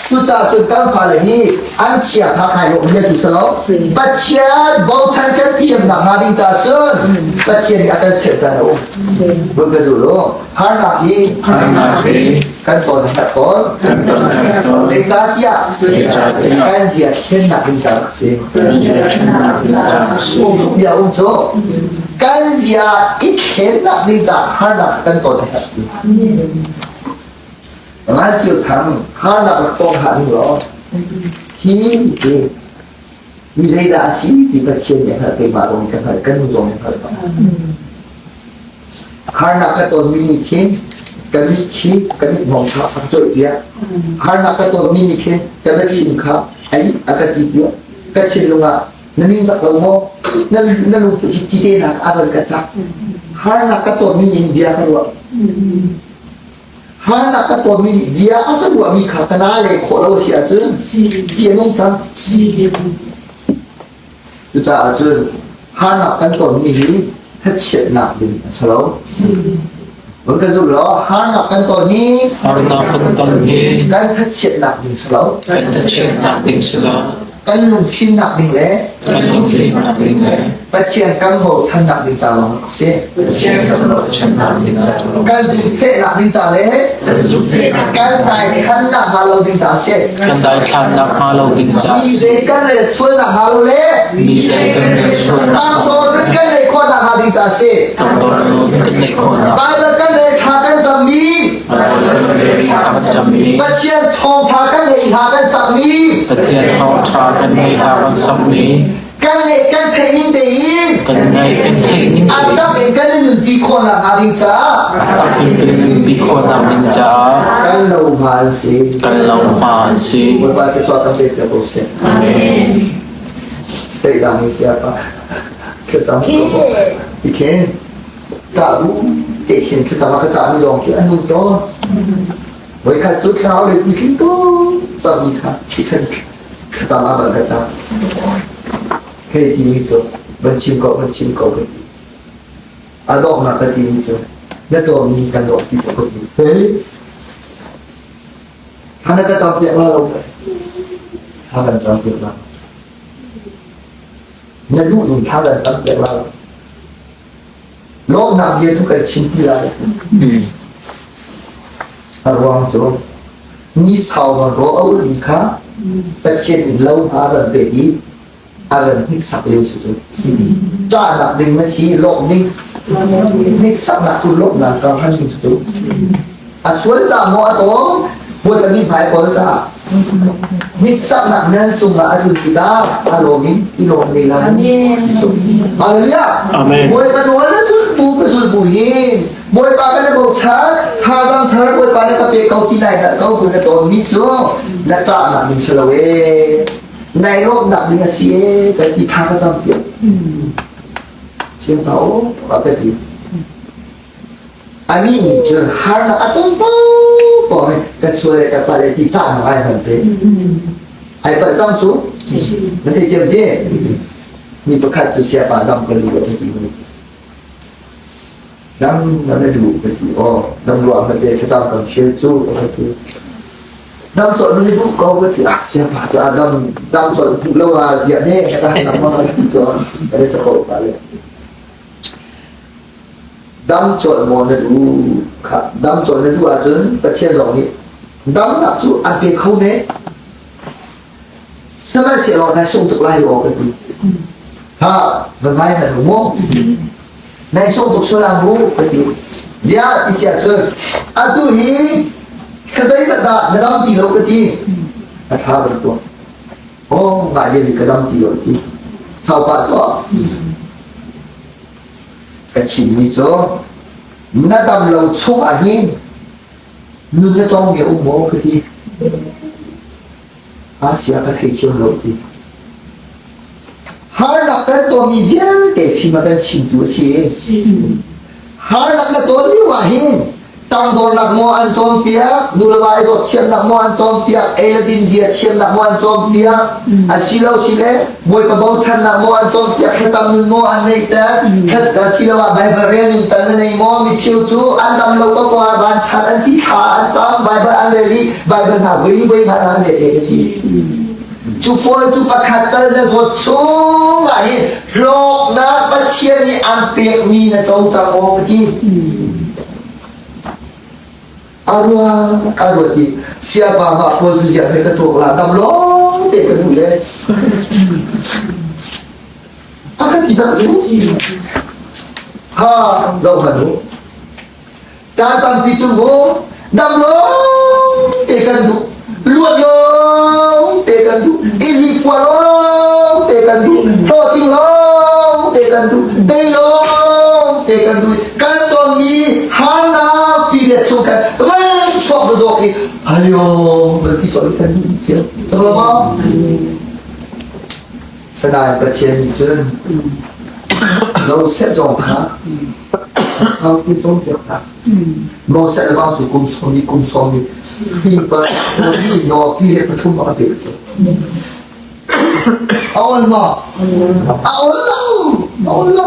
Cucaah cun kan fale hi an chia kha khai lo mi cu salo Pathian bochan kan thiam nak hnga ding caah cun Pathian nih a kan sian caan a um. Vun ka zul u. Harnak hi Harnak hi kan ton a herh tawn. kan ton a herh tawn. Zeicahtiah Zeicahtiah kan zia thlennak ding caah a si. kan zia thlennak ding caah a si. Um bia um cu kan zia i thlennak ding caah harnak kan ton a herh ti. Ngai thang harnak rak tong hlah ning law hi ti mi zeidah a si ti Pathian nih a hngalh keimah zong nih ka hngalh kan nu zong nih hngalh bak. Harnak ka tonmi nih khin ka mit khi ka mit hmawng kha a coih piak. Harnak ka tonmi nih khin ka biachim kha ai a ka ti piak. Ka thinlung ah na ningzak lo maw? Na na lungput hi ti te nak a van ka cak. Harnak ka tonmi in bia ka ruah. Harnak ka tonmi nih bia a ka ruahmi kha ka na le khawh lo a si ahcun ti a nung cang. Cucaah cun harnak kan tonmi hi thlachiatnak ding a si lo. Van ka zum law harnak kan ton hi Harnak kan ton hi kan thlachiatnak ding si lo. kan thlachiatnak ding si lo. Kan lungfimnak ding le Kan lungfimnak ding le Pathian kan bochannak ding ca lawng a si. Pathian kan bochannak ding ca lawng Kan zumhfehnak ding ca le kan zumhfehnak kan daithlannak hnga lo ding ca a si. kan daithlannak hnga lo ding ca Mi zei kan rel sualnak hnga lo le mi zei kan rel sualnak tangdor nun kan neih khawhnak hnga ding ca a si. tangdor nun kan neih khawhnak Bible kan rel thla kan cammi Bible kan rel thla kan cammi Pathian thawngtha kan neih hla kan sakmi Pathian thawngtha kan neih hla kan sakmi kan ngeih kan theih ning tein kan ngeih kan theih ning a tak in kan i nunpi khawhnak hnga ding caah a tak in kan nunpi khawhnak ding caah kan lo hma an si kan lo hma an si Bawipa thluachuah kan pek ko seh Amen State dang mi siapa thlacam ko ikhin ta bu te khin thlacam ka ca mi lawng khi an um tawn voikhat cu thlarau le puitling tu cam mi kha ikhin Thlacam ah van ka cam. Hei timi cu van chim ko, van chim ko ka ti. A donghnak ka timi cu na tuahmi kan lawh ti ko ka ti. Hei, thla na ka cam piak la lo. Thla kan cam piak la. Na duh ning thla kan cam piak la lo. Lawmhnak bia tu kan chim ti lai. A ruang cu ni sau na ro a ulmi kha Pathian in lo hna a van pek i a van hniksak lio si cu. Ṭahnak ding na si lawmh ding. Hniksaknak cu lawmhnak kar han ding si cu. A sual ca maw a tawn Bawipa mi hmai kawl caah hniksaknak nan cungah a tlun tikah a lawm in i lawm ve lai. Hallelujah. Amen. Bawipa nawl na zulh bu ka zulh bu hin Bawipa ka na bochan thazaang thar Bawipa na ka pe ko ti nai hngalh ko bu na tawnmi cu na ṭahnak ding si lo ee nai lawmhnak ding a si ee ka ti tha ka cam piak. Siang pa aw ka ti. Anih nih cun harnak a ton paohpaoh in ka sual le ka palh le ti ṭahnak ai hman pe. Ai palh cang cu. Nan thei thiam ti? Mi pakhat cu siapa dam ka duh ka ti mu. Dam na na duh ka ti. Aw, dam ruah ka te thlacam kan fial cu ka ti. Dam cawlh na duh ko ka ti. Ah, siapa cu ah dam dam cawlh duh lo ah ziah ne ka dam ma ka ti cun. Ka le cako pa le. Dam colh maw na duh? Khah, dam colh na duh ahcun Pathian zong nih damnak cu an pe kho men. Sihmanhsehlaw na sung tuk lai aw ka ti. Ha, va ngai na mu. Nai sawh tuk sual ah mu ka ti. Ziah ti siah cun atu hi ka zeizat dah na dam ti lo ka ti. A thla bantuk. Oh, mah lio ni ka dam ti lo ti. Sau pah cu ka chimmi cu na dam lo chung ah hin nun na cawng mi a um maw ka ti. Asia ka theithiam lo ti. Harnak kan tonmi vialte fim a kan chimtu a si. Harnak na ton lio ah hin tangdornak maw an cawnpiak, nuleva i dawt thiamnak maw an cawnpiak, ei le din zia thiamnak maw an cawnpiak, asilo sile Bawipa bochannak maw an cawnpiak, thlacam nun maw an neihter, asiloah Baibal rel ning tal na nei maw, mi cheu cu an dam lo ko ko ah van that an ti thla an cam, Baibal an rel i Baibal hna voi voi hmanh an leh te a si. Cu pawl cu pakhat tal na zawt chung ah hin hlawknak Pathian nih an pekmi na co cang maw ka ti. A ruang a ruat i siapa mah pawl cu ziah hme ka tuak la dam lawng te ka duh le. A ka ti cang cu. Ha zoh hmanh u. Caan tampi cu mu dam lawng te kan duh, luat lawng te kan duh, i kua lawng te kan duh, hlawhtling lawng te kan duh, tei lawng te kan duh. Kan tonmi harnak pi le chung kan van chuak va zawk i halio van ti cawlh kan duh cio. Cang maw? Sanain Pathian nih cun Joseph zong kha saupi cawnpiak hna. Moses le bang cu kum sawmi kum sawmi hi pa hi no pi le pathum a pek cu. A ol ma? A ol lo. A ol lo.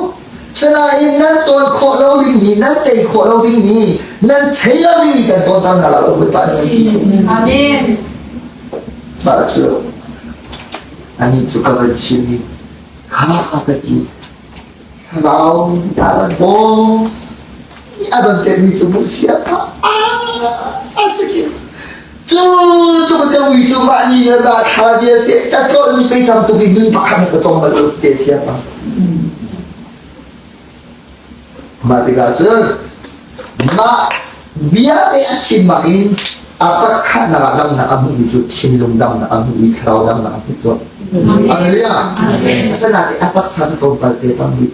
Sanain nan tawn khawh lo ding mi, nan tei khawh lo ding mi, nan chei lo ding mi kan tawn tam na la lo pa. Amen. Mah cu anih cu ka van chim i kha ka ti thlarau dah van maw a van pekmi cu mu sia kha a si ki cu tu te ui cu mah ni le mah thla vialte ka tlawh ni pe tam tuk i nun pakhat ka cong bal lo te sia pa Mah tikah cun mah bia te a chim bak in a pakhatnak ah damnak a hmuhmi cu thinlung damnak a hmuh i thlarau damnak a hmuh cu. Hallelujah. Asinain a taksa na tlawmpal te tam rih.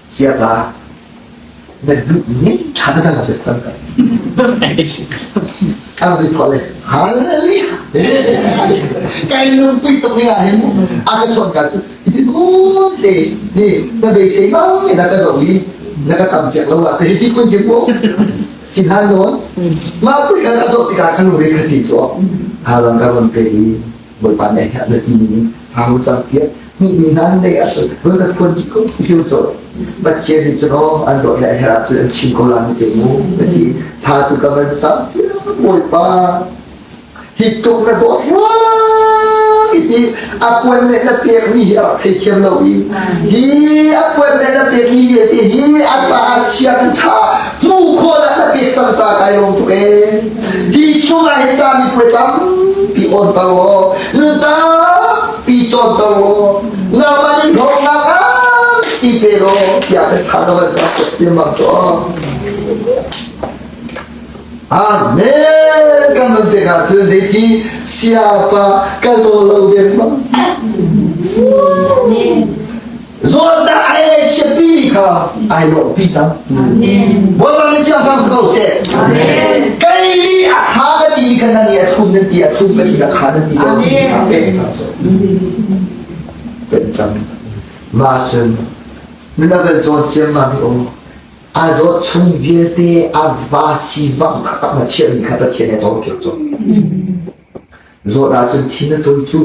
Siapa na duh ning ṭha cang a cang ka. Ang ri le Hallelujah. Kai lungpui tuk ni ah hin a ka chawnh ka cu Hiti kun te ni na beisei bang in na ka zoh i na ka campiak lo ah hiti kun ki mu thin han nawn mah pui kan ka zoh tikah kan lungre kha ti cu halang ka ron pe i bawipa nih a na ti ning thang campiak hmuhmi hna nei ah cun run ka phuan ti ko hiu cu Pathian nih cun aw an dawt le a herh ahcun an chim ko la ni te mu ka ti tha cu ka van campiak bawipa Hi tluk na dawt ruang i a puan le na pekmi hi a rak theithiam lo i hi a puan le na pekmi vialte hi a caah siang ṭha hmu khawh ah na pek cang ca kai lawm tuk ee hi chungah hi ca mi puai tampi awn ter law nu tampi cawn ter law nangmah nih hlawknak tampi pe law tiah kan tha na van ca ciammam tuah Amen! Kan nun pek ahcun zeiti siapa ka zaw lo deng bang. Zawn dah ai lei chiatpi mi kha ai lawmpi cang. Bawipa nih thiang thang si ko seh. Kei nih a kha ka ti mi kha nan nih a thum nan ti a thum ka ti na kha nan ti kan cang. Mah cun na kan cawn ciammam i aw A zawt chung vialte a va sivang kha tak na chiahmi kha Pathian nih a cawnpiak cu. Zawt ahcun thin a tawi cu,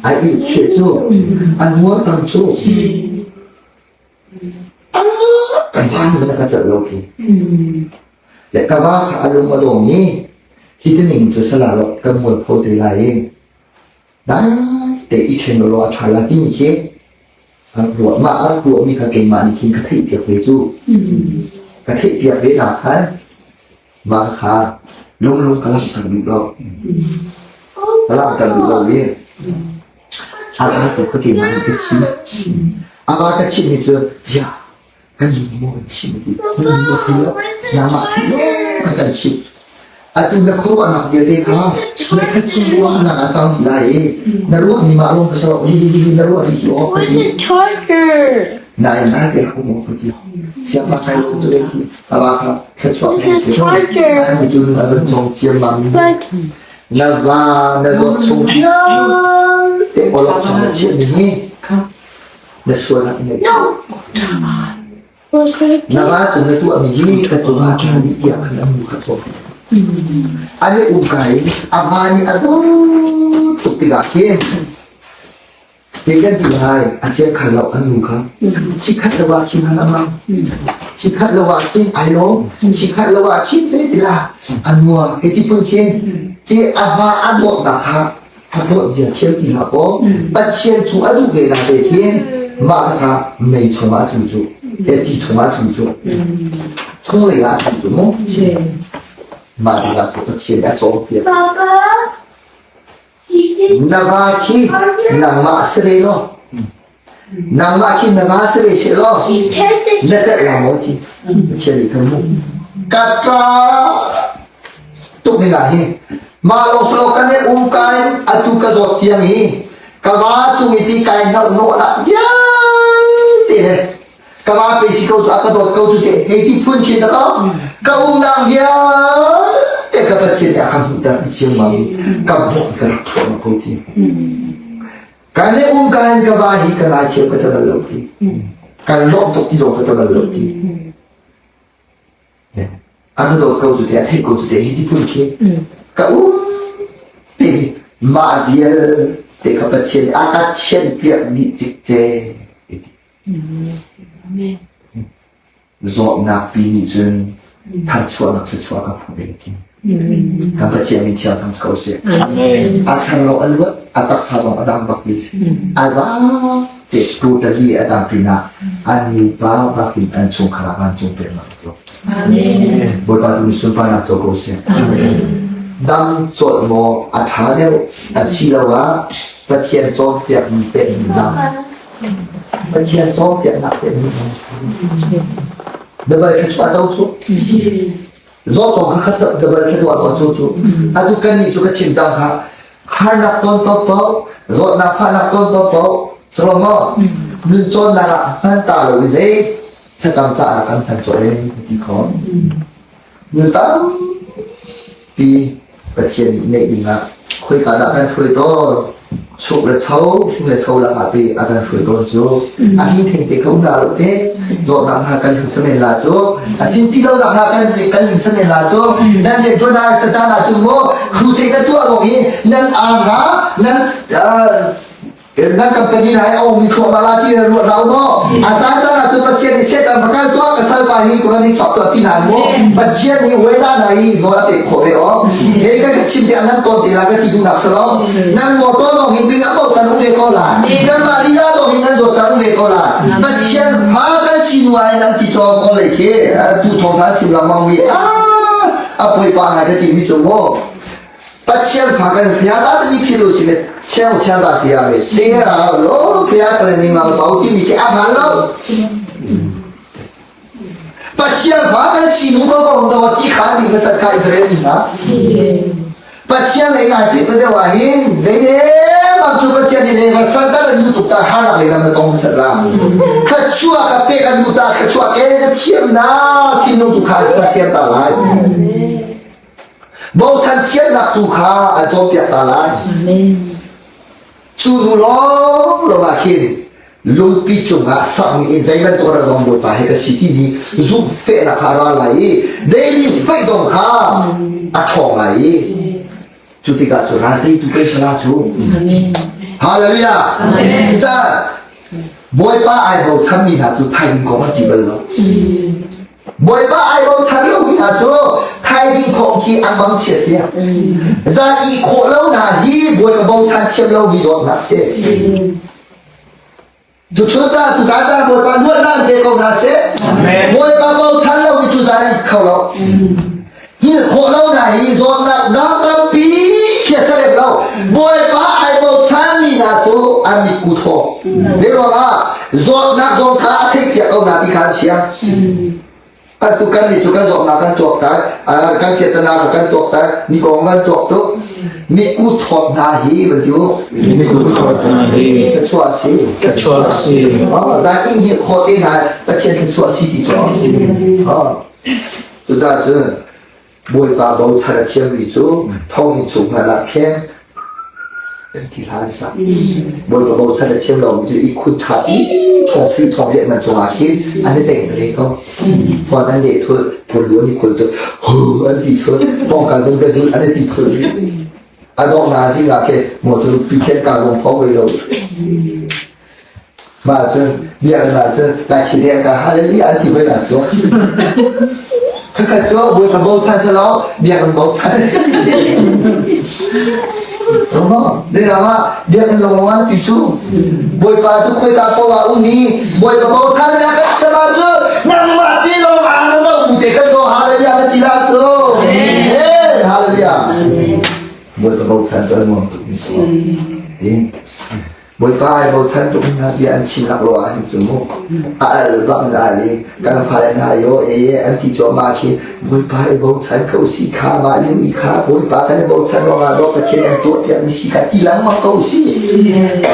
a ihkheh cu, a nuar tam cu. Ka va nih na ka celh lo khi. Le ka va kha a lung a lawm i hi tining cu sala lo kan mualpho te lai i dai te i ṭhen law a ṭha la timi khi a rak ruah. Mah a rak ruahmi kha keimah nih khin ka theihpiak ve cu. Ka theihpiak ve nak khan mah kha lunglung ka langhter duh lo. Ka langhter duh lo i. A va tu kha keimah nih ka chim. A va ka chimmi cu ziah kan nu maw kan chim ti na nu a thei lo nangmah thei lo kha kan chimh. Atu na khuaruahnak vialte kha na khat chung ruahnak ah cang dih lai i na ruahmi mah lawng kha si lo hi hi hi na ruah rih ti awk ka ti. Nain na te ko maw ka ti. Siangpa kai lawm tu le ti a va kha thluachuah pek ti. An cu nun a van cawng ciammam. Na va na zawt chung vialte awlok chung na chiahmi hi na sual ah i ngaihchih. Na va cu na tuahmi hi ka cungah khan dih tiah khan an mu kha thawk. An i um ka in a va nih a dawt tuk tikah khin hi kan ti lai a chiah khal lo an nu kha chikhat lo ah khin han amang chikhat lo ah khin ai lawm chikhat lo ah khin zei tila a nuam hei ti phun khin ti a va a dawtnak kha a dawt zia thiam ti hlah kaw Pathian cu a duh ve na te khin mah kha mei chungah a tlu cu ti chungah a tlu cu chunglei ah a tlu cu mu mah dingah cu Pathian nih a cawnpiak na va khi nangmah si ve law nangmah khi na va si ve seh law na celh la maw ti Pathian nih kan mu ka ṭa tuk ning ah hi mah lawng si lo kan i um ka in atu ka zawt tiang hi ka va cung i ti kai hnauh nawh lah vialte he ka va pe si ko cu a ka dawt ko cu te hei ti phun khin ka ka umnak vialte ka Pathian nih a ka hmuhter ciammam i ka bawk ka rak thuah ko ti kan i um ka in ka va hi ka ngaithiam ka ta bal lo ti kan lawmh tuk ti zong ka ta bal lo ti A ka dawt ko cu te, a theih ko cu te, hi ti phun khi ka um ti mah vialte ka Pathian a ka thianh piak dih cikce. Zawtnak pi nih cun tharchuahnak thluachuah ka phu ve ti. Kan Pathian min thiang thang ko seh. A thar lo a luat, a taksa zong a dang bak dih. A za te totally a dang pinah an nupa bak in an chungkhar ah vancung peknak a tuah. Bawipa tu nih sunparnak co ko seh. Dam cawlh maw a ṭha deuh asiloah Pathian cawnpiakmi pekmi dam. Pathian cawnpiaknak pekmi dam. Dabal thluachuah co cu. Zawt kong kha khat dabal thluachuah tuah cu cu. Atu kan nih cu ka chim cang kha harnak ton paohpaoh zawtnak fahnak ton paohpaoh sawm maw nun cawnnak ah hman ta lo i zei thlacam cahnak kan hman cawh e ti kho nu tampi Pathian nih neih dingah khoika dah kan hruai tawn chuk le cho hling le cho lakah pi a kan hruai tawn cu a hi theng te kha um la lo te zawtnak hna kan hling samen la cu a sin pi lo nak hna kan kan hling samen la cu nan rian tuan ah catan ah cun maw crusade na tuah lawng hi nan arm ha nan nan company na ai mi thluahmah la ti na ruat lo maw a caan caan ah cun Pathian nih Satan va kal tuah ka salpa hi ka van i sok tuah ti hna maw Pathian nih wela na hi nawl a pek khawh ve aw he ka ka chim tiah nan tawn te la ka ti duhnak si lo nan motor lawng hi bing a bo can um ve ko la nan mah lila lawng hi nan zawt can um ve ko la Pathian fa kan si nu ai nan ti cawng ko lei khi tu thong hna chim lengmang mi a a puai pa ngai ka ti mi cu maw Pathian fa kan phia ta mi khi lu si le chiang chiang ta si a me se ra lo phia ka le ning lam pau ti mi ke a man lo Pathian fa kan si nu ko ko do ti khan ding pasal kha Israel mi na Pathian lei ngai pi to dewa hin zei ne mam chu Pathian ni le ga sal ta nu tuk cha har le lam na tong sat la kha chua ka pe kan nu cha kha chua ke za thiam na thin nu tu kha sa siam ta lai Bochan thiannak tu kha an cawnpiak ta lai. Cu hnu lawnglawng ah khin lungpi cungah sakmi in zei bantuk rak zong Bawipa he ka si timi zumhfehnak kha a ra lai i daily faith zong kha a ṭhawng lai i cu tikah cu ral teitu pei sala cu. Hallelujah. Cucaah Bawipa ai bochanmi hna cu thaizing kong an ṭih bal lo. Bawipa ai bochan lomi hna cu thaizing khawm khi an mang chiat sia. Zan i khawh lo hna hi Bawipa bochan thiam lomi zawtnak si. Tuchun ca tuzan ca Bawipa luatnak pe ko hna seh. Bawipa bochan lomi cu zan i kho lo. Hngilh khawh lo hna hi zawtnak dang tampi khi a si lem lo. Bawipa ai bochanmi hna cu an. An mitku thaw. Zei ruangah zawtnak zong kha a theih piak ko hna ti kha an fiang. Atu kan nih cu kan zawtnak kan tuak tar, kan piatana kha kan tuak tar, mi kong kan tuak tuk. Mitku thawt hna hi van ti u. Mitku thawt hna hi. Thluachuah si. Thluachuah si. Oh, zan inn hi khawh te hna Pathian thluachuah si ti cu. Oh. Cucaah cun Bawipa bochan a thiammi cu thonginn chung hmanh ah khin an ti hlan sak. Bawipa bochan a thiam lomi cu ihkhun ṭha i thong sui thong lian man cungah khin an i teng ve ko. Phone an leh thul, phun lu an i khul tuk, hu an ti thul, pawngkal vun ka zul an i ti thul. A donghnak zing ah khin maw cu pi khen ka zong pho ve lo. Mah cun biakinn ah cun Laithil te ka hallelujah an ti hoi hna cu. Khakhat cu Bawipa bochan selaw biakinn bochan. Zeiruang ah biakinn lawng an ti cu Bawipa cu khoika paoh ah um i Bawipa bochan le kan sama cu nangmah ti lawng ah na zoh bu te kan ko hallelujah na ti la cu. Amen. Hallelujah. Bawipa bochan cu an nuam tuk mi si. Bawipa ai bochan tuk hna bia an chim nak lo ah hin cu mu a al bak in al i kan fale hna yo e an ti cuahmah khi Bawipa i bochan ko si kha mah lio i kha Bawipa kan i bochan ruangah dawh Pathian an tuah piak mi si kha ti lengmang ko si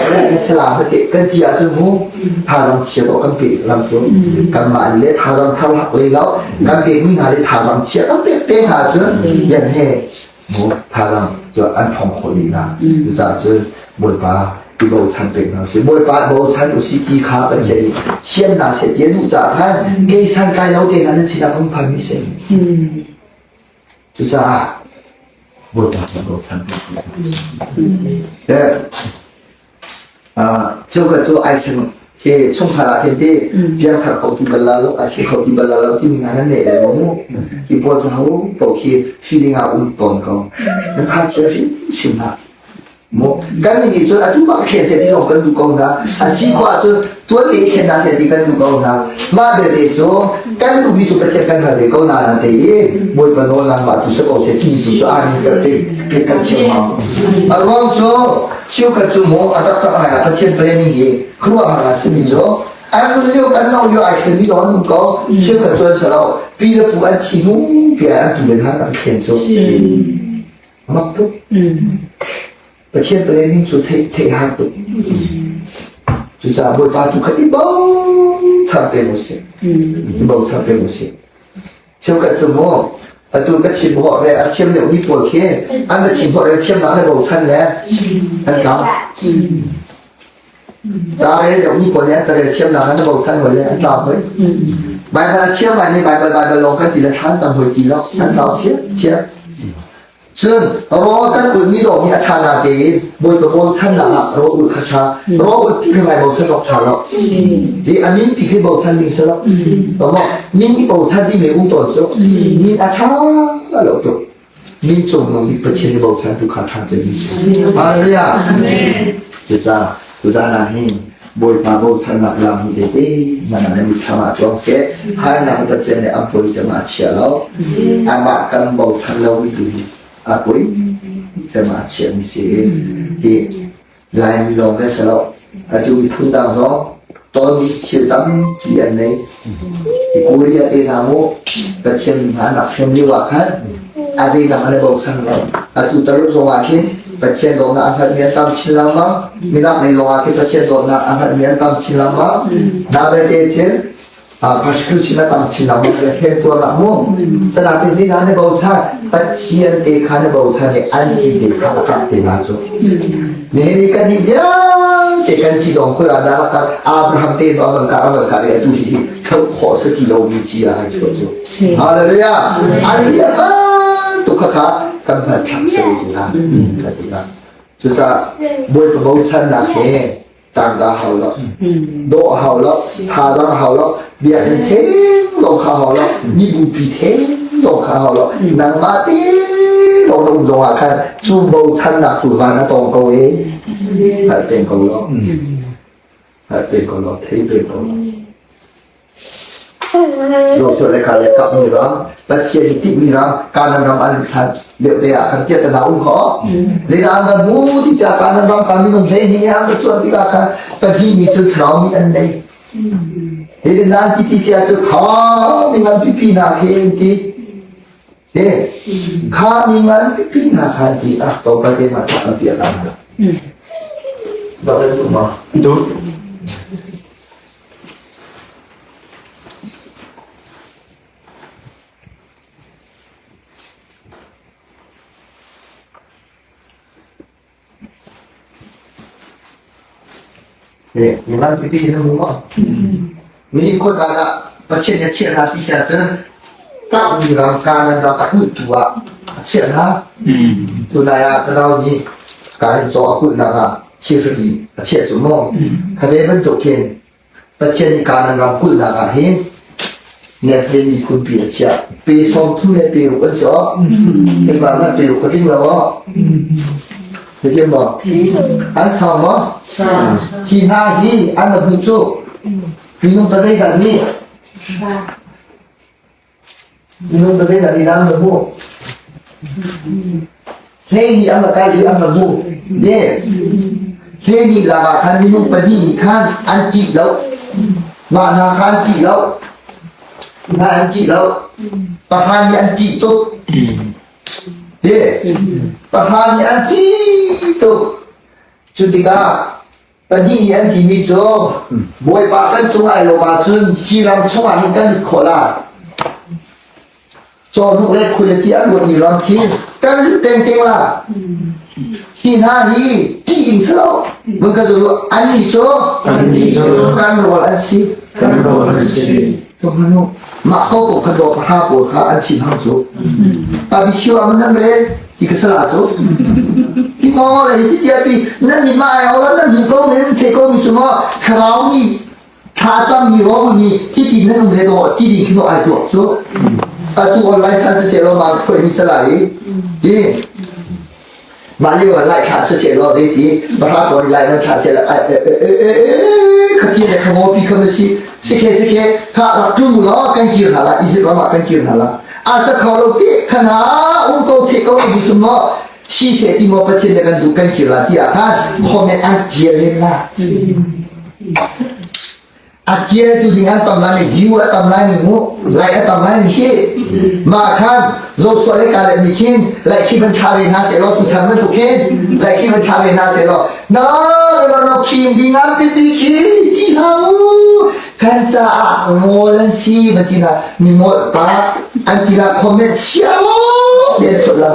kan salam te kan ti ahcun mu thazaang chia dawh kan pe lam cu kanmah le thazaang thar hak lei lo kan pek mi hna le thazaang chia kan pek pe hna cun yan he mu thazaang cu an thong khawh dih hna cucaah cun Bawipa i bochan peng hna sih Bawipa bochan usih ti kha Pathian nih thiam hna seh ti a duh caah khan kei san kai lo te nan sinah kan phan mi si cucaah Bawipa kan bochan peng Cheukhat cu ai thleng hi chungkhar ah hin ti piangthar kho ti bal la lo ai thleng kho ti bal la lo timi hna nan nei lai maw mu hi pawl cu ho paoh khi feeling ah um tawn ko na tha chia hrimhrim hlah mu kan nih cun atu bak thlen seh ti zong kan duh ko hna a si khawh ahcun tuan te thlen hna seh ti kan duh ko hna mah belte cu kan duhmi cu Pathian kan hngal ve ko na na te i Bawipa nawl nangmah tu si ko seh ti cu aan kan pe kan chim hau a ruang cu Cheukhat cu maw a taktak ngai ah Pathian planning hi khuaruahhar a simi cu an nun lio kan no lio ai thlenmi lawng an um ko. Cheukhat cu an si lo. Pi le pu an thi hnu pi ah an tu le hna an thlen cu. Mak tuk. Pathian planning cu theih theih har tuk. Cucaah Bawipa tu kha i bochan peng usih. I bochan peng usih. Cheukhat cu mu atu ka chim hawh le a thiam deuhmi pawl khi an va chim hawh le thiamnak le bochan le an tlang. Ca rel deuhmi pawl nih an carel thiamnak an bochan hoi le an tlang hoi. Baibal a thiam ngai nih Baibal Baibal lawng kan ti le thlan cang hoi ti lo an tlau thiam thiam. Cun rawl kan ulhmi zong hi a ṭha natein Bawipa bochannak ah rawl ulh kha ṭha. Rawl ulh pi kha ngai bochan awk ṭha lo. Hi a min pi khi bochan ding si lo. Maw min i bochan ti mi um tawn cu min a ṭha lo tuk. Min cung nung bik Pathian i bochan tu kha ṭha cem. Hallelujah. Cucaah tuzaan ah hin Bawipa bochannak lam hi zeiti hmanh ah na mitthlam ah cuang seh. Harnak Pathian nih a poi cem ah a chia lo. Amah kan bochan lomi tu hi a poi cem ah a chiami si. Hi Laimi lawng kan si lo. Atu miphun dang zong tonmi thil tampi an nei. Hi Korea te hna mu Pathian mi hna an rak hrem lio ah khan a zeidang an i bochan lo. Atu Taruk zong ah khin Pathian dawtnak a hngalhmi an tam chin lengmang. Minak lei zong ah khin Pathian dawtnak a hngalhmi an tam chin lengmang. Na belte chin persecution a tam chin lengmang le hremtuarnak mu. Cana te zina na bochan Pathian te kha na bochan i an ci te kha a kap te hna cu. Nihin ni kan nih vialte kan ci dong kul ah na rak Abraham te no avan ka avan ka le atu hi hi tho khawh se ti lo mi ci ah ai chuah cu. Hallelujah. Hallelujah. Tu kha kha kan hman thlak se ti la ka ti la. Cucaah Bawipa bochannak he tangka hau lo, dawh hau lo, thazaang hau lo, biakinn theng zong kha hau lo, mibupi theng zong kha hau lo. Nangmah te lawng na um zong ah khan cu bochannak cu van a tawng ko e. Hngalh peng ko lo. Hngalh peng ko lo, thei peng ko lo. Joshua le Caleb kapmi ram, Pathian nih timhmi ram, Kanaan ram an lut hlan lio te ah khan piahtana um kho. Zeidah an van hmu ti caah Kanaan ram kha minung 12 an va cuan tikah khan pahnih nih cun thlarau mit an nei. Hitin an ti ti si ahcun kha mi ngan pipi hna khi an ti. Te kha mi ngan pipi hna kha an ti ah to pa te ma an piah hna. Dok le duh ma? Duh. Ngan pipi na hmu maw? Nihin khuakaan ah Pathian nih a chiah hna ti si ahcun kahmi ram Kanaan ram a kulhtu ah a chiah hna. Tunai ah ka nau nih kaan caw a kulhnak ah thirhri a chiah cu maw? Kha ve bantuk khin Pathian nih Kanaan ram kulhnak ah hin Nephilim miphun pi a chiah. Pe 30 le pe ruk an si awk. Keimah hmanh pe ruk ka tling lo awk. Na maw? An sau maw? Hi hna hi an va hmuh cu minung pa zeizat nih minung pa zeizat nih an va hmuh? Hlei nih an va kai i an va hmuh. De hlei nih lakah khan minung pahnih nih khan an ṭih lo. Mah hna kha an ṭih lo. Hna an ṭih lo. Pahra nih an ṭih tuk. De pahra nih an ṭih tuk. Cu tikah pahnih nih an timi cu Bawipa kan cung ai lo ahcun hi ram chungah hin kan lut khawh lai. Cawhnuk le khualiti an ruatmi ram khi kan lut tengteng la. Hi hna hi ṭih in si lo. Mun ka zul annih cu kan rawl an si. Kan rawl an si. Tukhanu mah ko ko kha daw pahra pawl kha an chim hang cu. Ta bi khiu am nan re ti ka sala cu. Hi ngo le hi ti tia pi nan mi ma ai ola nan hmu ko men the ko mi cu mo thlarau mi thlacam mi ro mi hi ti nan um le do ti ding khi no ai tuak cu. Atu online chan se se lo ma khoi mi sala hi. Hi Mah lio ah lai thlah siseh law zeiti pahra tawn lai nan thlah seh khati le khangaw pi kha si sikhe sikhe kha rak ṭum law kan kir hna la Egypt ram ah kan kir hna la a sa kho lo ti khana um ko the ko bu cu maw thi se ti maw Pathian le kan duh kan kir la ti ah khan comment an tial len la A ṭialtu ding an tam lai nih view a tam lai ning mu like a tam lai ning khi mah khan Joshua le Caleb nih khin like khi van thla ve hna seh law tuchan bantuk khin like khi van thla ve hna seh law no no no khing ding an pipi khi ti hlah u kan caah rawl an si va ti na mi molh pa an ti la comment chia u den thut la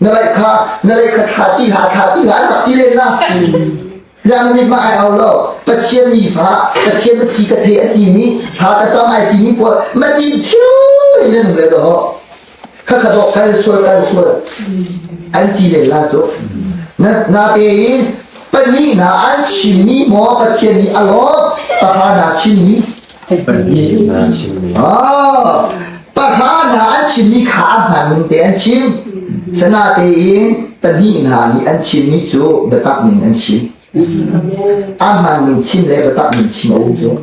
na like kha na like kha thla ti hlah thla ti hlah rak ti len la Yang mit ma ai au lo Pathian mi fa Pathian thi ka thei a ti mi thla ka cam ai ti mi pawl ma ti thiu in nan le do kha kha do kan sual kan sual an ti le la cu na na te in pani na an chim mi maw Pathian nih a lawm pahra na chim mi Pahnih na chim mi. Ah, pahra na an chim mi kha a hmaan ning te an chim. Sana tein pahnih hna nih an chim mi cu biatak ning an chim. A hmaan ning chim le biatak ning chim a um cu.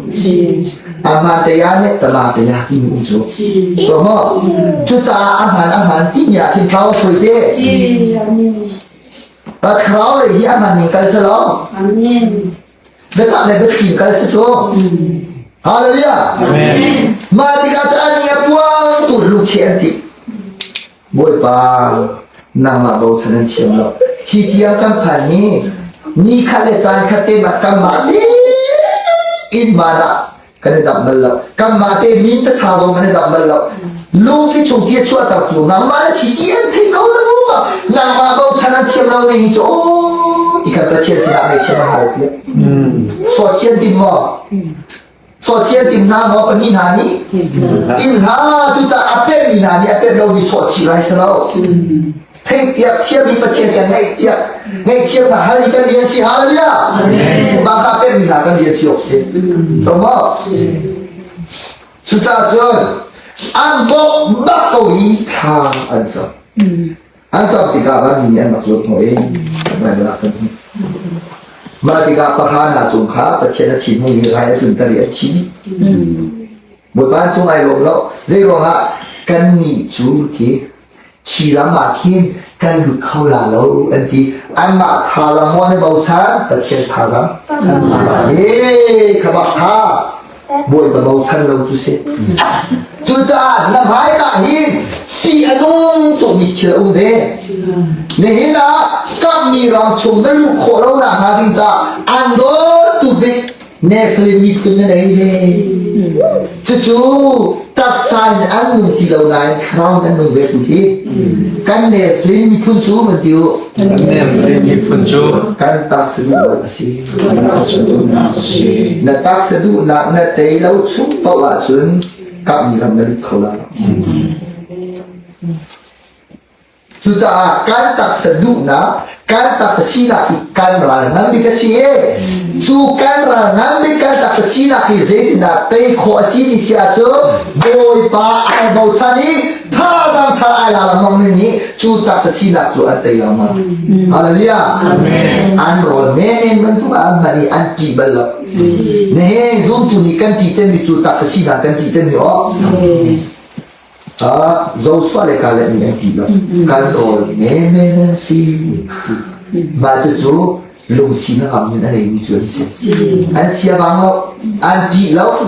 A hmaan te ya nih tama te ya ti um cu. So maw? Cucaah a hmaan a hmaan timi ah khin thlau a te. Thlarau lei hi a hmaan ning kal si lo. Biatak le biathli kal si cu. Hallelujah. Amen. Mah tikah caan i a puang tu lungcheh an ti. Bawipa, nangmah bochan an thiam lo. Hi tiang kan phan hi ni khat le caan khat te mah kanmah te in van ah kan i damh bal lo. Kanmah te min te sa zong kan i damh bal lo. Lung ki chung ti a chuahter tu nangmah na si ti an thei ko na mu nangmah bochan an thiam lo ning cu aw ti khan Pathian sinah ngaihthiam a hal piak. Sawhchian tim maw? Sawhchian tim hna maw pahnih hna nih? Tim hna cucaah a pemmi hna nih a pem lomi sawhchih lai si lo. Theihpiak thiammi Pathian kan ngaihpiak ngaihthiam hna hal i kan rian si hallelujah. Mah kha pemmi hna kan rian si awk si. So maw? Cucaah cun an bawk bak ko i thla an cam. An cam tikah vanmi nih an rak zuat hnawh i Bible ah kan hmuh. Mah tikah pahra hna cung kha Pathian a thinhung i rai a tlunter i a thi. Bawipa cung ai lawm lo. Zei ruangah kannih cu ti khi ram ah khin kan lut kho la lo an ti. Anmah thazaang maw an i bochan? Pathian thazaang. Ee, kha bak tha. Bawipa bochan lo cu si. Cucaah na hmaika hin ti a nung tukmi thil a um ve. Nihin ah kammi ram chung na luh khawh lo nak hnga ding caah an dawtu bik Nephilim miphun na nei ve. Cucu taksa in an nung ti lo nain thlarau in an nung ve tu hi. Kan Nephilim miphun cu van ti u. Kan Nephilim miphun cu kan taksa duhnak a si. Kan taksa duhnak a si. Na taksa duhnak na tei lo chung paoh ahcun kamhmi ram na lut kho lai lo. Cucaah kan taksa duhnak, kan taksa sinak hi kan ral ngan bik a si i cu kan ral ngan bik kan taksa sinak hi zeitindah tei khawh a si ti si ahcun Bawipa ai bochan i thazaang thar ai la lengmang ning nih cu taksa sinak cu an tei lengmang. Hallelujah. An rawl menmen bantuk ah an hman i an ṭih bal lo. Nihin zumtu nih kan ṭih cemmi cu taksa sinak kan ṭih cemmi aw. Joshua le Caleb nih an ti lo. Kan rawl menmen an si. Mah cucu lungsi hnangam in a neimi cu an si. An sia bang lo, an ṭih lo.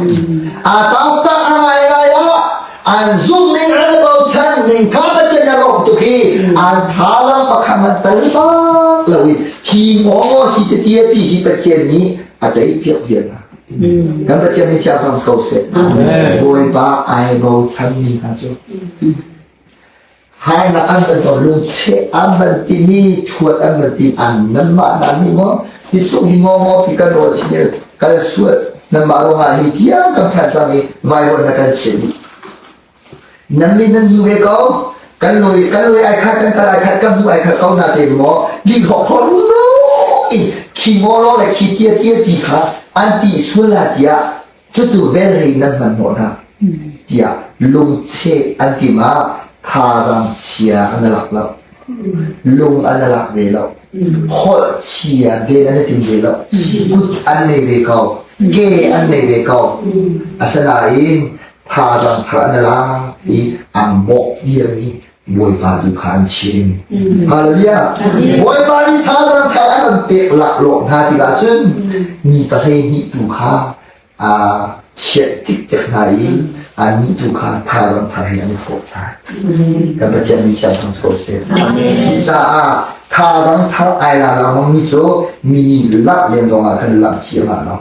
Aa taktak a ngai lai ah an zumh ning an bochan ning kha Pathian a lawm tuk hi an thazaang pakhat man tal bak lo i hi ngaw hi tete pi hi Pathian nih a tei piak viar hna. Kan Pathian nih thiang thang ko seh. Bawipa ai bochanmi hna cu harnak an van ton lungcheh an van timi chuat an van ti an nanmah hna nih maw hi tluk hi ngaw ngaw pi kan rawl si kal sual nanmah ruangah hi tiang kan phan cang i vairuan na kan chiah dih Nan min nan hmu ve ko. Kan lawi kan lawi ai khat kan kal ai khat kan hmu ai khat ko na te maw li hok hro ru in khi ngaw le khi tia tia pi kha an ti sual la tiah cucu vel rei nan hman hnawh hna tiah lungcheh an ti ma thazaang chia an lak lo lung an lak ve lo holh chia den an tim ve lo kut an nei ve ko ke an nei ve ko asinain thazaang thar an la i an bawk vialmi Bawipa tu kha an chim. Hallelujah! Bawipa nih thazaang thar an kan pek laklawh hna tikah cun mi pahlei hnih tu kha aa thianh cikcek hna i annih tu kha thazaang thar he an i thawh hna. Kan Pathian nih thiang thang ko seh. Cucaah thazaang thar ai la lengmang mi cu mi nih lak len zongah kan lak chih ngah lo.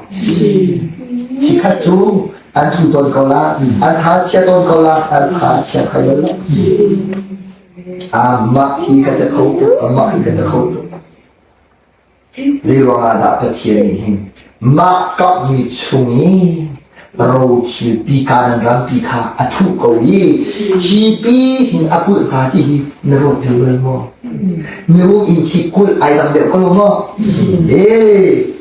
Chikhat cu an thu tawn ko la an tha chia tawn ko la an tha chia khai lo la amah hi ka te kho amah hi ka te kho zei ruangah dah Pathian nih hin mah kap mi chung i ro thil pi kanan ram pi kha a thuh ko i hi pi hin a kulh hnga ti hi na ruat ve bal maw mirum in khi kulh ai dang deuh ko lo maw ee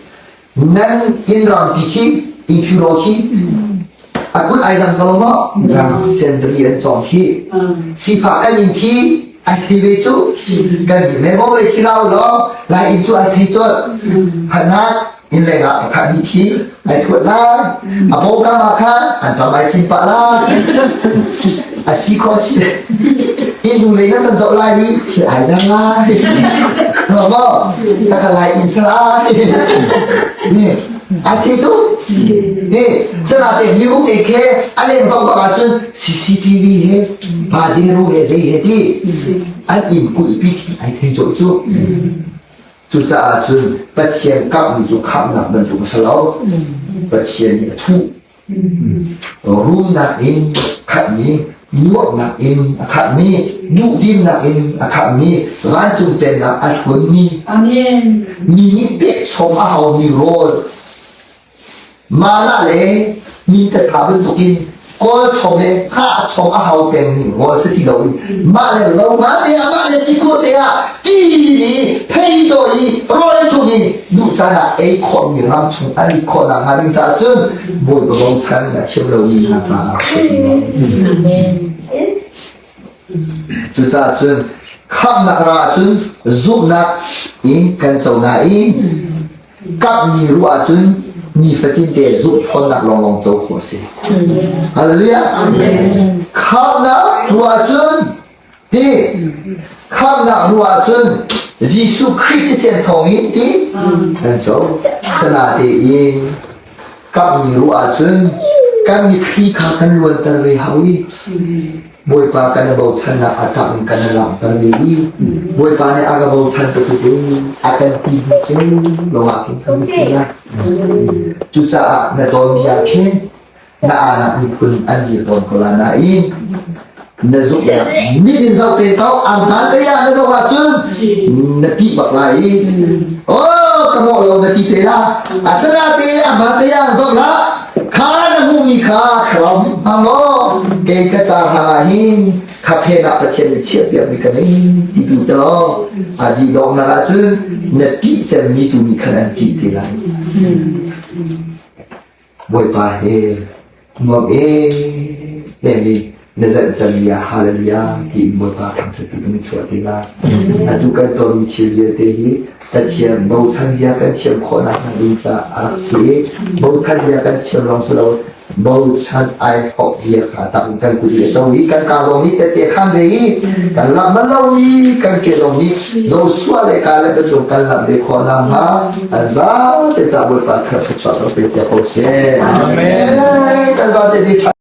Nan inn rangpi khi inn khi a kut ai dang ko maw? Sendri an cawng khi. Sifah kan inn khi ai thei ve cu. Kan nih me le khi rau law lai inn cu ai thei colh. Hanat inn leng ah pakhat nih khi ai thuat lai. A pawngkam ah khan an pam ai cin pah lai. A si kho si. Inn hnu lei nan kan zoh lai i thil ai zang lai. No maw? Taka lai in salai. Ni, ai thei tu. Ni, sana te mi um e khe a leng zong bak ahcun CCTV he pa zero he zei he ti an in kulh pi ai thei cawh cu. Cucaah cun Pathian kamhmi cu khamhnak bantuk a si lo. Pathian nih a thuh. Rumnak in khatmi, nuamhnak in a khatmi, duhdimnak in a khatmi, vancung pennak a hlunmi, mi nih pekchom a haumi rawl, mana le mi tasa bantukin kawl chom le hngah chom a hau pengmi rawl si ti loin mah le lo ma te ah mah le ti khur te ah ti i phei to i rawl chung in duh caan ah ei khawhmi ram chung an i khawhnak hnga ding caah cun Bawipa bochan a thiam lomi hna caah a si ti lo. Cucaah cun khamhnak ra ahcun zumhnak in kan co nain kamhmi ruah ahcun. Nifatin te zumh ṭhawnnak lawnglawng co khawh a si. Hallelujah. Khamhnak hnu ahcun ti khamhnak hnu ahcun Jesuh Khrih thisen thawng in ti kan co. Sana tein kamhmi ruah ahcun kan mitthli kha kan luanter ve hau i Bawipa kan i bochannak a tak in kan i langhter ve i Bawipa nih a ka bochan tuk i a kan ti hnu ceu lawngah khin kan mitthli lai. Cucaah na tawnmi ah khin na anak miphun an dir tawn ko la nain na zumhnak mit in zoh te ko ang hmaan te ah na zoh ahcun na ṭih bak lai i oh ka mawh lo na ti te la asina te a hmaan te ah zoh hlah kha na hmuhmi kha thlarau mit hmang law kei ka ca hrang ah hin kha phen ah Pathian nih chiahpiakmi ka nei ti tu te law a dih donghnak ahcun na ṭih cemmi tu nih khan an ṭih te lai. Bawipa he nuam em in na zanh cang ah hallelujah tiin Bawipa thangṭhat ti kan i chuah ti lai. Atu kan tonmi thil vialte hi Pathian bochan zia kan thiam khawhnak hnga ding caah a rak si i bochan zia kan thiam lawng si lo bochan ai hawk zia kha tak in kan kut i a co i kan ka zong nih tette khan ve i kan lamh bal lomi kan ke zong nih Joshua le Caleb bantuk kan lamh ve khawh nakhnga an zate ca Bawipa thluachuah kan pe piak ko seh. Amen. Kan zate di.